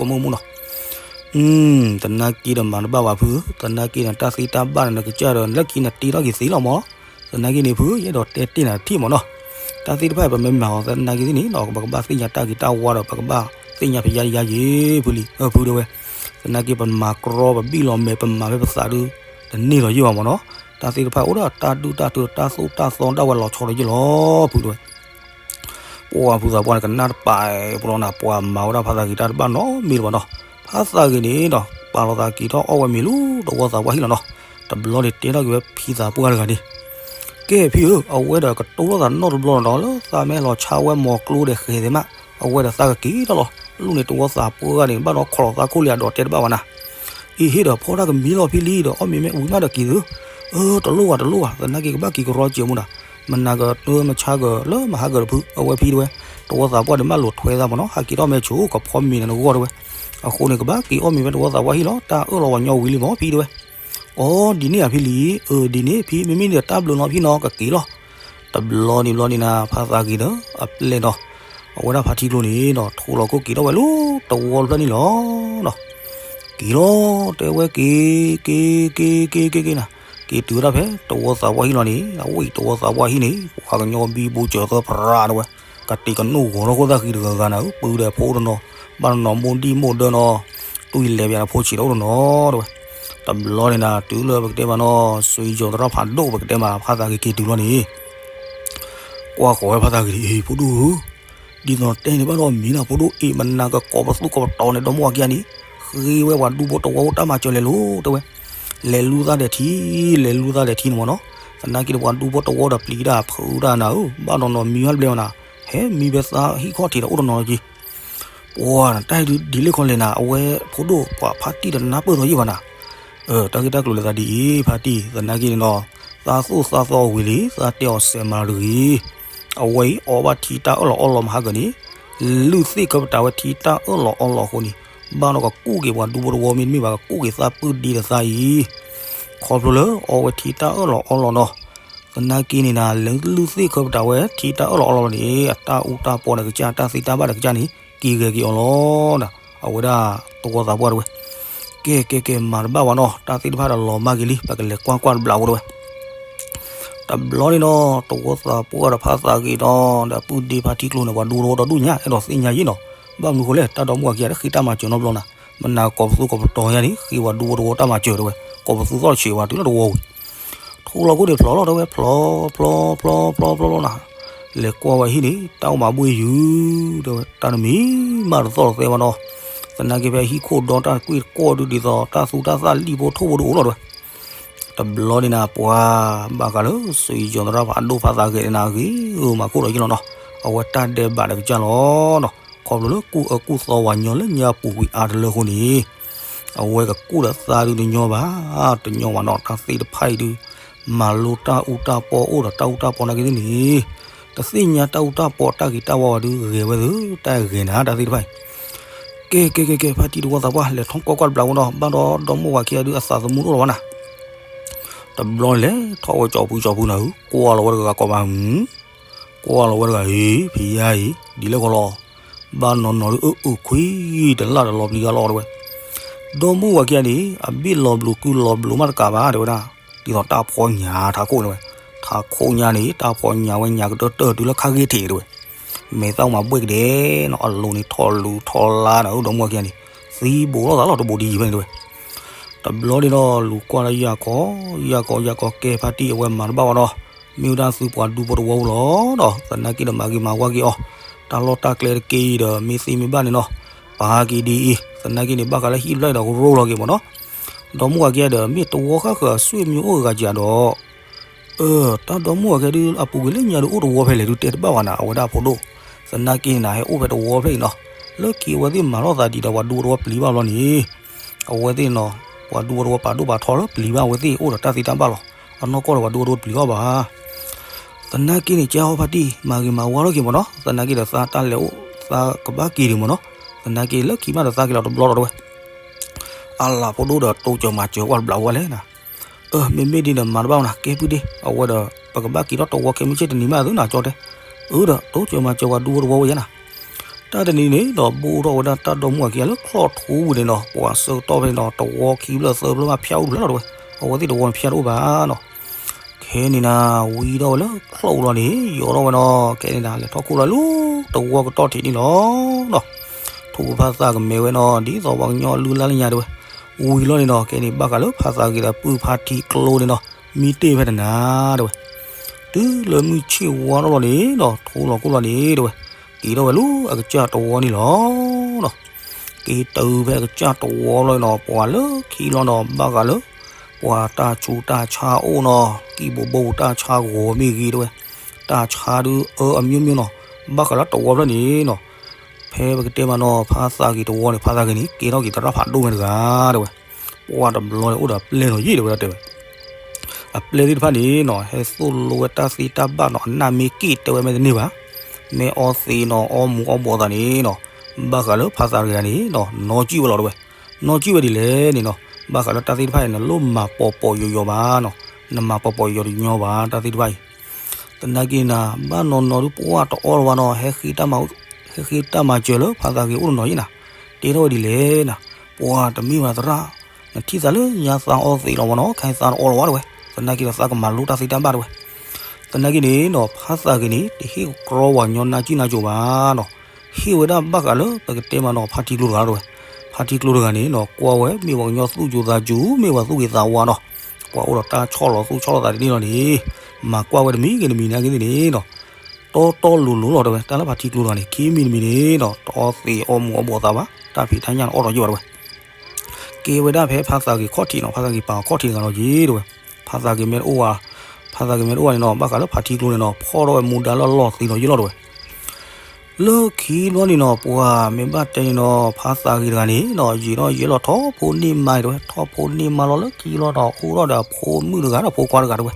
ကမူမူနီၤ. သနာ်က့ဒီးမၤတဘၣ်ဘၣ်ဖု, သနာ်က့န့ၣ် တၢ်သ့တၢ်ဘၣ်န့ၣ် နကစၢ်ဒီး လၢခံနတ့ထီၣ်က့ၤသ့လီၤမး. သနာ်က့န့ၣ် ဖုယအဲၣ်ဒိးတဲတ့ၢ်နၤတထံၣ်မးနီၤ. တၢ်သ့ၣ်တဖၣ်ပမ့ၢ်မၤအီၤသနာ်က့သ့ၣ်န့ၣ်နီၤ ပကဘၣ်သ့ၣ်ညါတၢ်ဂ့ၤတၢ်ဝါဒီး ပကဘၣ်သ့ၣ်ညါပယါယါယ့ၤဖုလံ ဖုတဲဝဲ. သနာ်က့ပမၤကြီပဘံၣ်လီၤမဲာ် ပမၤဖဲပသးဒုး တန့ၢ်လီၤယ့ၢ်ဘၣ်မးနီၤ. တၢ်သ့ၣ်တဖၣ်အိၣ်ဒီးတၢ်ဒုၣ်တၢ်ထုး တၢ်သိၣ်တၢ်သီဒၣ်ဝဲလီၤဆီဒီးယ့ၢ်လီၤ ဖုတဲဝဲ. ပှၤဖုသးပှၢ်န့ၣ် ကနၣ်တပာ်ပလီၤနၤ ပှၤမၤဝဲဒၣ်ဖးသးဂ့ၤတၢ်တဘၣ်နီတမံၤလၢၤဘၣ်နီၤ. ဖးသးဂ့ၤန့ၣ်ဒီး ပာ်လီၤသးက့ၤထီၣ်အီၣ်ဝဲမ့ၤလၢတဝီသးပှၢ်ဟံၣ်လီၤနီၤ. တဘျီန့ၣ်တဲထီၣ်က့ၤဝဲဖံသးပှၢ်တဂၤန့ၣ်, ကဲဖံဧၢ, အဝဲဒီးကတိၢ်ထီၣ်သးနီတဘျီနီၤဒီး လၢသးမ့ၢ်လီၤဆါဝဲမီၤကျိဒီးဃဲၤသ့ၣ်မး, အဝဲဒီးသးကက့ၤထီၣ်လီၤ. လၢန့ၣ်တဝီသးပှၢ်ဂၤန့ၣ် ဘၣ်ဒီးခီၣ်လီၤသးခိၣ်လံအဒီးတဲတဘၣ်ဘၣ်နၤ. အံၤဟ့ၣ်ဒီးဖီတၢ်ကမံလီၤဖံလံဒီး အီၣ်မ့ၤမ့ၢ်ဝံၤမးဒီးက့ၤသု. အၢ တလိၣ်ဘၣ်တလိၣ်ဘၣ် သနာ်က့ကဘၣ်က့ၤကရီစဲးမူဒါ. မနၤကတၢၢ်မဆါကလၢမဟါကတဖု အဝဲဖံတဲဝဲ. တဝီသးပှၢ်ဒီးမၢလိာ်ထွဲသးမးနီၤ ဟးက့ၤထီၣ်မဲာ်ဆိကဖီမ့ၤနၤနဂီၢ်တဲဝဲ. အဃိန့ၣ် ကဘၣ်က့ၤအီၣ်မ့ၤဖဲတဝီသးပှၢ်ဟံၣ်လီၤ တၢ်အၢၣ်လီၤဝဲညီဝံၤလံမးဖံတဲဝဲ. အိ ဒ်န့ၣ်ဧါဖံလံ, အၢ ဒ်န့ၣ်ဖံ မ့မ့ၢ်ဒီးတၢ်ဘျုးနီၤဖံနီၤ ကက့ၤလီၤ. တဘျီန့ၣ်ဘျီန့ၣ်နၤ ဖးသးဂ့ၤဒီးအပျဲၢ်နီၤ, အဝဲဒၣ်ဖါထံကျိန့ၣ်ဒီး ထိၣ်လီၤခိၣ်က့ၤထီၣ်ဝဲလၢတဝီတဖျၢၣ်န့ၣ်လီၤ. က့ၤလီၤ တဲဝဲက့ၤ က့ၤ က့ၤ က့ၤ က့ၤ က့ၤနၤ, က့ၤတုၤဝဲဒၣ်ဖဲတဝီသးပှၢ်ဟံၣ်လီၤန့ၣ် အဝဲအံၤတဝီသးပှၢ်ဟံၣ်န့ၣ် ပှၤကညီဘံဘူစၢၤသၢဖရၣ်တဲဝဲ, ကတ့ၤကနိၣ်ဂီၤထီၣ်ခိၣ်သၣ်ဃံတဂၤဂၤနၤဧၢ, ပုၢ်ဒီးဖိအိၣ်တနီၤ, ဘၣ်တနီၤမိၢ်ဒံၣ်မိၢ်ဒၢနီၤ, တွံၢ်လဲၤပယၤတဖိဆံးဒီးအိၣ်တနီၤတဲဝဲ. တဘျီန့ၣ်နၤ တုၤလၢပကတဲမးနီၤ စံယိၤသရၣ်ဖးဒိၣ်ပကတဲမး ဖးသးဂ့ၤက့ၤတုၤလီၤန့ၣ် ကွၢ်ဃီၤဝဲဖးသးဂ့ၤန့ၣ် အ့ ဖိဒိၣ်ဧၢ, ဒ်သိးတဲန့ၣ်ဘၣ်ဒီးမံၤနၤဖိဒိၣ်အ့ၣ် မနၤကကိးပသူကိးပတီၤန့ၣ် ဒီမါဝၤခံဂၤန့ၣ် ဃ့ဝဲပှၤဒူဖိတဝီအိၣ်တၢ်မၤစၢၤလဲၤလိၤတဲဝဲ. လဲၤလူသးဒီးထံ လဲၤလူသးဒီးထံန့ၣ်မးနီၤ, သနာ်က့ဒီးပှၤဒူဖိတဝီဒီးပျံၤတၢ်ဖုးတၢ်နၤဧၢ, ဘၣ်နီၤနီၤမံဘျဲၣ်မးနၤ, ဟဲမံဖဲသးဟံၣ်ခီၣ်ထံးဒီးအိၣ်တနီၤလီၤက့ၤ ပှၤတၢ်အံၤဒုးဒ်လဲၣ်ခီလဲၣ်နၤ အဝဲဖိဒိၣ်ပှၤဖါတံၢ်တနၢ်ပၢၢ်သီယ့ၢ်ဘၣ်နၤ, တၢ်ဂ့ၢ်တၢ်ကျိၤလဲၤသးဒ်အံၤ ဖါတံၢ် သနာ်က့န့ၣ်နီၤ, သးသိၣ်သးသီဝံၤလံ သးတဲအီၤစဲးမၤတဂ့ၤ, အဝဲအံၤအီဘၣ်ထံတၢ်အၢၣ်လီၤအီလီၤမဟါကၢန့ၣ်, လုၢ်သ့ၣ်ခၢပတာ်ဝဲထံတၢ်အၢၣ်လီၤအီလီၤအဃိန့ၣ်, ဘၣ်နီၤကကူၣ်က့ၤပှၤဒူဖိတဝီမ့တမ့ၢ်ဘၣ် ကကူၣ်က့ၤသးပုၢ်ဒ့ဒီးသးအံၤ, ခီဖျိလၢအီဝဲထံတၢ်အၢၣ်လီၤအီလီၤနီၤ သနာ်က့န့ၣ်နၤ လၢလုၢ်သ့ၣ်ခၢပတာ်ဝဲထံတၢ်အၢၣ်လီၤအီလီၤန့ၣ် အတၢ်အူတၢ်ပီန့ၣ်ကစၢ် တၢ်သ့တၢ်ဘၣ်န့ၣ်ကစၢ်န့ၣ် က့ၤဂဲၤက့ၤအီၤလီၤ. အဝဲဒၣ်တဝီသးပှၢ်တဲဝဲ, ကဲကဲကဲ မၤတဘၣ်ဝဲနီၤ တၢ်သ့ၣ်တဖၣ်ဒီးလီၤမၢ်က့ၤလံ ပကလဲၤကွၢ်ကွၢ်တဘျီဖိတဲဝဲ. တဘျီန့ၣ်နီၤ တဝီသးပှၢ်ဒီးဖးသးဂ့ၤနီၤ ဒီးပုၢ်ဒ့ဖါထံကျိန့ၣ် ပှၤဒူဖိတဝီဒီဒူၣ်ညါ အဲၣ်ဒိးသ့ၣ်ညါယ့ၣ်နီၤ, ဘၣ်မနုၤဃိလဲၣ် တၢ်ဒီမါဝၤခံဂၤဒီးဃ့တၢ်မၤစၢၤနီတဘျီနၤ, မနၤကိးပသူကိးပတီၤယါန့ၣ် ဃ့ပှၤဒူဖိတဝီတၢ်မၤစၢၤတဲဝဲ, ကိးပသူသီၣ်တဆံးဝဲတုၤလၢတဝီဝံၤ ထိၣ်လီၤခိၣ်န့ၣ်ဖျိးလီၤတဲဝဲ ဖျိးဖျိးဖျိးဖျိးဖျိးဖျိးလီၤနၤ, လဲၤကွၢ်ဝဲဟံၣ်န့ၣ် တၢ်အိၣ်မးဘှ့ၣ်ယုၤတဲဝဲ တၢ်တမံၤမးတသီၣ်တသဲဘၣ်နီၤ, သနာ်က့ဖဲဟံၣ်ခိၣ်ဒီတၢ်တကွ့ၢ်တကိးဒုးဒ်သိး တၢ်သူတၢ်သၣ်လံၣ်ဖိထိၣ်ဖိတအိၣ်လီၤတဲဝဲ. တဘျီန့ၣ်နၤ ပှၤဘၣ်ဃးလၢ စံယိၤသရၣ်ဖးဒိၣ်ဖးသးဂ့ၤန့ၣ်နၤ ဂ့ၤမၤခိၣ်ဒီးယ့ၣ်လီၤနီၤ, အဝဲတၢ်ဒဲးဘးဒီးကစၢ်လီၤနီၤ, ခီဖျိလၢကူၣ်အၢကူၣ်သီဝၤညီလၢညါပူၤကွံာ်အါတလၢအဃိန့ၣ် အဝဲကကူၣ်ဒီးသးဒုးတညီဘၣ်, တညီဘၣ်နီၤ တၢ်သ့ၣ်တဖၣ်အံၤဒုး မၤလိတၢ်အူတၢ်ပီအိၣ်ဒီးတၢ်အူတၢ်ပီနာ်က့သ့ၣ်န့ၣ်, တသ့ၣ်ညါတၢ်အူတၢ်ပီတၢ်ဂ့ၤတၢ်ဝါဝဲဒုး ဂဲၤဝဲသ့ၣ် တၢ်ဂဲၤနၤတၢ်သ့ၣ်တဖၣ်အံၤ. ကဲကဲကဲကဲ ဖါတံၢ်တဝီသးပှၢ် လဲၤထီၣ်ကွၢ်ကွၢ်တဘျီဖိနီၤ ဘၣ်ဒီးဒီမါဝၤခံဂၤဒုးအသးသမူတအိၣ်လီၤဘၣ်နၤ တဘျီန့ၣ်လဲၤထီၣ်ဝဲကၠီၤပူၤကၠီၤပူၤနၤဧၢ, ကွၢ်လီၤဝဲတဂၤကီးမး, ကွၢ်လီၤဝဲတဂၤ အ့ ဖံယါအံၤ ဒ်လဲၣ်ဃီလီၤ, ဘၣ်နီၤနီၤဒုးအအုၣ်ခွံတလၢ်တလီၤပျံၤဂၤလီၤတဲဝဲ. ဒီမါဝၤခံဂၤန့ၣ် အဘ့ၣ်လီၤဘျိးကုၢ်လီၤဘျိးမးတကးဘၣ်တဲဝဲဒၣ်, ဒ်သိးတၢ်ဖီညါထးခိၣ်န့ၣ်ဝဲ, ထးခိၣ်ညါန့ၣ် တၢ်ဖီညါဝဲညါကတၢၢ်တၢၢ်တုၤလၢခါဂ့ၢ်ထံးတဲဝဲ, မဲာ်သၣ်မၤဘှ့ၣ်ကဒဲနီၤ အလိၤန့ၣ်ထီၣ်လူၤထီၣ်လါနၤဧၢ ဒီမါဝၤခံဂၤန့ၣ်, သ သံဘိးလိာ်သးလီၤ တဘိးဒ်ယံၤဖဲန့ၣ်တဲဝဲ. တဘျီန့ၣ်ဒီး လူၤကွၢ်လၢယၤခီ, ယၤခီ ယၤခီ ကဲဖါတံၢ် အဝဲမၤတဘၣ်ဝဲဒီး မ့ၢ်ဝဲဒၣ်သုပှၤဒူဖိတဝီပူၤလီၤဒီး သနာ်က့ဒီးမၤဂ့ၤမၤဝါက့ၤအီၤ, တၢ်လီၢ်တၢ်ကျဲတက့ၢ်အံၤဒီး မ့ၢ်သ့မ့ၢ်ဘၣ်န့ၣ်နီၤ, ပာ်က့ၤဒ်အံၤ, သနာ်က့န့ၣ် ဘၣ်ဃးလၢဟံၣ်တဖျၢၣ်အံၤဒီးကရိလီၤက့ၤမ့ၢ်နီၤ. ဒီမါဝၤခံဂၤဒီး မ့ၢ်တဝီဃၣ်ဃၢၤအဆွေမျိုးအိၣ်ဂၤကဒီး အၢ တၢ်ဒီမါဝၤခံဂၤဒုး အပူၤကွံာ်လၢညါဒုးအိၣ်တဝီဖဲလဲၣ်ဒုးတဲတဘၣ်ဝဲနၤ အဝဲဒၣ်အဖိဒိၣ်, သနာ်က့န့ၣ် ဟဲအိၣ်ဖဲတဝီဖျၢၣ်အံၤနီၤ. လၢခံအဝဲသ့ၣ်မၤထီၣ်သးဒ်ဒီးပှၤဒူဖိတဝီပျံၤဘၣ်ဘျီန့ၣ် အဝဲသ့ၣ်နီၤ ပှၤဒူဖိတဝီပာ်ဒိၣ်ပာ်ထီလၢပျံၤဘၣ် အဝဲသ့ၣ်အိၣ်ဒီးတၢ်သ့တၢ်ဘၣ်လီၤ. အနီၢ်ကီၢ်ဒီးပှၤဒူဖိတဝီတပျံၤအီၤဘၣ်. သနာ်က့န့ၣ် ကၢ်ဟီၣ်ဖါတံၢ် မၤဂ့ၤမၤဝါထီၣ်က့ၤမ့ၢ်နီၤ, သနာ်က့ဒီးသးတၢ်လဲၤအိၣ်သးကဘၣ်က့ၤဒံးမ့ၢ်နီၤ, သနာ်က့လၢခံမးဒီးသးက့ၤလီၤတဘျီဒီးတဲဝဲ အလၤဖိဒိၣ်ဒီးတိစၢၤမၤစၢၤကွၢ်တဘျီဝဲလဲၣ်နၤ. အၢ မ့မ့ၢ်ဒ်န့ၣ်မၤတဘၣ်နၤ ကဲပုၢ်ဒ့ၣ် အဝဲဒီး ပကဘၣ်က့ၤထီၣ်တဝီခဲမုၢ်ဆ့ၣ်တနံၤမးသုနၤကၠီတဲ, အၢဒီးတိစၢၤမၤစၢၤပှၤဒူဖိတဝီဝဲယဲနၤ. တၢ်တနံၤန့ၣ်ဒီး ဘိၣ်ထီၣ်ဝဲဒၣ်တၢ်ဒီမါဝၤခံဂၤလၢချီၣ်ထူပူၤန့ၣ်နီၤ, ပှၤဆၢကတီၢ်ဖဲန့ၣ်နီၤ တဝီခံဖျၢၣ်သၢဖျၢၣ်မးဖၠါအိၣ်တဖျၢၣ်လီၤတဲဝဲ, အဝဲသ့ၣ်တဝီန့ၣ်ဖၠါတအိၣ်ဘၣ်နီၤ. ခဲန့ၣ်နၤ ဝံထီၣ်ဝဲလၢချီၣ်ပူၤလီၤန့ၣ် ယိးထီၣ်ဝဲနီၤ, ခဲန့ၣ်နၤ လဲၤထီၣ်ခိၣ်လီၤလၢတဝီကတီၢ်ထံးန့ၣ်လီၤနီၤ. ထိၣ်ဖါသးကမဲဝဲနီၤ ဒ်သိးပှၤကညီလုၢ်လၢ်လၢညါတဲဝဲ. ဝံၤလီၤန့ၣ်နီၤ ခဲန့ၣ် ဘၣ်ဃးလၢဖါသးဂ့ၤဒီးပုၢ်ဖါထံကျိန့ၣ်နီၤ မံတ့ၢ်ဖဲတနၤတဲဝဲ. တုၤလၢမုၢ်ဆ့ၣ်ဝါထီၣ်လီၤန့ၣ်ဒီး ထိၣ်လီၤခိၣ်လီၤန့ၣ်တဲဝဲ, က့ၤထီၣ်ဝဲလၢအကစၢ်တဝီန့ၣ်လီၤနီၤ. က့ၤတုၤဖဲအကစၢ်တဝီလီၤနီၤ ပှၤလၢခံလီၤနီၤ ဘၣ်ဃးလၢ ပှၤတၢ်ဆူးတၢ်ဆါအိၣ်နီၤ, ကံၢ်ဘိဘိတၢ်ဆါဂီၤမ့ၢ်ဂ့ၤတဲဝဲ, တၢ်ဆါဒုးအၢအမျိုးမျိုးနီၤ, ဘၣ်ဃးလၢတဝီဖျၢၣ်န့ၣ်နီၤ. ဖဲပကတဲမးနီၤ ဖါသးဂ့ၤတဝီန့ၣ် ဖါသးဂ့ၤန့ၣ် ကဲထီၣ်က့ၤသရၣ်ဖးဒိၣ်မ့ၢ်တဂၤတဲဝဲ. ပှၤတဘျီန့ၣ်အိၣ်ဒီးအပျဲၢ်နီၤယံာ်တဲဝဲဒၣ်တဲဝဲ. အပျဲၢ်သ့ၣ်တဖၣ်န့ၣ်နီၤ ဟဲသိၣ်လိဝဲတၢ်သ့တၢ်ဘၣ်နီၤ အနၢ်မ့ၢ်က့ၣ်တဲဝဲမ့ၢ်တန့ၢ်ဘၣ်, မ့ၢ်အီသံးနီၤ အီမူၤအီဘှီးသးန့ၣ်နီၤ, ဘၣ်ဃးလၢဖါသးဂ့ၤတဂၤန့ၣ်နီၤ နီၢ်ကံၣ်ဝဲလီၤတဲဝဲ. နီၢ်ကံၣ်ဝဲဒ်လဲၣ်န့ၣ်နီၤ, ဘၣ်ဃးလၢတၢ်သ့ၣ်တဖၣ်အံၤ နလိၣ်မၤပီၤပီၤယိာ်ယိာ်ဘၣ်နီၤ, နမၤပီၤပီၤယိာ်ယိာ်တညီဘၣ်တၢ်သ့ၣ်တဖၣ်အံၤ. သနာ်က့နၤ ဘၣ်နီၤနီၤဒုးပှၢ်တအီလၢၤဘၣ်နီၤ, ဟဲဃ့တၢ်မၤစၢၤလၢဖါသးဂ့ၤအိၣ်တနီၤယံာ်နၤ, တဲထီၣ်ဝဲဒ်လဲၣ်နၤ, ပှၤတမ့ၢ်ဘၣ်သရၣ်, နထံၣ်သးလၢညါသးအီသံးလီၤဘၣ်နီၤ, ခဲသးတအီလၢၤဘၣ်တဲဝဲ, သနာ်က့ဒီးသးကမၤလိတၢ်သ့တၢ်ဘၣ်တဲဝဲ. သနာ်က့န့ၣ်နီၤ ဖါသးဂ့ၤန့ၣ် တဟ့ၣ်ကြီပှၤကညီနါကံၣ်နါကိၤဘၣ်နီၤ, ဟ့ၣ်ဝဲဒၣ်ဘၣ်ဃးလၢပကတဲမးနီၤ ဖါထံကျိတဂၤလီၤတဲဝဲ. ဖါထံကျိတဂၤန့ၣ်နီၤ ကွၢ်ဝဲမ့ၢ်ပှၤကညီသူၣ်စူၤသးစူၤ မ့ၢ်ပှၤသူၣ်ဂ့ၤသးဝါနီၤ, ပှၤအိၣ်ဒီးတၢ်ဆီၣ်လီၤသူၣ်ဆီၣ်လီၤသးတန့ၢ်လီၤန့ၣ်, မၤကွၢ်ဝဲတမံၤဂ့ၤတမံၤနာ်က့သ့ၣ်န့ၣ်နီၤ, တီတီလိၤလိၤလီၤတဲဝဲ. တၢ်လၢဖါထံကျိတဂၤန့ၣ် ခံမံၤတမံၤန့ၣ်နီၤ တအီသံးအီမူၤအီဘှီးသးဘၣ်, တၢ်ဖံးတၢ်ညၣ်န့ၣ်အီၣ်ဒီးယံာ်ဘၣ်တဲဝဲ. ကဲဝဲဒၣ်ဖဲဖါသးဂ့ၤခီၣ်ထံးနီၤ, ဖါသးဂ့ၤပာ်အီၤခီၣ်ထံးတဂၤလီၤက့ၤတဲဝဲ. ဖါသးဂ့ၤမ့ၢ်တအိၣ်ဘၣ်, ဖါသးဂ့ၤမ့ၢ်တအိၣ်ဘၣ်န့ၣ်နီၤ ဘၣ်ဃးလၢဖါထံကျိန့ၣ်နီၤ ဖီၣ်ထီၣ်ဝဲမူဒါလၢအလီၢ်သံးလီၤယံာ်လီၤတဲဝဲ. လၢခံဘျီန့ၣ်နီၤ ပှၤမ့ၢ်ဘၣ်တဲန့ၣ်နီၤ ဖါသးဂ့ၤတဂၤန့ၣ်နီၤ ယံာ်ထီၣ်ယံာ်လီၤထီၣ်ဖိန့ၢ်မါတဲဝဲ, ထီၣ်ဖိန့ၢ်မါလီၤလၢခံလီၤဒီး အိၣ်ထီၣ်ဒီးအဖိမုၣ်တဂၤဒီးဖိခွါတဂၤတဲဝဲ.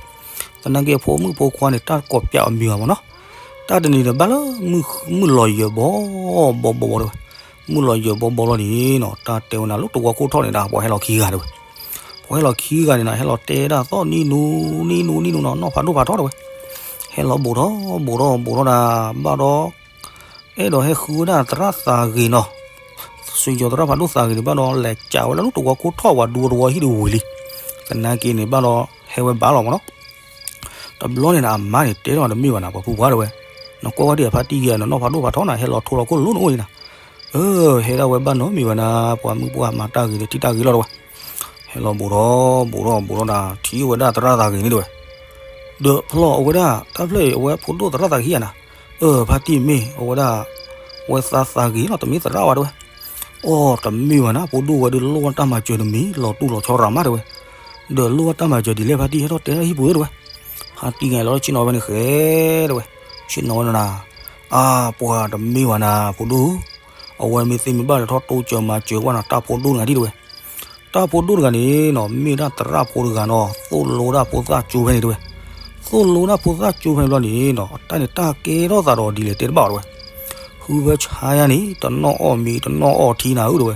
သနာ်က့အဖိမုၣ်ဖိခွါန့ၣ် တၢ်ကိးပၠးအမံၤဘၣ်မ့ၢ်နီၤ, တၢ်တနံၤန့ၣ်ဘၣ်လၢ မုၢ်လီၤယၢၤဘီဘီဘီဘီတဲဝဲ. မုၢ်လီၤယၢၤဘီဘီလီၤန့ၣ်နီၤ တၢ်တဲဝဲနၤလၢတဝီခိၣ်ထီၣ်န့ၣ်ဒၣ် ပှၤဟဲလီၤခံဂၤတဲဝဲ. ပှၤဟဲလီၤခံဂၤန့ၣ်နီၤ ဟဲလီၤတဲဒၣ်သီၣ်နံၣ်နူနံၣ်နူနံၣ်နူနီၤ နီၢ်ဖးဒိၣ်ဖးထီတဲဝဲ. ဟဲလီၤဘူးထီၣ်ဘူးထီၣ်ဘူးထီၣ်ဒၣ် ဘၣ်ဒီး အဲၣ်ဒိးဟဲဃုဝဲဒၣ်သရၣ်သးဂ့ၤနီၤ, စံယိၤသရၣ်ဖးဒိၣ်သးဂ့ၤန့ၣ် ဘၣ်ဒီးလဲၤကးဝဲလၢတဝီခိၣ်ထီၣ်ဝဲဒူဖိတဝီဟံၣ်တဝံၤလံ. သနာ်က့န့ၣ် ဘၣ်ဒီးဟဲဝဲဘၣ်လီၤမ့ၢ်နီၤ. တဘျီန့ၣ်ဒီးအမါန့ၣ် တဲထီၣ်တမ့ၢ်ဘၣ်နၤ ပှၤဖုပှၢ်တဲဝဲ, နကွၢ်ဝဲဒ်အဖါတံၢ်ဂ့ၤ နနီၢ်ဖးဒိၣ်ဖးထီနၤ ဟဲလီၤထိလီၤခိၣ်လိၤနအိၣ်န့ၣ်နၤ. အၢ ဟဲဒၣ်ဝဲဘၣ်နီတမံၤဘၣ်နၤ ပှၤမုၣ်ပှၢ်မၤတၢ်ဂ့ၤဒီးထံၣ်တၢ်ဂ့ၤလီၤတဲဝဲ. ဟဲလီၤဘူးထီၣ်ဘူးထီၣ်ဘူးထီၣ်ဒီး ထံၣ်ဝဲဒၣ်သရၣ်သးဂ့ၤန့ၣ်တဲဝဲ. ဒီးဖျီၣ်အဝဲဒၣ် တၢ်ဖျၢၣ်အံၤ အဝဲဖိဒိၣ်သရၣ်သးဂ့ၤဧါနၤ. အၢ ဖါတံၢ်မ့ၢ် အဝဲဒၣ် ဝဲသးသးဂ့ၤလီၤ တမ့ၢ်သရၣ်ဘၣ်တဲဝဲ. အီ တမ့ၢ်ဘၣ်နၤ ဖိဒိၣ်ဝဲဒုးလိၣ်ဝဲတၢ်မၤစၢၤတမံၤ လီၤတူၢ်လီၤဆီရၤမးတဲဝဲ. ဒီးလိၣ်ဝဲတၢ်မၤစၢၤဒ်လဲၣ်ဖါတံၢ် ဟဲထီၣ်တဲထီၣ်ဟံၣ်ပူၤဧၢတဲဝဲ. ဖါတံၢ်ဂၤလီၤဆ့ၣ်နီၤဝဲန့ၣ်ဃဲတဲဝဲ. ဆ့ၣ်နီၤဝဲနၤ, အါ ပှၤတမ့ၢ်ဘၣ်နၤ ဖိဒိၣ်ဧၢ, အဝဲမ့ၢ်သ့မ့ၢ်ဘၣ်ဒီးထီၣ်တိစၢၤမၤစၢၤကွၢ်နၤ တၢ်ဖိဒိၣ်တဂၤဒ်တဲဝဲ. တၢ်ဖိဒိၣ်တဂၤန့ၣ်နီၤ မ့ၢ်ဒၣ်သရၣ်ဖိတဂၤနီၤ သိၣ်လိဒၣ်ဖိသၣ်ကၠိဖဲန့ၣ်တဲဝဲ. သိၣ်လိဒၣ်ဖိသၣ်ကၠိဖဲန့ၣ်ဘျီန့ၣ်နီၤ အတၢ်န့ၣ်တၢ်ကဲထီၣ်သးဒီးဒ်လဲၣ်တဲတဘၣ်ဘၣ်တဲဝဲ. ဟုဖဲဆါယါန့ၣ် တနီၣ်အီၣ်မ့ၤ တနီၣ်အီၣ်ထံနၤဧၢတဲဝဲ.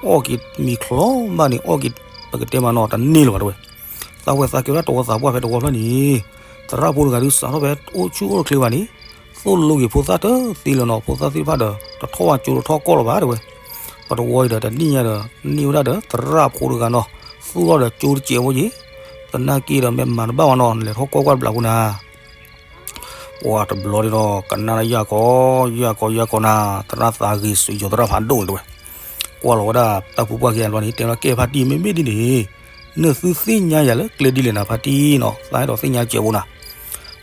အီၣ်က့ၤမ့ၤချီဘၣ်န့ၣ် အီၣ်က့ၤ ပကတဲမးနီၤ တန့ၢ်လၢၤဘၣ်တဲဝဲ. သးဝဲသးကဲဝဲဒၣ်တဝီသးပှၢ်ဖဲတဝီဖျၢၣ်န့ၣ် သရၣ်ဖိတဂၤဒုးစးထီၣ်ဖဲအိၣ်ဆူၣ်အိၣ်တချ့ဘၣ်န့ၣ် သိၣ်လိက့ၤဖိသၣ်တသ့လၢၤနီၤ ဖိသၣ်သ့ၣ်တဖၣ်ဒီး တထီၣ်ဘၣ်ကၠိတထီၣ်ကီၢ်လၢၤဘၣ်တဲဝဲ. ပတဝီအံၤဒီးတနံၣ်ညါဒီး န့ၢ်ဝဲဒၣ်ဒီးသရၣ်ဖိတဂၤနီၤ သူၣ်ထီၣ်ဒီးကၠိတစဲးဖိက့ၤ. သနာ်က့ဒီးမ့ၢ်မၤတဘၣ်ဘၣ်နီၤ နလဲၤထီၣ်ကွၢ်ကွၢ်တဘျီဖိနၤ ပှၤတဘျီန့ၣ်ဒီး ကနၣ်လၢယၢ်ကီ ယၢ်ကီ ယၢ်ကီနၤ သရၣ်သးဂ့ၤ စံယိၤသရၣ်ဖးဒိၣ်န့ၣ်တဲဝဲ. ကွၢ်လီၤဝဲဒၣ်တၢ်ဖုပှၢ်ခံဂၤလီၤန့ၣ် တဲလီၤ ကဲဖါတံၢ် မ့မ့ၢ်ဒ်န့ၣ် နသုသ့ၣ်ညါယၤလၢကျဲဒ်လဲၣ်နၤ ဖါတံၢ်နီၤ သးအဲၣ်ဒိးသ့ၣ်ညါစဲးဖိနၤ.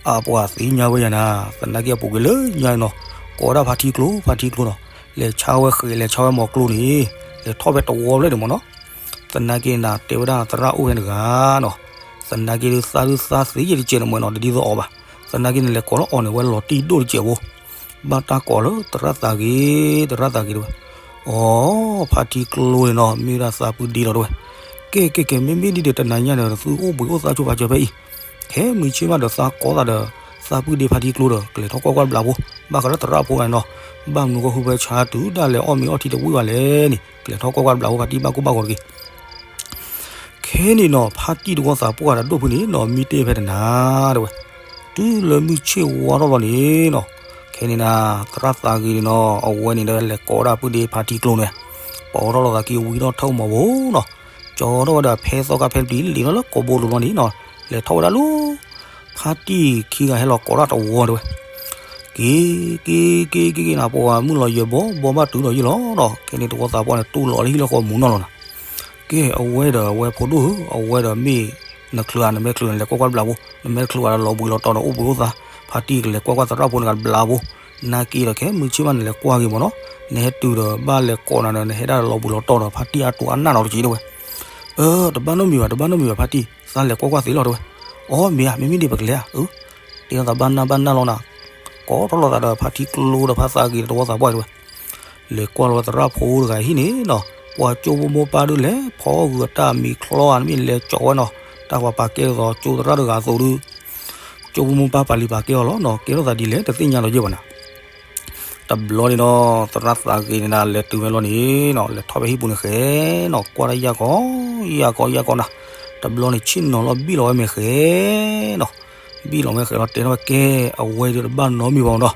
အပှၤသ့ၣ်ညါဝဲယၤနၤ သနာ်က့အပူၤကွံာ်လၢညါနီၤ ကိးဝဲဒၣ်ဖါထံကျိ ဖါထံကျိနီၤ လဲၤဆါဝဲဃဲၤ လဲၤဆါဝဲမီၤကျိန့ၣ် လဲၤထီၣ်ဖဲတဝီဖျၢၣ်န့ၣ်မ့ၢ်နီၤ. သနာ်က့နၤ တဲဝဲဒၣ်သရၣ်အိၣ်ဝဲတဂၤနီၤ သနာ်က့ဒုးသးဒုးသးသ့ယဲၢ်တစဲးန့ၣ်မ့ၢ်နီၤ တဒ်သိးအီၤဘၣ်. သနာ်က့န့ၣ် လဲၤကိးလၢအီၤန့ၣ် ဝဲလီၤတံၢ်ဒိၣ်တစဲးဖိ ဘၣ်တၢ်ကိးလၢသရၣ်သးဂ့ၤ သရၣ်သးဂ့ၤတဲဝဲ. အိ ဖါထံကျိန့ၣ်နီၤ မ့ၢ်ဝဲဒၣ်သးပုၢ်ဒ့လီၤတဲဝဲ. ကဲကဲကဲ မ့မ့ၢ်ဒ်န့ၣ်ဒီး တနၤညါန့ၣ် သုအိၣ်ဘှံးအိၣ်သါဆိပာ်စၢၤဖဲအံၤ ခဲမုၢ်ဆ့ၣ်မးဒီးသးကိးသးဒီး သးပုၢ်ဒ့ဖါထံကျိဒီး ကလဲၤထီၣ်ကွၢ်ကွၢ်တဘျီဖိ ဘၣ်ဃးလၢသရၣ်ဖိန့ၣ်နီၤ ဘၣ်မနုၤဃိဃုဖၢဆါတုၤဒၣ်လဲာ်အီၣ်မ့ၤအီထံတဝံၣ်ဘၣ်လဲၣ်န့ၣ် ကလဲၤထီၣ်ကွၢ်ကွၢ်တဘျီဖိ ဖါတံၢ်ဘၣ်ကိၢ်ဘၣ်ဂီၤတဂ့ၤ. ခဲန့ၣ်နီၤ ဖါတံၢ်တဝီသးပှၢ်ဒီးဒိၣ်ဖုန့ၣ်နီၤ မံတ့ၢ်ဖဲတနၤတဲဝဲ. တုၤလၢမုၢ်ဆ့ၣ်ဝါထီၣ်လီၤန့ၣ်နီၤ ခဲန့ၣ်နၤ သရၣ်သးဂ့ၤန့ၣ်နီၤ အဝဲန့ၣ်ဒီးလဲၤကိးဒၣ်ပုၢ်ဒ့ဖါထံကျိန့ၣ် ပိာ်ထီၣ်လိာ်သးက့ၤဝံၤထီၣ်ထၢၣ်မီၤဘိနီၤ ကၠီထီၣ်ဝဲဒီးဖဲသီခါဖဲပျံၤလံၤထီၣ်လၢကိာ်ဘိတဘျီန့ၣ်နီၤ လဲၤထီၣ်ဝဲဒၣ်လၢ ဖါတံၢ်ခံဂၤဟဲလီၤကိးဒၣ်တဝီတဲဝဲ. က့ၤ က့ၤ က့ၤ က့ၤ က့ၤနၤ ပှၤမုၢ်လီၤယဲၢ်ဘီ ဘီဘၣ်တုၤဒီးယုၢ်လီၤနီၤ ခဲန့ၣ်တဝီသးပှၢ်န့ၣ် တူၢ်လိာ်လၢဟံၣ်လၢဃီမူနီၤလီၤနၤ. ကဲ အဝဲဒီးအဝဲဖိဒိၣ်ဧၢ အဝဲဒီးမ့ၢ်နချုးဧါ နမဲာ်ချုးဧါ နလဲၤကွၢ်ကွၢ်တဘျီဖိ နမဲာ်ချုးဧါဒီးလီၤဘှံးလီၤတီၤဒီးအိၣ်ဘှံးအိၣ်သါ ဖါတံၢ်ကလဲၤကွၢ်ကွၢ်သရၣ်ဖိန့ၣ်ကဘျီဖိ နာ်က့ဒီးခဲမုၢ်ဆ့ၣ်မးနလဲၤကွၢ်က့ၤမ့ၢ်နီၤ နဟဲတုၤဒီးဘၣ်လဲၤကိးနၤဒီး နဟဲဒၣ်လီၤဘှံးလီၤတီၤဒီး ဖါတံၢ်အါတူၢ်အါနၢ်နီၤတက့ၢ်တဲဝဲ. အၢ တဘၣ်နီတမံၤဘၣ် တဘၣ်နီတမံၤဘၣ် ဖါတံၢ် သးလဲၤကွၢ်ကွၢ်သ့လီၤတဲဝဲ. အိ မ့ၢ်ဧါ မ့မ့ၢ်ဒ်ပကလဲၤဧါ အၢ တဲသးဘၣ်နၢ်ဘၣ်နၢ်လီၤနၤ ကိးထီၣ်လိာ်သးဒီးဖါထံကျိဒီးဖါသးဂ့ၤဒီးတဝီသးပှၢ်တဲဝဲ. လဲၤကွၢ်လီၤဝဲသရၣ်ဖိတဂၤဟံၣ်န့ၣ်နီၤ ပှၤကၠိဖိမိၢ်ပၢ်ဒုးလဲၤဖီဂုာ်အတၢ်မံၤချီဧါ မ့ၢ်လဲၤကၠီဝဲနီၤ တၢ်ပှၤပာ်ကဲဒ်သိးကၠိသရၣ်တဂၤအသိးဒုး ကၠိဖိမိၢ်ပၢ်ပာ်လံၤပာ်ကဲအီၤလီၤနီၤ ကဲထီၣ်သးဒ်လဲၣ် တသ့ၣ်ညါလီၤယဲၢ်ဘၣ်နၤ. တဘျီန့ၣ်နီၤ သရၣ်သးဂ့ၤန့ၣ်နၤလဲၤတုၤဝဲလီၤန့ၣ်နီၤ လဲၤထီၣ်ဖဲဟံၣ်ပူၤန့ၣ်ဃဲနီၤ ကွၢ်တၢ်ယၢ်ကီ ယၢ်ကီ ယၢ်ကီနၤ တဘျီန့ၣ် ဆ့ၣ်နီၤလီၤဘံၣ်လီၤဝဲမဲာ်ဃဲနီၤ ဘံၣ်လီၤမဲာ်ဃဲလီၤ တဲထီၣ်ဝဲကဲ အဝဲဒုးတဘၣ်နီတမံၤဘၣ်နီၤ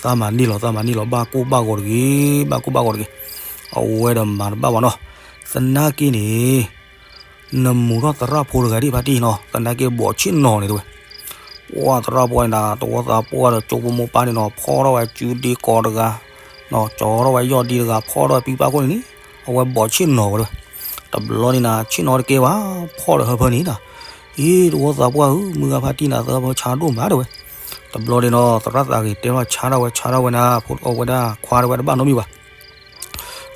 သးမၤန့ၢ်လီၤ သးမၤန့ၢ်လီၤ ဘၣ်ကိၢ်ဘၣ်ဂီၤတဂ့ၤ ဘၣ်ကိၢ်ဘၣ်ဂီၤတဂ့ၤ အဝဲဒီးမၤတဘၣ်ဘၣ်နီၤ သနာ်က့န့ၣ် နမူထီၣ်သရၣ်ဖိတဂၤဒ်ဖါတံၢ်နီၤ သနာ်က့ဘီးဆ့ၣ်နီၤန့ၣ်တဲဝဲ ပှၤသရၣ်ဖိန့ၣ် တဝီသးပှၢ်ဒီးကၠိဖိမိၢ်ပၢ်န့ၣ်နီၤ ဖီထီၣ်ဝဲစုဒ့ကီးတဂၤ နီၤ ကၠီထီၣ်ဝဲယီၢ်ဒ့တဂၤ ဖီထီၣ်ဝဲပံပၢ်ခိၣ်န့ၣ်န့ၣ် အဝဲဘီးဆ့ၣ်နီၤဝဲတဲဝဲ တဘျီန့ၣ်နၤ ဆ့ၣ်နီၤတကဲဘၣ် ဖီၣ်ဒီးဟၢဖၢန့ၣ်နၤ အ့ တဝီသးပှၢ်ဧၢ မုၢ်ဂၤဖါတံၢ်နၤ သၢဖၢဆါဒိၣ်မးတဲဝဲ တဘျီန့ၣ်နီၤ သရၣ်သးဂ့ၤတဲထီၣ်ဆါထီၣ်ဝဲ ဆါထီၣ်ဝဲနၤ ဖိအဝဲဒၣ်ခွါတဝဲတဘၣ်နီတမံၤဘၣ်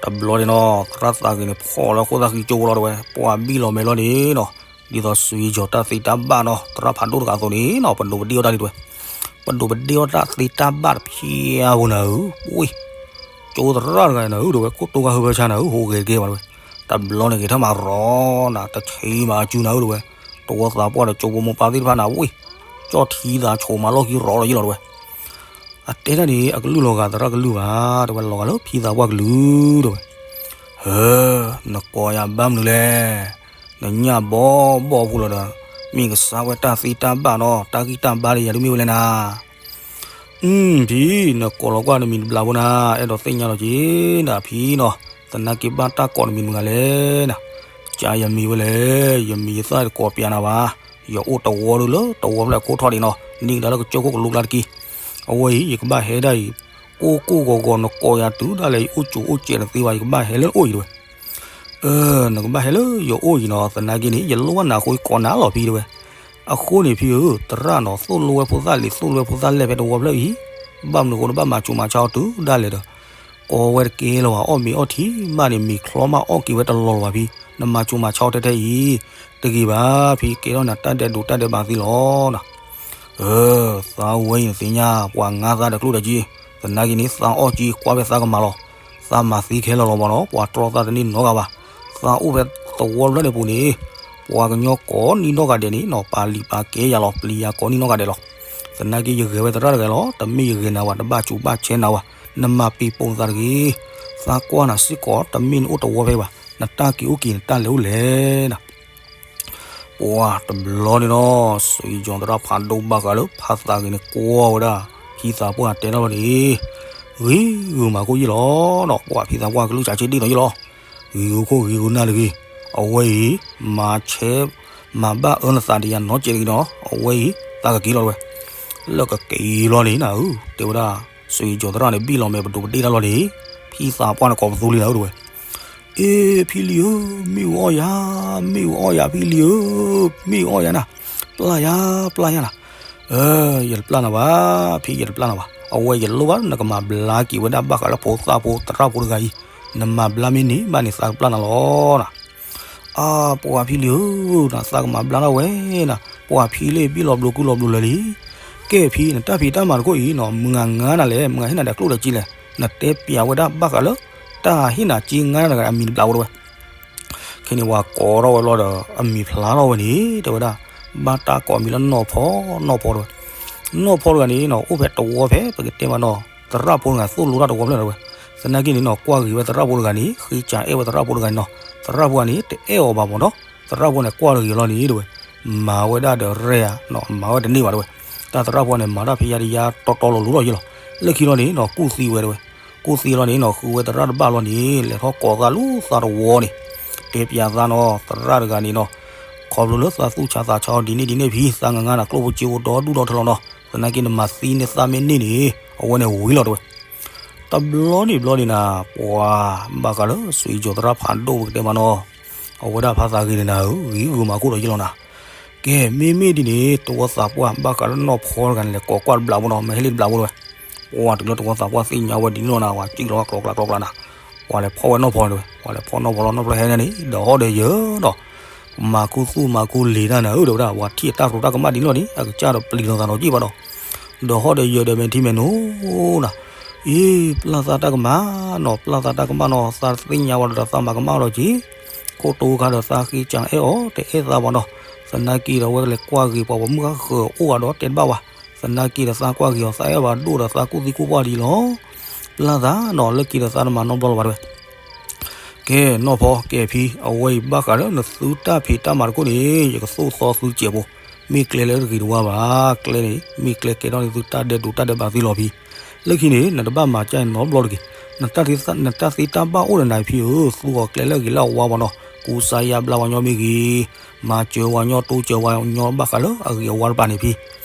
တဘျီန့ၣ်နီၤ သရၣ်သးဂ့ၤန့ၣ် ဖီၣ်လီၤခိၣ်သၣ်ဃံကၠိဖိလီၤတဲဝဲ ပှၤဘံၣ်လီၤမဲာ်လီၤန့ၣ်နီၤ ဒ်သိးစွံယီၤတၢ်သ့တၢ်ဘၣ်နီၤ သရၣ်ဖးဒိၣ်တဂၤအသိးန့ၣ်နီၤ ပဒိးပဒ့ၣ်အီၣ်တၢ်ဒ်တဲဝဲ ပဒိးပဒ့ၣ်အီၣ်တၢ်သ့တၢ်ဘၣ်တဖၠါဖိနၤဧၢ ပှ့ၤ ကၠိသရၣ်တဂၤနၤဧၢ တဲဝဲ ခိၣ်တိဂၤဟၢဖၢဆါနၤဧၢ ဟိးဂဲၤတကဲဘၣ်တဲဝဲ တဘျီန့ၣ်ဂဲၤထၢၣ်မးရီၤနၤ တဆံးမးအစုနၤဧၢ တဲဝဲ တဝီသးပှၢ်ဒီးကၠိဖိမိၢ်ပၢ်သ့ၣ်တဖၣ်နၤ ဝ့ၢ် ကၠီၣ်ထံသးဆိးမးလီၢ်ခံရီၤလီၤယ့ၢ်လီၤတဲဝဲ အတဲတၢ်န့ၣ် အကလုၢ်လီၤဂာ်သရၣ်ကလုၢ်ဘၣ် တဲဝဲ လီၤဂာ်လၢဖံသးပှၢ်ကလုၢ်တဲဝဲ ဟၢ နကိးယၤဘၣ်မနုၤလဲၣ် နညၣ်ဘီဘီဖိလီၤဒီး မ့ၢ်ကစၢ်ဝဲတၢ်သ့တၢ်ဘၣ်နီၤ တၢ်ဂံၢ်တၢ်ဘါဒီးယၤဒ်မ့ၢ်ဝဲလဲၣ်နၤ အု ဖံ နကိးလီၤကွၢ်နမံၤတဘျီဖိနၤ အဲၣ်ဒိးသ့ၣ်ညါလီၤက့ၤနၤဖံနီၤ သနာ်က့ဘၣ်တၢ်ကိးနမံၤမတၤလဲၣ်နၤ ကယမံၤဝဲလဲၣ် ယမံၤယသၣ်တကိးပျးနၤဘၣ် ယအိၣ်တဝီဒုလၢတဝီဖျၢၣ်အခိၣ်ထီၣ်ဒံးနီၤ နံၤကဒါလၢကစၢၢ်ခိၣ်ကလိကျါတက့ၢ် အဝဲအံၤ ယကဘၣ်ဟဲဒၣ်အံၤ ကိၢ်ကိၢ်ဂီၤဂီၤ နကိးယၤတုၤဒၣ်လဲာ် ယအိၣ်ကၠိအိၣ်စဲးတသ့ဘၣ် ယကဘၣ်ဟဲလၢအိၣ်အံၤတဲဝဲ အၢ နကဘၣ်ဟဲလၢယအိၣ်အံၤနီၤ သနာ်က့န့ၣ် ယလိၣ်ဘၣ်နၤအဃိ ယကိးနၤလီၤဖံတဲဝဲ အဃိန့ၣ်ဖံဧၢ သရၣ်နီၤ သိၣ်လိဝဲဖိသၣ်လံၤ သိၣ်လိဝဲဖိသၣ်လဲၢ်ဖဲတဝီဖျၢၣ်အံၤ ဘၣ်မနုၤအဃိ နဘၣ်မၤစူၤမၤဆါအီၤတုၤဒၣ်လဲာ်ဒီး ကိးဝဲတကဲလၢၤဘၣ် အီၣ်မ့ၤအီထံမးန့ၣ် မ့ၤချီမးအီၣ်က့ၤဝဲတလီၤလၢၤဘၣ်ဖံ နမၤစူၤမၤဆါအီၤထဲထဲအံၤ တဂ့ၤဘၣ်ဖံ ကဲထီၣ်နၤတၢ်ဒဲးဒိးတၢ်ဒဲးဘးသ့လီၤနီၤ အၢ သးဝဲအံၤနသ့ၣ်ညါ ပှၤငါသးဒီးကျိၣ်ဒီးစ့ သနာ်က့န့ၣ် သးအီၣ်က့ၤကွၢ်ဖဲသးကမၤလီၤ သးမၤသ့ခဲလၢာ်လီၤဘၣ်နီၤ ပှၤတြီသးတန့ၢ်နီတဂၤဘၣ် သးအိၣ်ဖဲသဝီဖျၢၣ်န့ၣ်ပူၤန့ၣ် ပှၤကညီကိးနံၣ်နီၢ်ဂၤဒဲးန့ၣ်နီၤ ပာ်လံာ်ပာ်ကဲယၤလီၤ ပျံၤယၤကိးနံၣ်နီၢ်ဂၤဒဲးလီၤ သနာ်က့ယဂဲၤဝဲသရၣ်တဂၤလီၤ တမ့ၢ်ယဂဲၤနၤဘၣ် တဘၣ်စူၤဘၣ်ဆဲးနၤဘၣ် နမၤပ့ၤပိာ်နသးတဂ့ၤ သးကွၢ်နၤစ့ၢ်ကီး တမ့ၢ်နအိၣ်တဝီဖဲဘၣ် နတၢ်က့ၤအိၣ်က့ၤ နတၢ်လဲၤအိၣ်လဲၤနၤ ပှၤတဘျီန့ၣ်နီၤ စံယီၤသရၣ်ဖးဒိၣ်ဘၣ်ဃးလၢဖးသးဂ့ၤန့ၣ် ကွၢ်ဝဲဒၣ် ဖံသးပှၢ်တဲထီၣ်ဝဲန့ၣ် ဂ့ၤဂုာ်မးခိၣ်ယ့ၣ်လီၤနီၤ ပှၤဖံသးပှၢ်ကလုၢ်စးဆ့ဒ့ၣ်နီၤယ့ၣ်လီၤ ဂ့ၤဂုာ်ခိၣ်ဂ့ၤဂုာ်နၢ်တဂ့ၤ အဝဲအံၤ မၤဆဲး မၤဘၣ်အၢနသးဒီးယၤနီတစဲးတဂ့ၤနီၤ အဝဲအံၤ သးကက့ၤလီၤတဲဝဲ လၢကက့ၤလီၤန့ၣ်နၤဧၢ တဲဝဲဒၣ် စံယီၤသရၣ်န့ၣ် ဘံၣ်လီၤမဲာ်ပဒိးပဒ့ၣ်တၢ်လီၤန့ၣ် ဖံသးပှၢ်န့ၣ်ကိးပသူလံနၤဧၢတဲဝဲ က အ့ ဖံလံၤဧၢ, မ့ၣ်အူအီၣ်ယၤ, မ့ၣ်အူအီၣ်ယၤ ဖံလံၤဧၢ, မ့ၣ်အူအီၣ်ယၤနၤ, ပျၢ်ယၤ, ပျၢ်ယၤနၤ. အၢ ယတပျၢ်နၤဘၣ်, ဖံ ယတပျၢ်နၤဘၣ်. အဝဲယလိၣ်ဘၣ် နကမၤဘျါက့ၤဝဲဒၣ်ဘၣ်ဃးလၢဖိသၣ်ဖိသရၣ်ဖိတဂၤအံၤ, နမၤဘျါမ့ၢ်န့ၢ်ဘၣ်န့ၣ် သးကပျၢ်နၤလီၤနၤ. အါ ပှၤဖံလံၤဧၢ, နသးကမၤဘျါထီၣ်ဝဲနၤ, ပှၤဖံလံၤဘံၣ်လီၤဘျိကုလီၤဘျိလၢာ်လံ. ကဲဖံ နတၢ်ဖံးတၢ်မၤတခိၣ်အံၤနီၤ မုၢ်ဂၤငါနၤလဲၣ်, မုၢ်ဂၤဟ့ၣ်နၤဒီးကျိၣ်ဒီးစ့လဲၣ်, နတဲပျးဝဲဒၣ်ဘၣ်ဃးလၢ တၢ်ဟ့ၣ်နၤစ့ငါနၤတဂၤအမံၤတဘျီဝဲတဲဝဲ. ခဲန့ၣ်ပှၤကိးထီၣ်ဝဲလီၤဒီး အမံၤဖျါထီၣ်ဝဲန့ၣ် တဲဝဲဒၣ် ဘၣ်တၢ်ကိးမံၤလၢနီၢ်ဖီ, နီၢ်ဖီတဲဝဲ. နီၢ်ဖီတဂၤန့ၣ်နီၤ အိၣ်ဖဲတဝီဖဲ ပကတဲမးနီၤ သရၣ်ဖိတဂၤသိၣ်လိတၢ်တဝီဖျၢၣ်တဲဝဲ. သနာ်က့န့ၣ်နီၤ ကွၢ်ဂ့ၤဝဲသရၣ်ဖိတဂၤန့ၣ် ဃ့ကၢအဲၣ်ဝဲသရၣ်ဖိတဂၤန့ၣ်နီၤ, သရၣ်ဖိတဂၤန့ၣ် တအဲၣ်အီၤဘၣ်မးနီၤ, သရၣ်ဖိန့ၣ် ကွၢ်တဂ့ၤအီၤလီၤန့ၣ်တဲဝဲ, မၤဝဲဒၣ်ဒီးရဲၣ်ဧါနီၤ မၤဝဲတန့ၢ်ဘၣ်တဲဝဲ. တၢ်သရၣ်ဖိန့ၣ် မၤတၢ်ဖံးယါတယါတီတီလိၤလိၤလီၤယဲလီၤ. လၢခံလီၤန့ၣ်နီၤ ကူၣ်သံဝဲတဲဝဲ. ကူၣ်သံလီၤန့ၣ်နီၤ ဃုဝဲသရၣ်တဘၣ်လီၤန့ၣ် လဲၤထီၣ်ကိးသးလၢသးတဝီန့ၣ်, တဲပျးသးနီၤ သရၣ်တဂၤန့ၣ်နီၤ, ခီဖျိလၢသးသူၣ်ဆါသးဆါအီၤဒ်န့ၣ်ဒ်န့ၣ်ဖံ သးငါငါနၤကျိၣ်ဖိစ့ဖိဒီဒူၣ်ဒီထၢလီၤနီၤ, သနာ်က့နမၤသံန့ၢ်သးမ့ၢ်န့ၢ်န့ၣ် အဝဲန့ၣ်ဝံၤလီၤတဲဝဲ. တဘျီန့ၣ်ဘျီန့ၣ်နၤ ပှၤဘၣ်ဃးလၢ စွံကၠိၤသရၣ်ဖးဒိၣ်ပကတဲမးနီၤ, အဝဲဒၣ်ဖါသးဂ့ၤန့ၣ်နၤဧၢ ဂ့ၤဂုာ်မၤခိၣ်ဒီးယဲလီၤနၤ. ကဲ မ့မ့ၢ်ဒ်န့ၣ် တဝီသးပှၢ်ဘၣ်ဃးလၢနီၢ်ဖီတဂၤန့ၣ် လဲၤကိးကွၢ်တဘျီဖိနီၤ မ့ၢ်ဟဲလံတဘျီဖိတဲဝဲ. ပှၤတုၤလၢတဝီသးပှၢ်သ့ၣ်ညါဝဲဒ်န့ၣ်လီၤနၤ ပှၤစံၣ်လီၤကျီကျါကျီကျါနၤ, ပှၤလဲၤဖီၣ်ဝဲနီၢ်ဖီတဲဝဲ, ပှၤလဲၤဖီၣ်နီၢ်ဖီလီၤ နီၢ်ဖီဟဲန့ၣ်န့ၣ် ဒီးဟီၣ်ဒီးယၢၤဒီး မၤခူသူၣ်မၤခူလံာ်တၢ်နၤဧၢ တဲဝဲဒၣ် ပှၤထံၣ်အတၢ်သရူးတၢ်ကမၣ်ဒ်န့ၣ်လီၤန့ၣ် အကစၢ်ဒီးပျံၤလီၤသးဒီးက့ၢ်ဘၣ်ဒီး ဒီးဟီၣ်ဒီးယၢၤဒီးမဲာ်ထံမဲာ်နိနၤ, အ့ ပျၢ်သးတၢ်ကမၣ်နီၤ ပျၢ်သးတၢ်ကမၣ်နီၤ သးသ့ၣ်ညါဝဲဒီးသးမၤကမၣ်ဒီးက့ၢ်, ခိၣ်တိခါဒီးသးဃ့ကၢအဲၣ်အီၤ တအဲၣ်သးဘၣ်နီၤ, သနာ်က့ဒီးဝဲလဲၤကွၢ်ဂ့ၤပှၤပိာ်မုၣ်ဃၣ်ဃၢၤအိၣ်ဂၤဒီးတဲတဘၣ်ဝဲ, သနာ်က့ဒီးသးကွၢ်ဂ့ၤအီၤ သးအဲၣ်ဘၣ်ဒိၣ်ဒီးသးကူၣ်သံကူၣ်ပှၢ်ဒ်လီၤ, ပျၢ်သးနီၤ လၢခံဒီးသးတမၤနီတဘျီလၢၤဘၣ်တဲဝဲ. ကဲ နီၢ်ဖီ ကဲဖံ အဝဲအံၤဘၣ်ဃးလၢနသုတၢ်ဖံးတၢ်မၤတခိၣ်န့ၣ် ယကသိၣ်သီသုစဲးဖိ, မ့ၢ်ကျဲလၢတဂ့ၤတဝါဘၣ်, ကျဲန့ၣ် မ့ၢ်ကျဲကဲထီၣ်န့ၣ် သုတၢ်ဒဲးဒိးတၢ်ဒဲးဘးသ့လီၤဖံ, လၢခံန့ၣ် နတဘၣ်မၤကၢ်နီတဘျီတဂ့ၤ, နတၢ်သ့တၢ်ဘၣ်အိၣ်ဒီးနၤဖံဧၢ, သူအီၤကျဲလၢအဂ့ၤလၢအဝါဘၣ်နီၤ, ကူစါယါဘျါဝဲညီမ့ၢ်ဂ့ၤ, မၤစၢၤဝဲညီတိစၢၤဝဲညီဘၣ်ဃးလၢအဂ့ၤအဝါတပၤန့ၣ်ဖံ,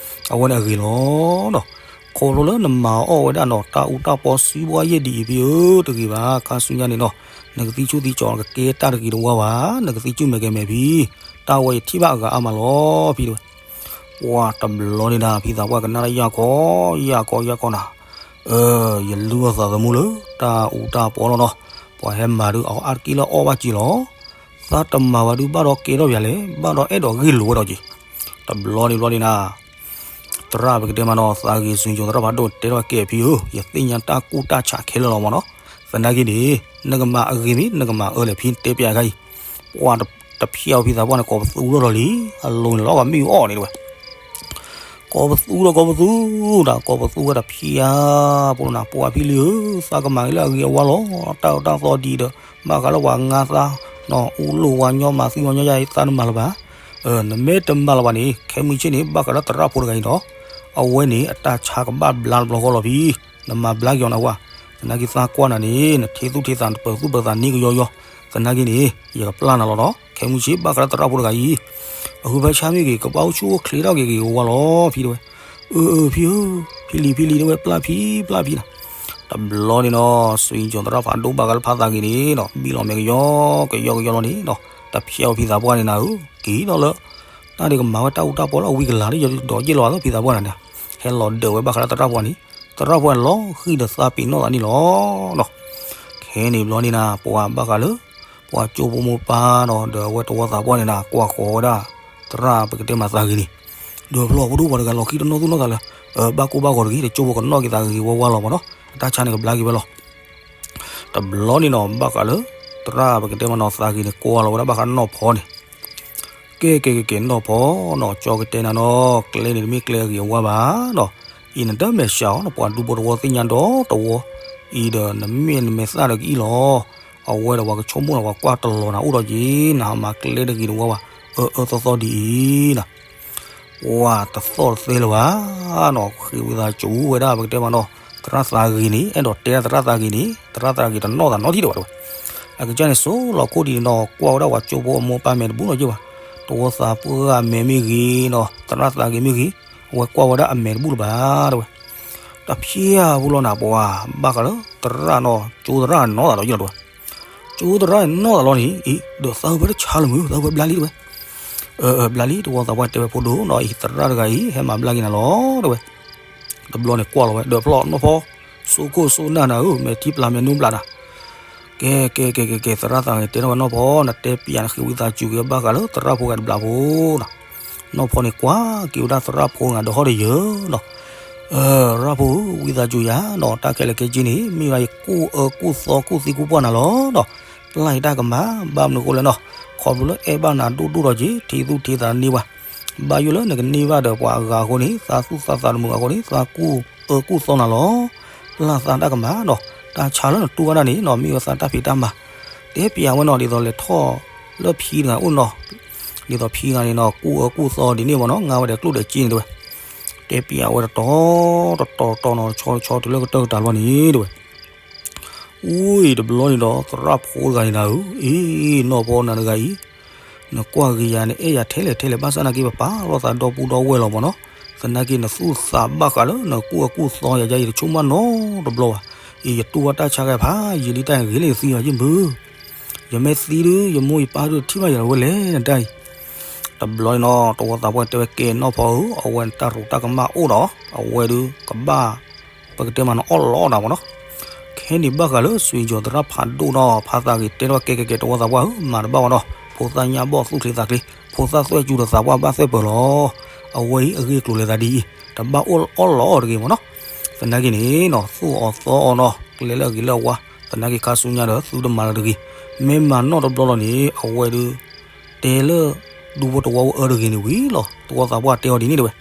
အဝဲန့ၣ်အဂ့ၤလီၤနီၤ. ခီဖျိလၢနမၤအီၣ်ဝဲဒၣ်နီၤ တၢ်အူတၢ်ပီစုဘှါယဲၢ်ဒ်အံၤဖံဧၢ တဂ့ၤဘၣ်, ခါဆူညါန့ၣ်နီၤ နကသံဆူၣ်သံကၠီၤ ကကဲတၢ်တဂ့ၤတဝါဘၣ်, နကသံဆူၣ်မဲာ်ကဲမဲာ်ဖံ, တၢ်ဝဲယထံၣ်ဘၣ်အဂၤအါမးလီၤဖံတဲဝဲ. ပှၤတဘျီန့ၣ်နၤ ဖံသးပှၢ်ကနၣ်တၢ်ယၢ်ခီ, ယၢ်ခီယၢ်ခီနၤ, အၢ ယလုၢ်အီၣ်သးသမူလၢ တၢ်အူတၢ်ပီလီၤနီၤ, ပှၤဟဲမၤဒုးအအါတက့ၢ်လၢအီၣ်ဘၣ်က့ၤလီၤ, သးတမၤဘၣ်ဒုးဘၣ်ဒီးကဲထီၣ်ပၠးလဲၣ်, ဘၣ်ဒီးအဲၣ်ဒိးဂ့ၢ်လိာ်ဝဲဒီးက့ၤ, တဘျီန့ၣ်ဘျီန့ၣ်နၤ သရၣ်ပကတဲမးနီၤ သးဂ့ၤစွံကၠိၤသရၣ်ဖးဒိၣ်တဲထီၣ်ကဲဖံဧၢ, ယသ့ၣ်ညါတၢ်ကူၣ်တၢ်ဆးခဲလၢာ်လီၤမးနီၤ, သနာ်က့န့ၣ် နကမၤအဂ့ၤမ့ၢ် နကမၤအၢလဲၣ်ဖံတဲပၠးခါအံၤ, ပှၤတဖျဲးအီၤဖံသးပှၢ်န့ၣ် ကိးပသူထီၣ်လံ, အလိၤန့ၣ်လီၤ ပှၤမ့ၣ်အူအီၣ်န့ၣ်တဲဝဲ ကိးပသူဒီးကိးပသူ, ဒီးကိးပသူဝဲဒီးဖျါ, ပှၤနၤ ပှၤဖံလံဧၢ, သးကမၤဂ့ၤလၢအဂ့ၤအဝါလီၤ, တၢ်အူတၢ်သီဒ်ဒီး ဘၣ်ဃးလၢပှၤငါသး, အူလိာ်ဝဲညီမၤသံဝဲညီယါအံၤ သးတမၤလၢၤဘၣ်, နမ့ၢ်တမၤလၢၤဘၣ်န့ၣ် ခဲမုၢ်ဆ့ၣ်န့ၣ် ဘၣ်ဃးလၢသရၣ်ဖိတဂၤအံၤဒီး အဝဲန့ၣ် အတၢ်ဆါကဘၣ်ဘျါတဘျီဃီလီၤဖံ, နမၤဘျါက့ၤအီၤနၤဝဲ, သနာ်က့သးကွၢ်နၤန့ၣ် နထံသူၣ်ထံသး နပၢၤသူၣ်ပၢၤသးန့ၢ်ကယီယီ, သနာ်က့န့ၣ် ယကပျၢ်နၤလီၤဒီး ခဲမုၢ်ဆ့ၣ် ဘၣ်ဃးလၢသရၣ်ဖိတဂၤအံၤ အဟုဖၢဆါမ့ၢ်ဂ့ၤ ကဘၣ်အိၣ်ဆူၣ်အိၣ်ချ့ထီၣ်က့ၤဂ့ၤဝါလီၤဖံတဲဝဲ, အၢ အၢ ဖံဧၢ, ဖံလံၤ ဖံလံၤတဲဝဲ ပျၢ်ဖံ ပျၢ်ဖံနၤ, တဘျီန့ၣ်နီၤ စွံကၠိၤသရၣ်ဖးဒိၣ်ဘၣ်ဃးလၢဖါသးဂ့ၤန့ၣ်နီၤ ဘံၣ်လီၤမဲာ်ကယီကယီကယီလီၤန့ၣ်နီၤ တဖျဲးအီၤဖံသးပှၢ်န့ၣ်နၤဧၢ, က့ၤဒီးလၢ တၢ်ဒုးကမၤဝဲတၢ်အူတၢ်ပီလၢအဝံကလၤလၢယဒီးယ့ၢ်လီၤဘၣ်သ့ၣ်ဖံသးပှၢ်န့ၣ်, ဟဲလီၤဒၢးဝဲဘၣ်ဃးလၢသရၣ်ဖိန့ၣ်, သရၣ်ဖိန့ၣ်လီၤဃံၤဒီးသးပ့ၤနီၣ်သးန့ၣ်လီၤနီၤ, ခဲန့ၣ်ဘျီန့ၣ်နၤ ပှၤဘၣ်ဃးလၢ ပှၤကၠိဖိမိၢ်ပၢ်ဒီး ဒီးအဝဲတဝီသးပှၢ်န့ၣ်နၤ ကွၢ်ဃီၤဝဲဒၣ် သရၣ်ပကတဲမးသးဂ့ၤန့ၣ်, ဒီးဖျီၣ်ပဒိၣ်ပှၤတဂၤလီၤဃံၤတနီၣ်သူၣ်နီၣ်သးလၢ ဘၣ်ကိၢ်ဘၣ်ဂီၤတဂ့ၤ တကၠိဖိကနီၣ်က့ၤသးဂ့ၤဂ့ၤဝါဝါလီၤမးနီၤ အတၢ်ဆါန့ၣ်ကဘျါက့ၤဝဲလီၤ. တဘျီန့ၣ်နီၤ ဘၣ်ဃးလၢ သရၣ်ပကတဲမးနီၤသးဂ့ၤန့ၣ် ကွၢ်လီၤဝဲဒၣ်ဘၣ်ဃးနီၢ်ဖီန့ၣ် ကဲကဲကဲကဲနီၢ်ဖီနီၤ ကၠီကတဲနၤနီၤ ကျဲန့ၣ်တမ့ၢ်ကျဲအဂ့ၤအဝါဘၣ်နီၤ, အံၤနတမဲာ်ဆှးအီၤ နပှၤဒူဖိတဝီသ့ၣ်ညါဒီးတဝီ, အံၤဒီးနမ့ၢ်နမဲာ်သၣ်ဒီးကအံၣ်လီၤ. အဝဲဒီးပှၤကဆိကမိၣ်နၤ ပှၤကွၢ်တလီၤနၤအိၣ်ဒီးက့ၤ နဟးမၤကျဲတဂ့ၤတဝါဘၣ်, အၢအၢသီသီဒ်အံၤနၤ ပှၤတသီၣ်တသဲလၢၤဘၣ်နီၤ, ဃ့ဝံသးစူၤဝဲဒၣ်ပကတဲမးနီၤ သရၣ်သးဂ့ၤန့ၣ် အဲၣ်ဒိးတဲဒၣ်သရၣ်သးဂ့ၤန့ၣ် သရၣ်သးဂ့ၤတနီၣ်သးနီတထံၣ်ဒံးဘၣ်တဲဝဲ. အကစၢ်န့ၣ် စိၤလီၤခိၣ်ဒ်န့ၣ်နီၤ ကွၢ်ဝဲဒၣ်ပှၤကၠိဖိအမိၢ်ပၢ်မဲာ်တဘူၣ်နီၤက့ၤဘၣ်, တဝီသးပှၢ်အမဲာ်မ့ၢ်ဂ့ၤနီၤ သရၣ်သးဂ့ၤမ့ၢ်ဂ့ၤ, အဝဲကွၢ်ဝဲဒၣ်အမဲာ်တဘူၣ်လၢၤဘၣ်တဲဝဲ. တဖျဲအပူၤလီၤနၤ ပှၤဘၣ်ဃးလၢသရၣ်နီၤ ကၠိသရၣ်နီၢ်သးဒီးယ့ၢ်လီၤတဲဝဲ. ကၠိသရၣ်နီၢ်သးလီၤန့ၣ် အံၤ ဒီးသးဝဲဖဲတဆါလၢမုၢ် သးဝဲဖဲဘျါလံတဲဝဲ. အၢ အၢ ဘျါလံ တဝီသးပှၢ်တဲဝဲ ဖိဒိၣ်နီၤ အံၤသရၣ်တဂၤအံၤ ဟဲမၤဘျါက့ၤနၤလီၤတဲဝဲ. တဘျီန့ၣ်ကွၢ်လီၤဝဲ ဒၢးဖျီၣ်နီၢ်ဖီ ဆိခိၣ်ဆိနၢ်နၤဧၢ မဲာ်ထံပျၢ်မဲာ်နူပျၢ်နၤ ကဲ ကဲ ကဲ ကဲ ကဲ သရၣ်သးဂ့ၤ တဲထီၣ်ဝဲနီၢ်ဖီ နတဲပျးနဃ့ဝံသးစူၤက့ၤဘၣ်ဃးလၢသရၣ်ဖိဂၤတဘျီဖိ နီၢ်ဖီန့ၣ်ကွၢ်က့ၤဝဲဒၣ်သရၣ်ဖိဂၤဒီးဟီၣ်ဒီးယၢၤနီၤ, သရၣ်ဖိဧၢ ဝံသးစူၤယၤနီၤ, တၢ်ခဲလၢာ်ခဲဆ့န့ၣ် မ့ၢ်ဝဲယကူၣ်အၢကူၣ်သီကူၣ်သံကူၣ်ပှၢ်နၤလီၤနီၤ, ပျၢ်ယတၢ်ကမၣ် ဘၣ်မနုၤအဃိလဲၣ်နီၤ, ခီဖျိလၢအဲၣ်ဘၣ်နၤဒိၣ်ဒိၣ်ဒီးက့ၤ ထံသူထံသးန့ၢ်ဘၣ်, ဘၣ်ယိၣ်လၢနကန့ၢ်ဘၣ်ဒီးပှၤအဂၤအဃိန့ၣ် သးသူၣ်သးသးတမုာ်အဃိန့ၣ် သးကူၣ်အၢကူၣ်သီနၤလီၤ, ပျၢ်သးတၢ်ကမၣ်နီၤ, တၢ်ဆါလၢနတူၢ်ဘၣ်ဒၣ်န့ၣ်နီၤ မ့ၢ်ဝဲသးတၢ်ဖံးတၢ်မၤ, တဲပျးဝဲနီၤ ဒ်သိးလဲၤထီၣ်လၢဖံတဂၤအိၣ်နီၤ, ဒ်သိးဖံဂၤန့ၣ်နီၤ ကူၣ်အၢကူၣ်သီဒ်န့ၣ်မ့ၢ်နီၤ, ငါဝဲဒီးကျိၣ်ဒီးစ့န့ၣ်တဲဝဲ, တဲပျးဝဲတတီၤတတီၤတတီၤနီၤ တဆီတဆီတုၤလၢကတၢၢ်ကတၢၢ်လီၤန့ၣ်တဲဝဲ, အူအံၤတဘျီန့ၣ်ဒီး သရၣ်ဖိတဂၤန့ၣ်နၤဧၢ, အ့ နီၢ်ဖီနၤတဂၤအံၤ နကွၢ်ဂ့ၤယၤ နအဲၣ်ယၤထဲလဲၣ်ထဲလဲၣ် ဘၣ်ဆၣ်နာ်က့ပပာ်လီၤသးဒီပုၢ်ဒီဝဲၢ်လီၤမ့ၢ်နီၤ, သနာ်က့နသူၣ်သးဘၣ်ဃးလၢ နကူၣ်အၢကူၣ်သီယၤ ယၤယတဆိကမိၣ်နီတဘျီဘၣ်, အ့ ယတူၢ်ဘၣ်တၢ်ဆါဂဲၤဖးယံာ်လံ တၢ်ဂ့ၤလံယသံဘၣ်ယံာ်မုၢ်, ယမ့ၢ်သံဒုး ယမိၢ်ယပၢ်ဒုးတထံၣ်ဘၣ်ယၤဝဲလဲၣ် နတၢ်အံၤ, တဘျီန့ၣ်နီၤ တဝီသးပှၢ်တဲဝဲ ကဲနီၢ်ဖီဧၢ အဝဲနတၢ်ရူးတၢ်ကမၣ်အိၣ်ဒီး အဝဲဒုးကဘၣ် ပကတဲမးနီၤ အီၣ်လီအီၣ်နၤမ့ၢ်နီၤ, ခဲန့ၣ်ဘၣ်ဃးလၢစွံယီၤသရၣ်ဖးဒိၣ်နီၤ ဖးသးဂ့ၤတဲထီၣ် ကဲကဲကဲ တဝီသးပှၢ်ဧၢ မၤတဘၣ်ဘၣ်နီၤ, ဖိသၣ်ညၣ်ဘီၣ်သူၣ်ချ့သးချ့ ဖိသၣ်သွဲၣ်စူၤဒီးသးပှၢ်ဘၣ်သွဲၣ်ပၢၤလီၤ, အဝဲအံၤအဂ့ၢ်အကျိၤလဲၤသးဒ်အံၤ တဘၣ်အီၣ်လီအီၣ်တဂ့ၤမ့ၢ်နီၤ, သနာ်က့န့ၣ်နီၤ သူၣ်အီၤသီအီၤနီၤ ကျဲလၢအဂ့ၤလၢအဝါ, သနာ်က့ခါဆူညါဒီးသုတမၤလၢၤတဂ့ၤ, မ့ၢ်မၤနီၣ်တဘျီလီၤန့ၣ် အဝဲဒုး တဲလၢ ဒူဖိတဝီဖိအၢတဂ့ၤန့ၣ်ဝံၤလီၤ, တဝီသးပှၢ်တဲအီၤဒ်န့ၣ်တဲဝဲ,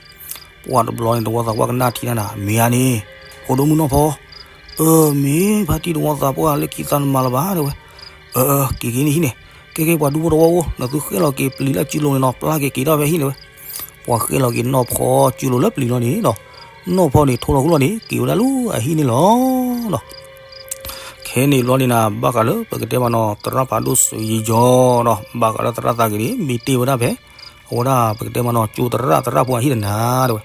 ပှၤတဘျီန့ၣ် တဝီသးပှၢ်ကနၣ်ထံနၤနၤ မ့ၢ်ဧါန့ၣ်, ဖိဒိၣ်မုၣ်နီၢ်ဖီ, အၢ မ့ၢ်ဖါတံၢ်တဝီသးပှၢ်လၢခံသးနမၤလၢၤဘၣ်တဲဝဲ, အၢ က့ၤက့ၤန့ၣ်ဟံၣ်န့ၣ်, ကဲက့ၤပှၤဒူဖိတဝီဖိ နသုဃဲလီၤက့ၤပျံၤလၢစုလိၤန့ၣ်နီၤ ပျၢ်က့ၤက့ၤထီၣ်ဖဲဟံၣ်န့ၣ်ဝဲ, ပှၤဃဲလီၤက့ၤနီၢ်ဖီစုလိၤလၢပျံၤလီၤန့ၣ်နီၤ, နီၢ်ဖီန့ၣ် ထိလီၤဃုလီၤန့ၣ် က့ၤဝဲဒၣ်လၢအဟံၣ်န့ၣ်လီၤနီၤ ခဲန့ၣ်ဘျီန့ၣ်နၤ ဘၣ်ဃးလၢပကတဲမးနီၤ သရၣ်ဖးဒိၣ်စွံယီၤနီၤ ဘၣ်ဃးလၢသရၣ်သးဂ့ၤန့ၣ် မ့ၢ်တ့ၢ်ဝဲဒၣ်ဖဲ အဝဲဒၣ်ပကတဲမးနီၤ ကၠိသရၣ်သရၣ်ဖိအဟံၣ်တနၤတဲဝဲ,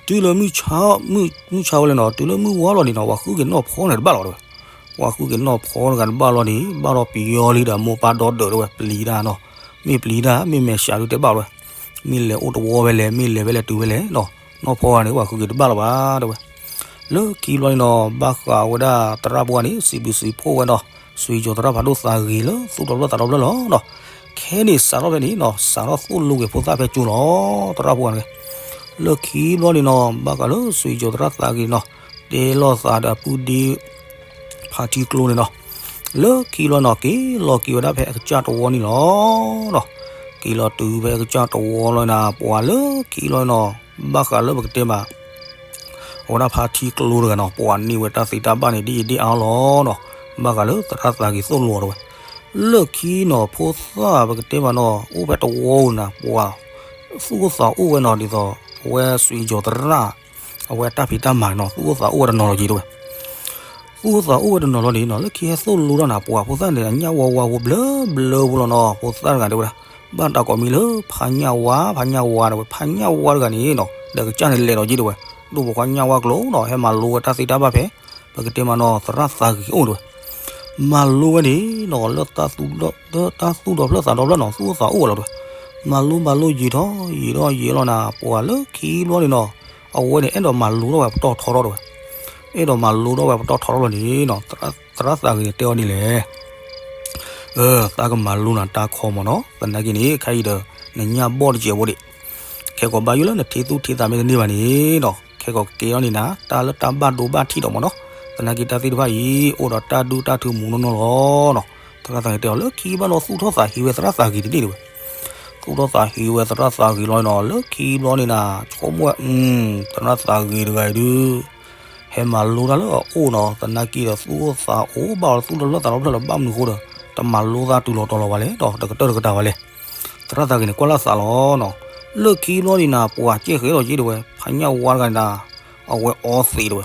တုၤလၢ မုၢ်ဆါဝဲလဲၣ်နီၤ တုၤလၢမုၢ်ဝါလီၤန့ၣ်နီၤ ပှၤဃုက့ၤနီၢ်ဖီန့ၣ်တဘၣ်လီၤတဲဝဲ, ပှၤဃုက့ၤနီၢ်ဖီတဂၤတဘၣ်လီၤန့ၣ် ဘၣ်ဒီးပယီၤလံဒီးမိၢ်ပၢ်ဒီဒၢးတဲဝဲ ပျံၤတၢ်နီၤ, မ့ၢ်ပျံၤတၢ် မ့ၢ်မဲာ်ဆှးဒုးတဲဘၣ်ဝဲ, မ့ၢ်လဲၤအိၣ်တဝီဖဲလဲၣ် မ့ၢ်လဲၤဖဲလဲၣ်တုၤဖဲလဲၣ်နီၤ, နီၢ်ဖီဂၤန့ၣ် ပှၤဃုက့ၤတဘၣ်လီၤဘၣ်တဲဝဲ လၢခံဘျီန့ၣ်နီၤ ဘၣ်ဃးဝဲဒၣ်သရၣ်ဖိဂၤန့ၣ် စံးဘျုးစံးဖှိၣ်ဝဲဒီး စွံယီၤသရၣ်ဖးဒိၣ်သးဂ့ၤလၢသူၣ်ဒီဖျၢၣ်သးဒီဖျၢၣ်လီၤနီၤ, ခဲန့ၣ်စးထီၣ်ဖဲန့ၣ်နီၤ စးထီၣ်သိၣ်လိက့ၤဖိသၣ်ဖဲကၠိလီၤ သရၣ်ဖိဂၤန့ၣ်, လၢခံဘျီန့ၣ်နီၤ ဘၣ်ဃးလၢစွံယီၤသရၣ်သးဂ့ၤနီၤ တဲလိာ်သးဒီးပုၢ်ဒ့ ဖါထံကျိန့ၣ်နီၤ, လၢခံဘျီနီၤ က့ၤလီၤက့ၤဝဲဒၣ်ဖဲအကစၢ်တဝီန့ၣ်လီၤနီၤ, က့ၤလီၤတုၤဖဲအကစၢ်တဝီလီၤနၤ ပှၤလၢခံဘျီနီၤ ဘၣ်ဃးလၢပကတဲမး အဝဲဒၣ်ဖါထံကျိတဂၤနီၤ ပှၤန့ၢ်ဝဲတၢ်သ့တၢ်ဘၣ်န့ၣ် ဒ်အံၤဒ်အါလီၤနီၤ, ဘၣ်ဃးလၢသရၣ်သးဂ့ၤသိၣ်လိအီၤတဲဝဲ, လၢခံနီၤ ဖိသၣ်ပကတဲမးနီၤ အိၣ်ဖဲတဝီဧိၤနၤ ပှၤ သူၣ်အိၣ်သးအိၣ်ဝဲနီၤ ဒ်သိး အဝဲစွံယီၤသရၣ် အဝဲတၢ်ဖံးတၢ်မၤနီၤ သူၣ်အိၣ်သးအိၣ်ဝဲတနီၤလီၤက့ၤတဲဝဲ သူၣ်အိၣ်သးအိၣ်ဝဲတနီၤလီၤန့ၣ်နီၤ လၢခံဟဲသိၣ်လိထီၣ်နၤ ပှၤဖိသၣ်န့ၣ် ညၣ်ဝါဝါဖိဘျၢဘျၢဖိလီၤနီၤ ဖိသၣ်တဂၤတဲဝဲဒၣ် ဘၣ်တၢ်ကိးမံၤလၢ ဖါညၣ်ဝါ ဖါညၣ်ဝါတဲဝဲ ဖါညၣ်ဝါတဂၤန့ၣ်နီၤ ဒီးကစၢ်န့ၣ်လဲၤလီၤက့ၤတဲဝဲ ဒိၣ်ပိာ်ခွါညၣ်ဝါကျိၤနီၤ ဟဲမၤလိဝဲတၢ်သ့တၢ်ဘၣ်ဖဲ ပကတဲမးနီၤ သရၣ်သးဂ့ၤအိၣ်တဲဝဲ မၤလိဝဲန့ၣ်နီၤ လၢတၢ်သူၣ်ဒီဖျၢၣ်သးဒီဖျၢၣ်နီၤ သူၣ်အိၣ်သးအိၣ်ဝဲလီၤတဲဝဲ မၤလိမၤလိယံာ်ထီၣ်ယံာ်ထီၣ်ယံာ်လီၤနၤ ပှၤလၢခံဘျီန့ၣ်နီၤ အဝဲန့ၣ် အဲၣ်ဒိးမၤလိထီၣ်ဝဲပတီၢ်ထီထီၣ်တဲဝဲ အဲၣ်ဒိးမၤလိထီၣ်ဝဲပတီၢ်ထီထီၣ်လီၤန့ၣ်နီၤ သရၣ်သးဂ့ၤန့ၣ်တဲအီၤဒ်လဲၣ် သးကမၤလိနၤတၢ်ခီမးနီၤ သနာ်က့န့ၣ် ခဲအံၤဒီး နညၣ်ဘီၣ်တစဲးဖိဒံး ခဲကီးဘၣ်ယိၣ်လၢနထံသူၣ်ထံသးမ့ၢ်တန့ၢ်ဘၣ်န့ၣ်နီၤ ခဲကီးကကဲထီၣ်န့ၢ်နၤ တၢ်လၢတၢ်ဘၣ်ဒိဘၣ်ထံးဒီးမးနီၤ သနာ်က့တၢ်သ့ၣ်တဖၣ်အံၤ အိၣ်ဒီးတၢ်ဒုၣ်တၢ်ထုမူနီၢ်နီၢ်လီၤနီၤ သရၣ်သးဂ့ၤတဲအီၤလၢခံဘျီနီၤ သူၣ်ထီၣ်သးဟ့ဝဲသရၣ်သးဂ့ၤဒ်န့ၣ်တဲဝဲ သူၣ်ထီၣ်သးဟ့ဝဲသရၣ်သးဂ့ၤလီၤနီၤ လၢခံဘျီန့ၣ်နၤ ဆိကမိၣ်ဝဲ သရၣ်သးဂ့ၤတဂၤအံၤဒုး ဟဲမၤလိတၢ်လၢအအိၣ်နီၤ သနာ်က့ဒီးသူၣ်အိၣ်သးအိၣ်ဘၣ်အီၤ သူၣ်ဒီဖျၢၣ်သးဒီဖျၢၣ်လီၤ ဘၣ်မနုၤအဃိဒီး တမၤလိသးတုၤလီၤတီၤလီၤဘၣ်လဲၣ်ဒီး တကတၢၢ်တကတၢၢ်ဘၣ်လဲၣ် သရၣ်သးဂ့ၤန့ၣ် ကွၢ်လၢသးလီၤနီၤ လၢခံဘျီန့ၣ်နၤ ပှၤကဲဃဲလီၤက့ၤတဲဝဲ ဖါညၣ်ဝါတဂၤန့ၣ်နၤ အဝဲအီသံးတဲဝဲ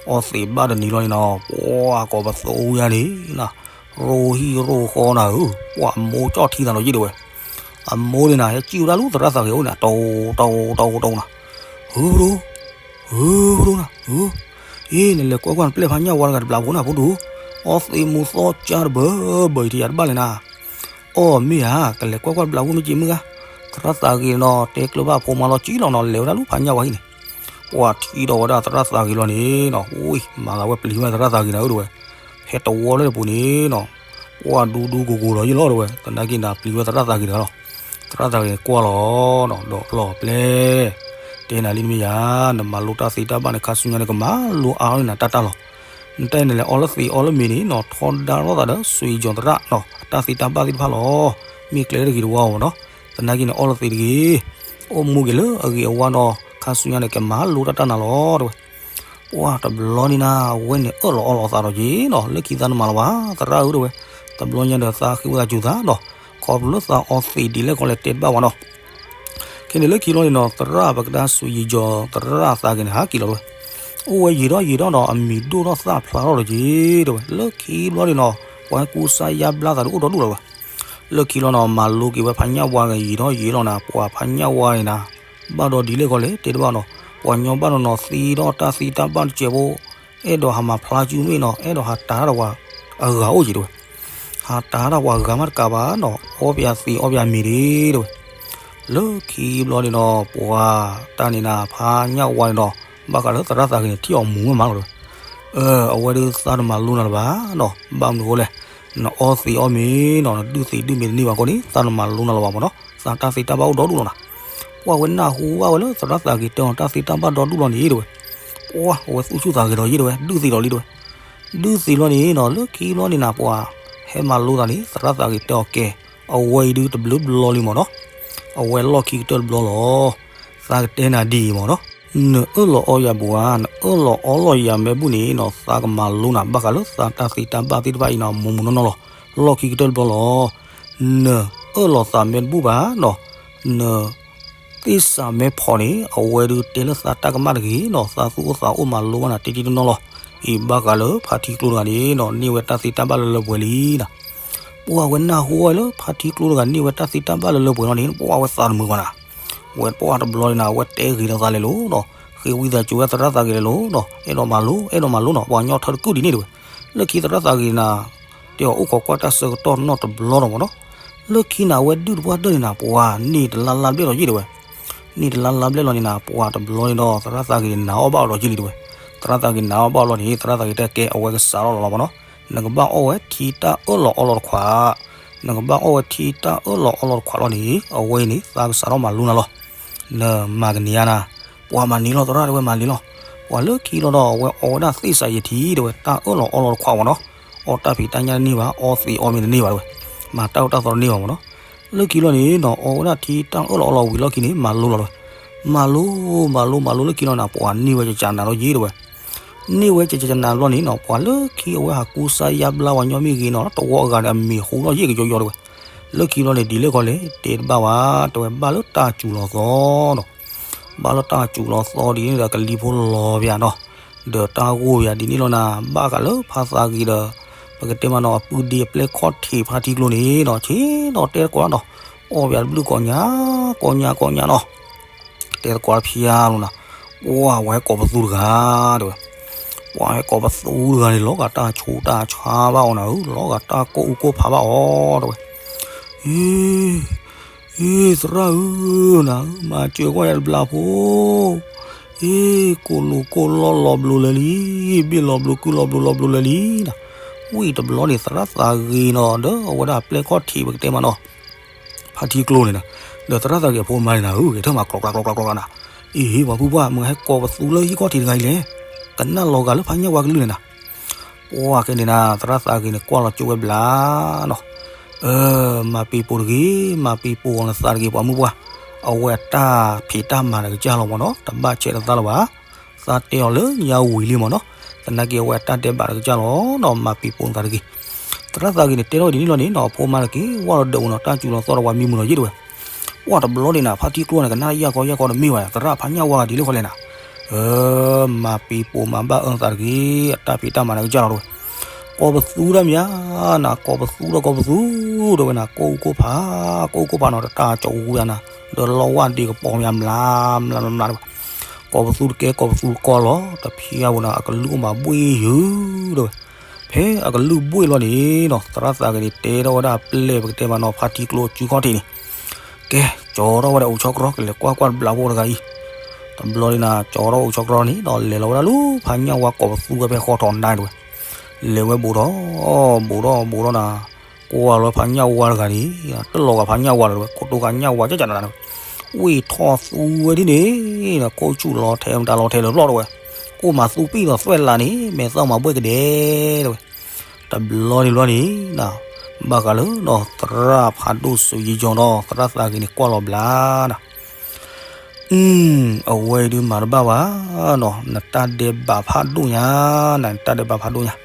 အီသံးဘၣ်တနံၤလီၤန့ၣ်နီၤ ပှၤကိးပသူဝံၤန့ၣ်နၤ ရိဟံၣ်ရိဃီနၤဧၢ ပှၤအမိၢ်ကၠီၣ်ထံသးလီၤက့ၤတဲဝဲ အမိၢ်န့ၣ်နၤ ဟဲစံၣ်ဝဲဒၣ်လၢသရၣ်သးဂ့ၤအိၣ်န့ၣ် တိၢ်တိၢ်တိၢ်တိၢ်နၤ ဟုဖဒိ ဟုဖဒိနၤ ဟု အ့ နလဲၤကွၢ်ကွၢ်နပျဲၢ်ဖါညၣ်ဝါတဂၤတဘျီဖိနၤ ဖိဒိၣ် အီသံးမူၤသီကၢ်တဘၢဘၢအံၤ ထံၣ်ယၤတဘၣ်လဲၣ်နၤ. အီၣ်မ့ၢ်ဧါ, ကလဲၤကွၢ်ကွၢ်တဘျီ ဝံၣ်မ့ၢ်က့ၤမုၢ်ဂၤ, သရၣ်သးဂ့ၤနီၤ တဲကျၢၤဘၣ်အဖိမါလီၤကံလီၤနီၤ လဲၤဝဲဒၣ်လၢဖးညၣ်ဝါဟံၣ်န့ၣ်. ပှၤထံၣ်ဒီးဝဲဒၣ်သရၣ်သးဂ့ၤလီၤန့ၣ်နီၤ, ဝံၣ် မၤသးဝဲပျံၤဝဲသရၣ်သးဂ့ၤနၤဧၢ တဲဝဲ, ဖဲတဝီလၢတပူၤန့ၣ်နီၤ, ပှၤဒူဒူကိၤကိၤဒီးယ့ၢ်လီၤ တဲဝဲ, သနာ်က့နၤ ပျံၤဝဲသရၣ်သးဂ့ၤတဂၤလီၤ. သရၣ်သးဂ့ၤန့ၣ်ကွၢ်လီၤနီၤ ဒီးလီၤပျဲၢ် တဲနၤလံတမ့ၢ်ယၤ, နမၤလိတၢ်သ့တၢ်ဘၣ်န့ၣ် ခါဆူညါန့ၣ် ကမၤလိအါထီၣ်န့ၢ်နၤတၢ်တၢ်လီၤ. နတၢ်အံၤန့ၣ်လဲၤအီလၢသံးအီလၢမ့ၤန့ၣ်နီၤ ထီဒါလိာ်သးဒီး စွံယီၤသရၣ်နီၤ အတၢ်သ့တၢ်ဘၣ်သ့ၣ်တဖၣ်လီၤ. မ့ၢ်ကျဲတဂ့ၤတဝါအီၤမ့ၢ်နီၤ, သနာ်က့န့ၣ် အီလၢသံးတဂ့ၤ, အိၣ်မူက့ၤလၢအဂ့ၤအဝါဒီး ခါဆူညါန့ၣ် ကမၤလိတၢ်တၢ်နၤလီၤ တဲဝဲ. ပှၤတဘျီန့ၣ်နၤ အဝဲန့ၣ်အၢၣ်လီၤအီလီၤအသးဒီးက့ၤနီၤ, လၢခံသးနမၤလီၤဘၣ် သရၣ်ဧၢ တဲဝဲ, တဘျီညါဒီးသးဃ့ဝံသးစူၤသးဒီး ခီဖျိလၢသးအီသံးဒ်လဲၣ်ခီလဲၣ် တဲတဘၣ်ဝဲနီၤ. ခဲန့ၣ်လၢခံလီၤန့ၣ်နီၤ သရၣ်ပကဒါစွံယီၤသရၣ်သးဂ့ၤန့ၣ် ဟးက့ၤလီၤတဲဝဲ, အိၣ်ဝဲယံာ်ထီၣ်ယံာ်ထီၣ်ဒီး အမံၤဒိၣ်ထီၣ်သၣ်ဖျါထီၣ်ဒီးက့ၤ တဲဝဲ, လၢခံဘျီန့ၣ်နီၤ ပှၤဟဲကူစါယါဘျါသးဒီးအိၣ်ဒီဒူၣ်လီၤဝဲ. လၢခံလီၤနီၤ မၤလိက့ၤဝဲဖးညၣ်ဝါဂ့ၤ ယံာ်ထီၣ်ယံာ်လီၤနၤ ပှၤဖးညၣ်ဝါန့ၣ်နၤ ဘၣ်ဒီးဒ်လဲၣ်ခီလဲၣ် တဲတဘၣ်နီၤ, ပှၤညီဘၣ်နီၤနီၤ သ့ထီၣ်တၢ်သ့တၢ်ဘၣ်တစဲးဖိ အဲၣ်ဒိးဟးမၤဖျါကၠူမ့ၢ်နီၤ အဲၣ်ဒိးဟးတၤတၢ်ဒီးပှၤအဂၤအိၣ်က့ၤတဲဝဲ, ဟးတၤတၢ်ပှၤဂၤမးတကးဘၣ်နီၤ အီပယၤသံးအီပယၤမ့ၤဒၣ်တဲဝဲ. လၢခံဘျီန့ၣ်နီၤ ပှၤတၢ်န့ၣ်နၤ ဖးညၣ်ဝါန့ၣ်ဒီး ဘၣ်ဃးလၢသရၣ်သးဂ့ၤန့ၣ် ထံၣ်အီၤမူၤမးမးလီၤတဲဝဲ. အဝဲဒၣ်သးတမၤလိနၤလၢၤဘၣ်နီၤ ဘၣ်မနုၤအဃိလဲၣ်, နအီသံးအီမ့ၤနီၤ နဒုးသံးဒုးမ့ၤတန့ၢ်ဘၣ်အဃိန့ၣ် သးတမၤလိနၤလၢၤဘၣ်မ့ၢ်နီၤ သးတၢ်သ့တၢ်ဘၣ်အိၣ်ဒီဒူၣ်လီၤနၤ. ပှၤဝဲနၢ်ဟူဘၣ်ဝဲလၢသရၣ်သးဂ့ၤတဲအီၤတၢ်သ့တၢ်ဘၣ်ဒီဒူၣ်လီၤန့ၣ်တဲဝဲ, ပှၤအဝဲသူၣ်ဆူၣ်သးဂဲၤဒီးယ့ၢ်တဲဝဲ ဒုးသံးဒီးလံတဲဝဲ. ဒုးသံးလီၤန့ၣ်နီၤ လၢခံဘျီန့ၣ်နၤ ပှၤဟဲမၤလိသးန့ၣ် သရၣ်သးဂ့ၤတဲအီၤကဲ, အဝဲအံၤဒုးတဘျုးဘျီလံမ့ၢ်နီၤ, အဝဲလီၢ်ခံကတၢၢ်တဘျီလီၤ. သးကတဲနၤဒ်အံၤမ့ၢ်နီၤ, နအၢၣ်လီၤအီယၤဘိဧါ, နအၢၣ်လီၤအီလီၤယၤမ့ၢ်ဘူၣ်န့ၣ်နီၤ သးကမၤလိနၤဘၣ်ဃးလၢသးတၢ်သ့တၢ်ဘၣ်သ့ၣ်တဖၣ်အံၤနီၤ မူၤမူၤနီၢ်နီၢ်လီၤ. လီၢ်ခံကတၢၢ်တဘျီလီၤ. နအၢၣ်လီၤသးမ့ၢ်တဘူၣ်ဘၣ်နီၤ, န သ့ၣ်စးမ့ၢ်ဖီးန့ၣ် အဝဲဒုးတဲလၢသးတၢ်ကမၣ်တဂ့ၤနီၤ သးသူၣ်အိၣ်သးအိၣ်မၤလိဘၣ်နၤတ့တ့တနီၤလီၤ. အံၤဘၣ်ဃးလၢဖါထံကျိတဂၤန့ၣ်နီၤ န့ၢ်ဝဲတၢ်သ့တၢ်ဘၣ်လၢလၢပှဲၤပှဲၤလံနီၤ. ပှၤဝဲနၢ်ဟူဝဲလၢဖါထံကျိတဂၤန့ၢ်ဝဲတၢ်သ့တၢ်ဘၣ်လၢလၢပှဲၤပှဲၤလီၤန့ၣ် ပှၤဝဲသးတမုာ်ဘၣ်နၤ. ဝဲပှၤတဘျီန့ၣ်နၤ အဝဲတဲဂ့ၤဒီးသးလဲၤလိၤနီၤ, ဃ့ဝံသးစူၤဝဲသရၣ်သးဂ့ၤလဲၤလိၤနီၤ အဲၣ်ဒိးမၤလိ အဲၣ်ဒိးမၤလိနီၤ ပှၤကညီထၢတကုၢ်ဒ်န့ၣ်တဲဝဲ. လၢခံသရၣ်သးဂ့ၤနၤ တဲအီၤအိၣ်ခိးကွၢ်တၢ်ဆၢကတီၢ်နီၢ်တဘျီဒီးမ့ၢ်နီၤ, လၢခံနၤအဝဲဒုၣ်တပှၢ်တၢၢ်န့ၣ်နၤ ပှၤန့ၢ်တလါလါဘျဲၣ်လီၤယ့ၢ်တဲဝဲ. န့ၢ်တလါလါဘျဲၣ်လီၤန့ၣ်နၤ ပှၤတဘျီန့ၣ်ဒီး သရၣ်သးဂ့ၤန့ၣ် နာ်အီၣ်ဘၣ်အီၤဒီးယ့ၢ်လံတဲဝဲ. သရၣ်သးဂ့ၤနာ်အီၣ်ဘၣ်အီၤလီၤန့ၣ် သရၣ်သးဂ့ၤတဲကဲ အဝဲကစးထီၣ်လီၤလီၤမ့ၢ်နီၤ, နကဘၣ်အီၣ်ဝဲထံတၢ်အၢၣ်လီၤအီလီၤတခွး, နကဘၣ်အီၣ်ဝဲထံတၢ်အၢၣ်လီၤအီလီၤတခွးလီၤန့ၣ် အဝဲအံၤန့ၣ် သးကစးထီၣ်မၤလိနၤလီၤ. နမၤကန့ၢ်ဧါနၤ, ပှၤမၤန့ၢ်လီၤသရၣ်တဲဝဲမၤန့ၢ်လီၤ. ပှၤလၢခံလီၤဒီး အဝဲအီဝဲဒၣ်သ့ၣ်စးယံာ်ထံတဲဝဲ တၢ်အၢၣ်လီၤအီလီၤတခွးမ့ၢ်နီၤ, အီတၢ်ဖံးတၢ်ညၣ်တန့ၢ်ဘၣ်, အီသံးအီမ့ၤတန့ၢ်ဘၣ်တဲဝဲ, မၤတၢ်အၢတၢ်သီတန့ၢ်ဘၣ်မ့ၢ်နီၤ. လၢခံလီၤန့ၣ်နီၤ အီဝဲဒၣ်ထံတၢ်အၢၣ်လီၤအီလီၤဝံၤလီၢ်ခံန့ၣ် မၤလိလီၤတဲဝဲ. မၤလိ မၤလိ မၤလိလၢခံလီၤနၤ ပှၤန့ၢ်ဝဲကကနၤလီၤယ့ၢ်တဲဝဲ. န့ၢ်ဝဲကကနၤဘျီန့ၣ်နီၤ ပှၤလၢခံအဝဲဟးကူစါယါဘျါဝဲညီမ့ၢ်ဂ့ၤနီၤ တဝီအဂၤန့ၣ် အမ့ၤဟူလီၤယ့ၢ်ကယီယီတဲဝဲ. လၢခံလီၤန့ၣ် ဒ်လဲၣ်ခီလဲၣ် တဲတဘၣ်ဝဲ တဲဝဲဘၣ်လၢတၢ်စူၤလီၤသီနီၤ. ဘၣ်လၢတၢ်စူၤလီၤသီဒ်န့ၣ်ဒီး ကလံၤဖိလီၤပယၤနီၤ, ဒီးတၢ်ဂိၢ်ပယၤဒ်န့ၣ်လီၤနၤ, ဘၣ်ဃးလၢဖါသးဂ့ၤဒီး ပကတဲမးနီၤ အပုၢ်ဒ့အပျဲၢ်ခီၣ်ထံးဖါထံကျိန့ၣ်နီၤ ဆ့ၣ်နီၤတဲသကိးနီၤ, အီၣ်ပယၤတဘျုးကိးညါ ကိးညါကိးညါနီၤ. တဲသကိးတဖျါလိာ်နၤ, ပှၤဝဲဟဲကိးပသူတဂၤ တဲဝဲ. ပှၤဟဲကိးပသူတဂၤန့ၣ် လီၤဂာ်တၢ်ဆူးတၢ်ဆါဘၣ်အီၤနၤဧၢ, လီၤဂာ်တၢ်ကိၢ်အူကိၢ်ဖးဘၣ်အီၤ တဲဝဲ. အ့ အ့ သရၣ်ဧၢ နၤဧၢ မၤစၢၤကွၢ်ယၤတဘျီဖိ, အ့ ကိၢ်လိာ်ကိၢ်လီၢ်လီၤဘျိလၢာ်လံ, ဘ့ၣ်လီၤဘျိကုၢ်လီၤဘျိလီၤဘျိလၢာ်လံနၤ. ဝံၤတဘျီန့ၣ် သရၣ်သးဂ့ၤနီၤ ဒီးအဝဲဒၣ်အပျဲၢ်ခီၣ်ထံးပကတဲမးနီၤ ဖါထံကျိန့ၣ်နၤ, ဒီးသရၣ်သးဂ့ၤအဖိမါန့ၣ်နၤဧၢ ဂဲၤထၢၣ်မၤကျီကျါကျီကျါကျီကျါနၤ. အ့ ပှၤမုၣ်ပှၢ် မ့ၢ်ဟဲကိးပသူလၢဟံၣ်ခီၣ်ထံးတဂၤအံၤလဲၣ်, ကနၣ်လီၤဂာ်လၢဖါညၣ်ဝါကလုၢ်န့ၣ်နၤ. ပှၤခဲန့ၣ်နၤ သရၣ်သးဂ့ၤန့ၣ် ကွၢ်လီၤကၠိဝဲဘျါနီၤ. အၢ မၤပံၤပိာ်တဂ့ၤ, မၤပံၤပိာ်နသးတဂ့ၤ ပှၤမုၣ်ပှၢ်, အဝဲအတၢ်ဖံးတၢ်မၤတကစၢ်လီၤမ့ၢ်နီၤ, တဘၣ်ဆဲးနသးလၢၤဘၣ်. သးတဲအီၤလၢညါဝံၤလံမ့ၢ်နီၤ, သနာ်က့အဝဲအတၢ်ဒဲးဘးတကစၢ်လီၤနီၤ, မၤပံၤပိာ်နသးတဂ့ၤ. သရၣ်သးဂ့ၤန့ၣ် တဲထီၣ်ဒ်န့ၣ်လီၤန့ၣ်နီၤ, အဖိမါတက့ၢ် ဝၢ်လီၤဒၢးဝဲနီၤ, တၢ်စူၤလီၤသီဒီးပှၤမံမုာ်လီၤယ့ၢ်တဲဝဲ. ပှၤတဘျီန့ၣ်နၤ ဖါထံကျိန့ၣ် ကနၣ်ယၢ်ကီယၢ်ကီတမ့ၢ်ဘၣ်, သရၣ်ဖါညၣ်ဝါဂၤဒ်လဲၣ်ခီလဲၣ်နၤ. အၢ မၤပံၤပိာ်မၤဘၣ်အၢနသးတဂ့ၤ, အတၢ်ဖံးတၢ်မၤန့ၣ်ကစၢ်လီၤတဲဝဲ. ကိးပသူတၢ်မ့ၢ်ဧါ, နၤကိးပသူဒီးကိးပသူ, တဲဝဲနၤ ကိၢ်အူကိၢ်ဖး, ကိၢ်အူကိၢ်ဖးနီၤ, ဒီးတၢ်ကၠီဝူယၤနၤ, ဒီးလီဝၢ်ဒ့ကပီၤမ့ၢ်ဧါ မျးမျးမျးမျးတဲဝဲ. ကိးပသူတကဲ ကိးပသူတကီလီၤ, တဖျါဝဲနၤ အကလုၢ်အိၣ်မးဘှ့ၣ်ယုာ်တဲဝဲ. ဖဲအကလုၢ်ဘှ့ၣ်လီၤန့ၣ်နီၤ သရၣ်သးဂ့ၤန့ၣ် တဲထီၣ်ဝဲဒၣ်အပျဲၢ်ပကတဲမးနီၤ ဖါထံကျိအစုခီၣ်ထံးန့ၣ်, ကဲ ကၠီထီၣ်ဝဲဒၣ်အိၣ်ဆီကြီ ကလဲၤကွၢ်ကွၢ်တဘျီဖိတဂၤအံၤ, တဘျီန့ၣ်နၤ ကၠီထီၣ်အိၣ်ဆီကြီန့ၣ်ဒီး လဲၤလီၤဝဲဒၣ်လၢဖါညၣ်ဝါကိးပသူဝဲဖဲဃီထီၣ်နါတဝဲ, လဲၤဝဲဘူးထီၣ် ဘူးထီၣ်ဘူးထီၣ်နၤ, ကွၢ်လီၤဖါညၣ်ဝါတဂၤန့ၣ် တလီၤဂာ်ဖါညၣ်ဝါတဂၤတဝဲ ကိတိၤဃာ်ညၣ်ဝါကကနၤတဝဲ, ဝံၢ်ထီၣ်သူဝဲဒ်န့ၣ် ကိၣ်ဆူၣ်လီၤထဲမတၤလီၤထဲလၢပျီၢ်တဝဲ, ကိၣ်မၤသူပံၣ်ဒီးသွဲၣ်လးန့ၣ် မဲာ်သၣ်မၤဘှဲၣ်ကဒဲတဝဲ, တဘျီန့ၣ်ဘျီန့ၣ်နၤ, ဘၣ်ဃးလၢဒီးသရၣ်ဖးဒိၣ်စူၤယံၤကၠီၤဒီး သရၣ်သးဂ့ၤန့ၣ်ကွၢ်လီၤဘျါနၤ အဝဲအံၤဒုးမၤတဘၣ်ဘၣ်နီၤ, နတၢ်ဒဲးဘးဖးဒိၣ်ညါ, နတၢ်ဒဲးဘးဖးဒိၣ်ညါ,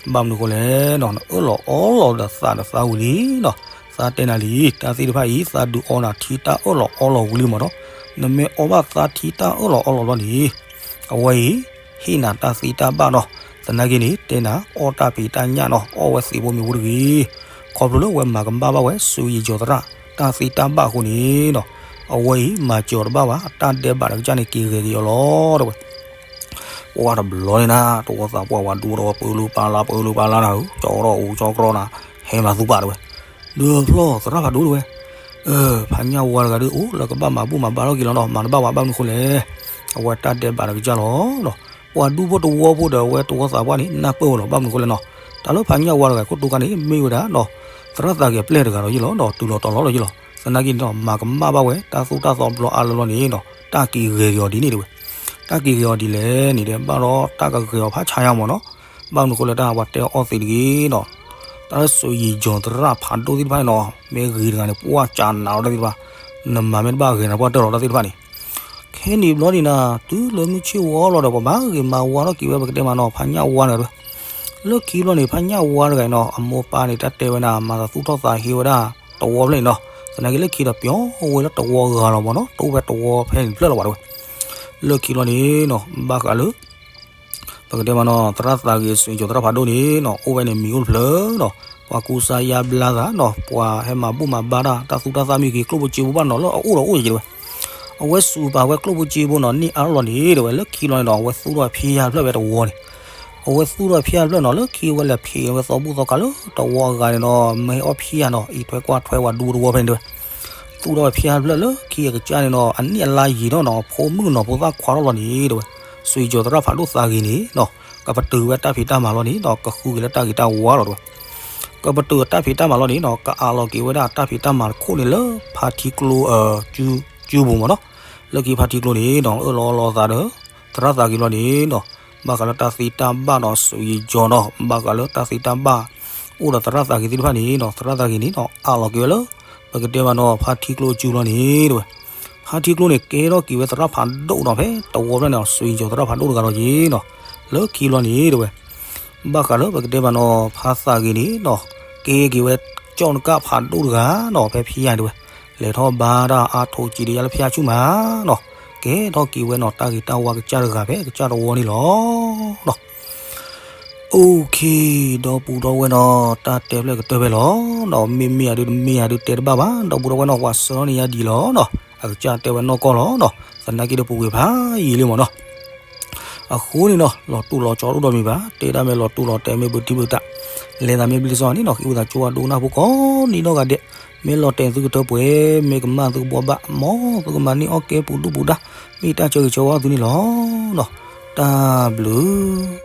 ဘၣ်မနုၤဃိလဲၣ်နီၤ, နအၢၣ်လီၤအီလီၤဒီးသးဒီးသးဝံၤလံနီၤ, သးတဲနၤလံ, တၢ်သ့ၣ်တဖၣ်အံၤ သးဒုးအီနၤထံတၢ်အၢၣ်လီၤအီလီၤဝံၤလံမးနီၤ, နမ့ၢ်အီဘၣ်သးထံတၢ်အၢၣ်လီၤအီလီၤဘျီန့ၣ်, အဝဲအံၤ ဟ့ၣ်နၤတၢ်သ့တၢ်ဘၣ်နီၤ, သနာ်က့န့ၣ် တဲနၤအီၣ်တၢ်ဖံးတၢ်ညၣ်နီၤ, အီၣ်ဝဲသံးဖိမံၤဖိတဂ့ၤ, ခီဖျိလၢအဝဲမၤကမၣ်ဘၣ်ဝဲ စူၤယံၤကၠီၤသရၣ် တၢ်သ့တၢ်ဘၣ်အဃိန့ၣ်နီၤ, အဝဲအံၤမၤစၢၤအီၤတဘၣ်ဘၣ်, အတၢ်ဒဲးဘးတကစၢ်န့ၣ် က့ၤဂဲၤက့ၤအီၤလီၤတဝဲ ပှၢ်တဘျီန့ၣ်နၤ, တဝီသးပှၢ်ဝဲဒူတဝီ ပၢလူပၢ်လါ ပၢလူပၢ်လါနၤဧၢ, ကၠီထီၣ်အိၣ်ကၠီကြီနၤ, ဟဲမၤသူပာ်တဝဲ, ဒုးဖျီၣ်သရၣ်ဖးဒိၣ်တဝဲ, ဖါညၣ်ဝါတဂၤဒုးအိၣ်လၢကဘၣ်မၤဘူၣ်မၤဘါထီၣ်က့ၤလီၤနီၤ, မၤတဘၣ်ဝဲ ဘၣ်မနုၤဃိလဲၣ်, အဝဲတၢ်ဒဲးဘးတကစၢ်လီၤနီၤ, ပှၤဒူဖိတဝီဖိဒီးအဝဲတဝီသးပှၢ်န့ၣ် နၢ်ပၢၢ်ဝဲလီၤ, ဘၣ်မနုၤဃိလဲၣ်နီၤ, တၢ်လၢဖါညၣ်ဝါတဂၤခိၣ်တိၤခါန့ၣ် မ့ၢ်ဝဲဒၣ်နီၤ, သရၣ်သးဂ့ၤအပျဲၢ်တဂၤလီၤယ့ၣ်လီၤ, ဒီးတုၤလီၤတီၤလီၤလီၤယ့ၣ်လီၤ, သနာ်က့န့ၣ်ဒီး မၤကမၣ်ဘၣ်ဝဲ တၢ်သိၣ်တၢ်သီဘျီအါလၢလီၤန့ၣ်နီၤ, တၢ်က့ၤဂဲၤက့ၤအီၤဒ်န့ၣ်တဝဲ, တၢ်က့ၤဂဲၤအီၤဒ်လဲၣ်န့ၣ်ဒီး ဘၣ်ဒီးတၢ်ကဂဲၤအီၤဖးဆါယါမးနီၤ, ဘၣ်မနုၤဃိလၢတၢ်ဝဲတဲအီၣ်သံးတဂ့ၤနီၤ, တၢ်လၢစူၤယံၤကၠီၤသရၣ်ဖးဒိၣ်သ့ၣ်တဖၣ်န့ၣ်နီၤ, မ့ၢ်ဂ့ၤတဂၤန့ၣ် ပှၢ်ကၢနးလီၤတၢ်သ့ၣ်တဖၣ်, နမၤမ့ၢ်တဘၣ်ဂ့ၤန့ၣ် ပှၢ်တၢၢ်လီၤတၢ်သ့ၣ်တဖၣ်န့ၣ်, ခဲန့ၣ်ဘျီန့ၣ်နၤ, တုၤလၢမုၢ်ဆ့ၣ်ဝီလီၤဒီး ပှၤမၤဂ့ၤမၤဝါထီၣ်က့ၤဝဲ ပကတဲမးနီၤ ဖါညၣ်ဝါန့ၣ်တဝဲ, လၢခံဘျီန့ၣ် ဖါညၣ်ဝါတဂၤအံၤနီၤ အမိၢ်ပၢ်န့ၣ် တၢ်တဲဝဲဒၣ် မၤသးသူၣ်ထီၣ်သးဟ့ဝဲဒၣ် တဝီဖျၢၣ်န့ၣ်နီၤ, သနာ်က့လၢခံဒီးပျီဝဲလၢတဝီဂၤလီၤမးနီၤ, တအိၣ်ဖဲတဝီဖဲန့ၣ်တဖျၢၣ်လီၤဘၣ်တဝဲ, လၢခံဘျီန့ၣ်နီၤ ဘၣ်ဃးလၢ ပကတဲမးနီၤ သရၣ်သးဂ့ၤစူၤယံၤကၠီၤသရၣ်ဖးဒိၣ်န့ၣ်နီၤ အိၣ်ဝဲန့ၣ်မံၤအိၣ်တဖျၢၣ်နီၤ, ပှၤကူစါယါဘျါသးနီၤ, ပှၤဟဲမၤဘူၣ်မၤဘါတၢ် တၢ်သူတၢ်သၣ်မ့ၢ်ဂ့ၤ ကျိၣ်ဖိစ့ဖိဘၣ်နီၤ လၢအအိၣ်ဒီးအိၣ်ယံၤတဝဲ, အဝဲစူၤပာ်ဝဲကျိၣ်ဖိစ့ဖိနီၤ န့ၢ်အါထီၣ်လီၤန့ၣ်တဝဲ, လၢခံလီၤန့ၣ်ဒီး အဝဲသူၣ်ထီၣ်ဖံးယါတဖျၢၣ်ဖဲတဝီန့ၣ်, အဝဲသူၣ်ထီၣ်ဖံးယါတဖျၢၣ်နီၤ လၢခံဝဲလဲၤဖံးဝဲသီဘူၣ်သီခါလၢတဝီအဂၤန့ၣ်နီၤ မ့ၢ်ဟဲအီၣ်ဖံးယါနီၤ အံးထွဲကွၢ်ထွဲဝဲဒူတဝီဖဲန့ၣ်တဝဲ, သူၣ်ထီၣ်ဖံးယါတဖျၢၣ်လၢခံအကစၢ်န့ၣ်နီၤ အနံၣ်အလါယံာ်ထီၣ်နီၤ ဖိမုၣ်နီၤဖိသၣ်ခွါထီၣ်လီၤန့ၣ်တဝဲ, စူၤယံၤကၠီၤသရၣ်ဖးဒိၣ်သးဂ့ၤန့ၣ်နီၤ ကပတုာ်ဝဲတၢ်ဖံးတၢ်မၤလီၤန့ၣ်နီၤ ကဃုက့ၤလၢတၢ်ဂ့ၤတၢ်ဝါလီၤတဝဲ, ကပတုာ်တၢ်ဖံးတၢ်မၤလီၤန့ၣ်နီၤ ကအးလီၤက့ၤဝဲဒၣ်တၢ်ဖံးတၢ်မၤတခိၣ်န့ၣ်လၢဖါထံကျိ စုပူၤမးနီၤ, လၢခံဖါထံကျိန့ၣ်နီၤ အၢၣ်လီၤအီလီၤသးဒီး သရၣ်သးဂ့ၤလီၤန့ၣ်နီၤ, ဘၣ်ဃးလၢတၢ်သ့တၢ်ဘၣ်ဒီးစူၤယံၤကၠီၤနီၤ ဘၣ်ဃးလၢတၢ်သ့တၢ်ဘၣ် အိၣ်ဒီးသရၣ်သးဂ့ၤသ့ၣ်တဖၣ်န့ၣ်နီၤ သရၣ်သးဂ့ၤန့ၣ်နီၤ အးလီၤက့ၤဝဲလၢ ပကတဲမးနီၤ ဖါထံကျိအစုလီၤန့ၣ်တဝဲ, ဖါထံကျိန့ၣ် ကဲထီၣ်က့ၤဝဲသရၣ်ဖးဒိၣ်နီၤ ဖဲတဝီဖျၢၣ်န့ၣ် စူၤယံၤကၠီၤသရၣ်ဖးဒိၣ်တဂၤလီၤက့ၤနီၤ, လၢခံလီၤန့ၣ်တဝဲ ဘၣ်ဃးလၢပကတဲမးနီၤ ဖါသးဂ့ၤန့ၣ်နီၤ ကဲက့ၤဝဲ ကၠီၣ်နကၣ်ဖးဒိၣ်တဂၤနီၤ ဖဲဖံးယါန့ၣ်တဝဲ, လဲၤထီၣ်ဘါတၢ်အါထိးကံးဒယါလၢဖံးယါဆူၣ်မးနီၤ, ကဲထီၣ်က့ၤဝဲနီၤ တၢ်ဂ့ၤတၢ်ဝါကစၢ်တဂၤဖဲကစၢ်တဝီန့ၣ်လီၤ. OK, ဒီပုၢ်ဒီဝဲၢ်နီၤ တၢ်တဲဖျၢၣ်ကတၢၢ်ဖဲလီၤနီၤ, မ့မ့ၢ်ယၤဒုးတမ့ၢ်ယၤဒုးတဲတဘၣ်ဘၣ် ဒီပုၢ်ဒီဝဲၢ်နီၤ ပှၤဆှၢထီၣ်န့ၢ်ယၤဒ်လီၤနီၤ, အကစၢ်တဲဝဲနီၢ်ကီၢ်လီၤနီၤ, သနာ်က့ဒီးပူၤကွံာ်ဖးယံာ်လံမးနီၤ အဃိန့ၣ်နီၤ လီၤတူၢ်လီၤကၠီတအိၣ်ဒီးမံၤဘၣ်, တဲဒၣ်မ့ၢ်လီၤတူၢ်လီၤတဲာ်မ့ၢ်ဘုးတံၢ်ဘုးသး, လဲၤသးမ့ၢ်ဘျ့စီန့ၣ်နီၤ ဃ့ဝံသးစူၤဝဲဒိကနၣ်ဖိကိးဒံနီၢ်ဂၤဒဲး, မ့ၢ်လီၤတဲာ်သုကတၢၢ်ပှဲၤ, မ့ၢ်ကမၣ်သုကဘှီဘၣ်, မ်သုကမၤန့ၢ်အီၣ်ကဲပူၤဒူၣ်ပူၤဒါ, မ့ၢ်တၢ်ဆၢဂ့ၤဆၢဝါသုန့ၣ်လီၤနီၤ, တၢ်ဘျုး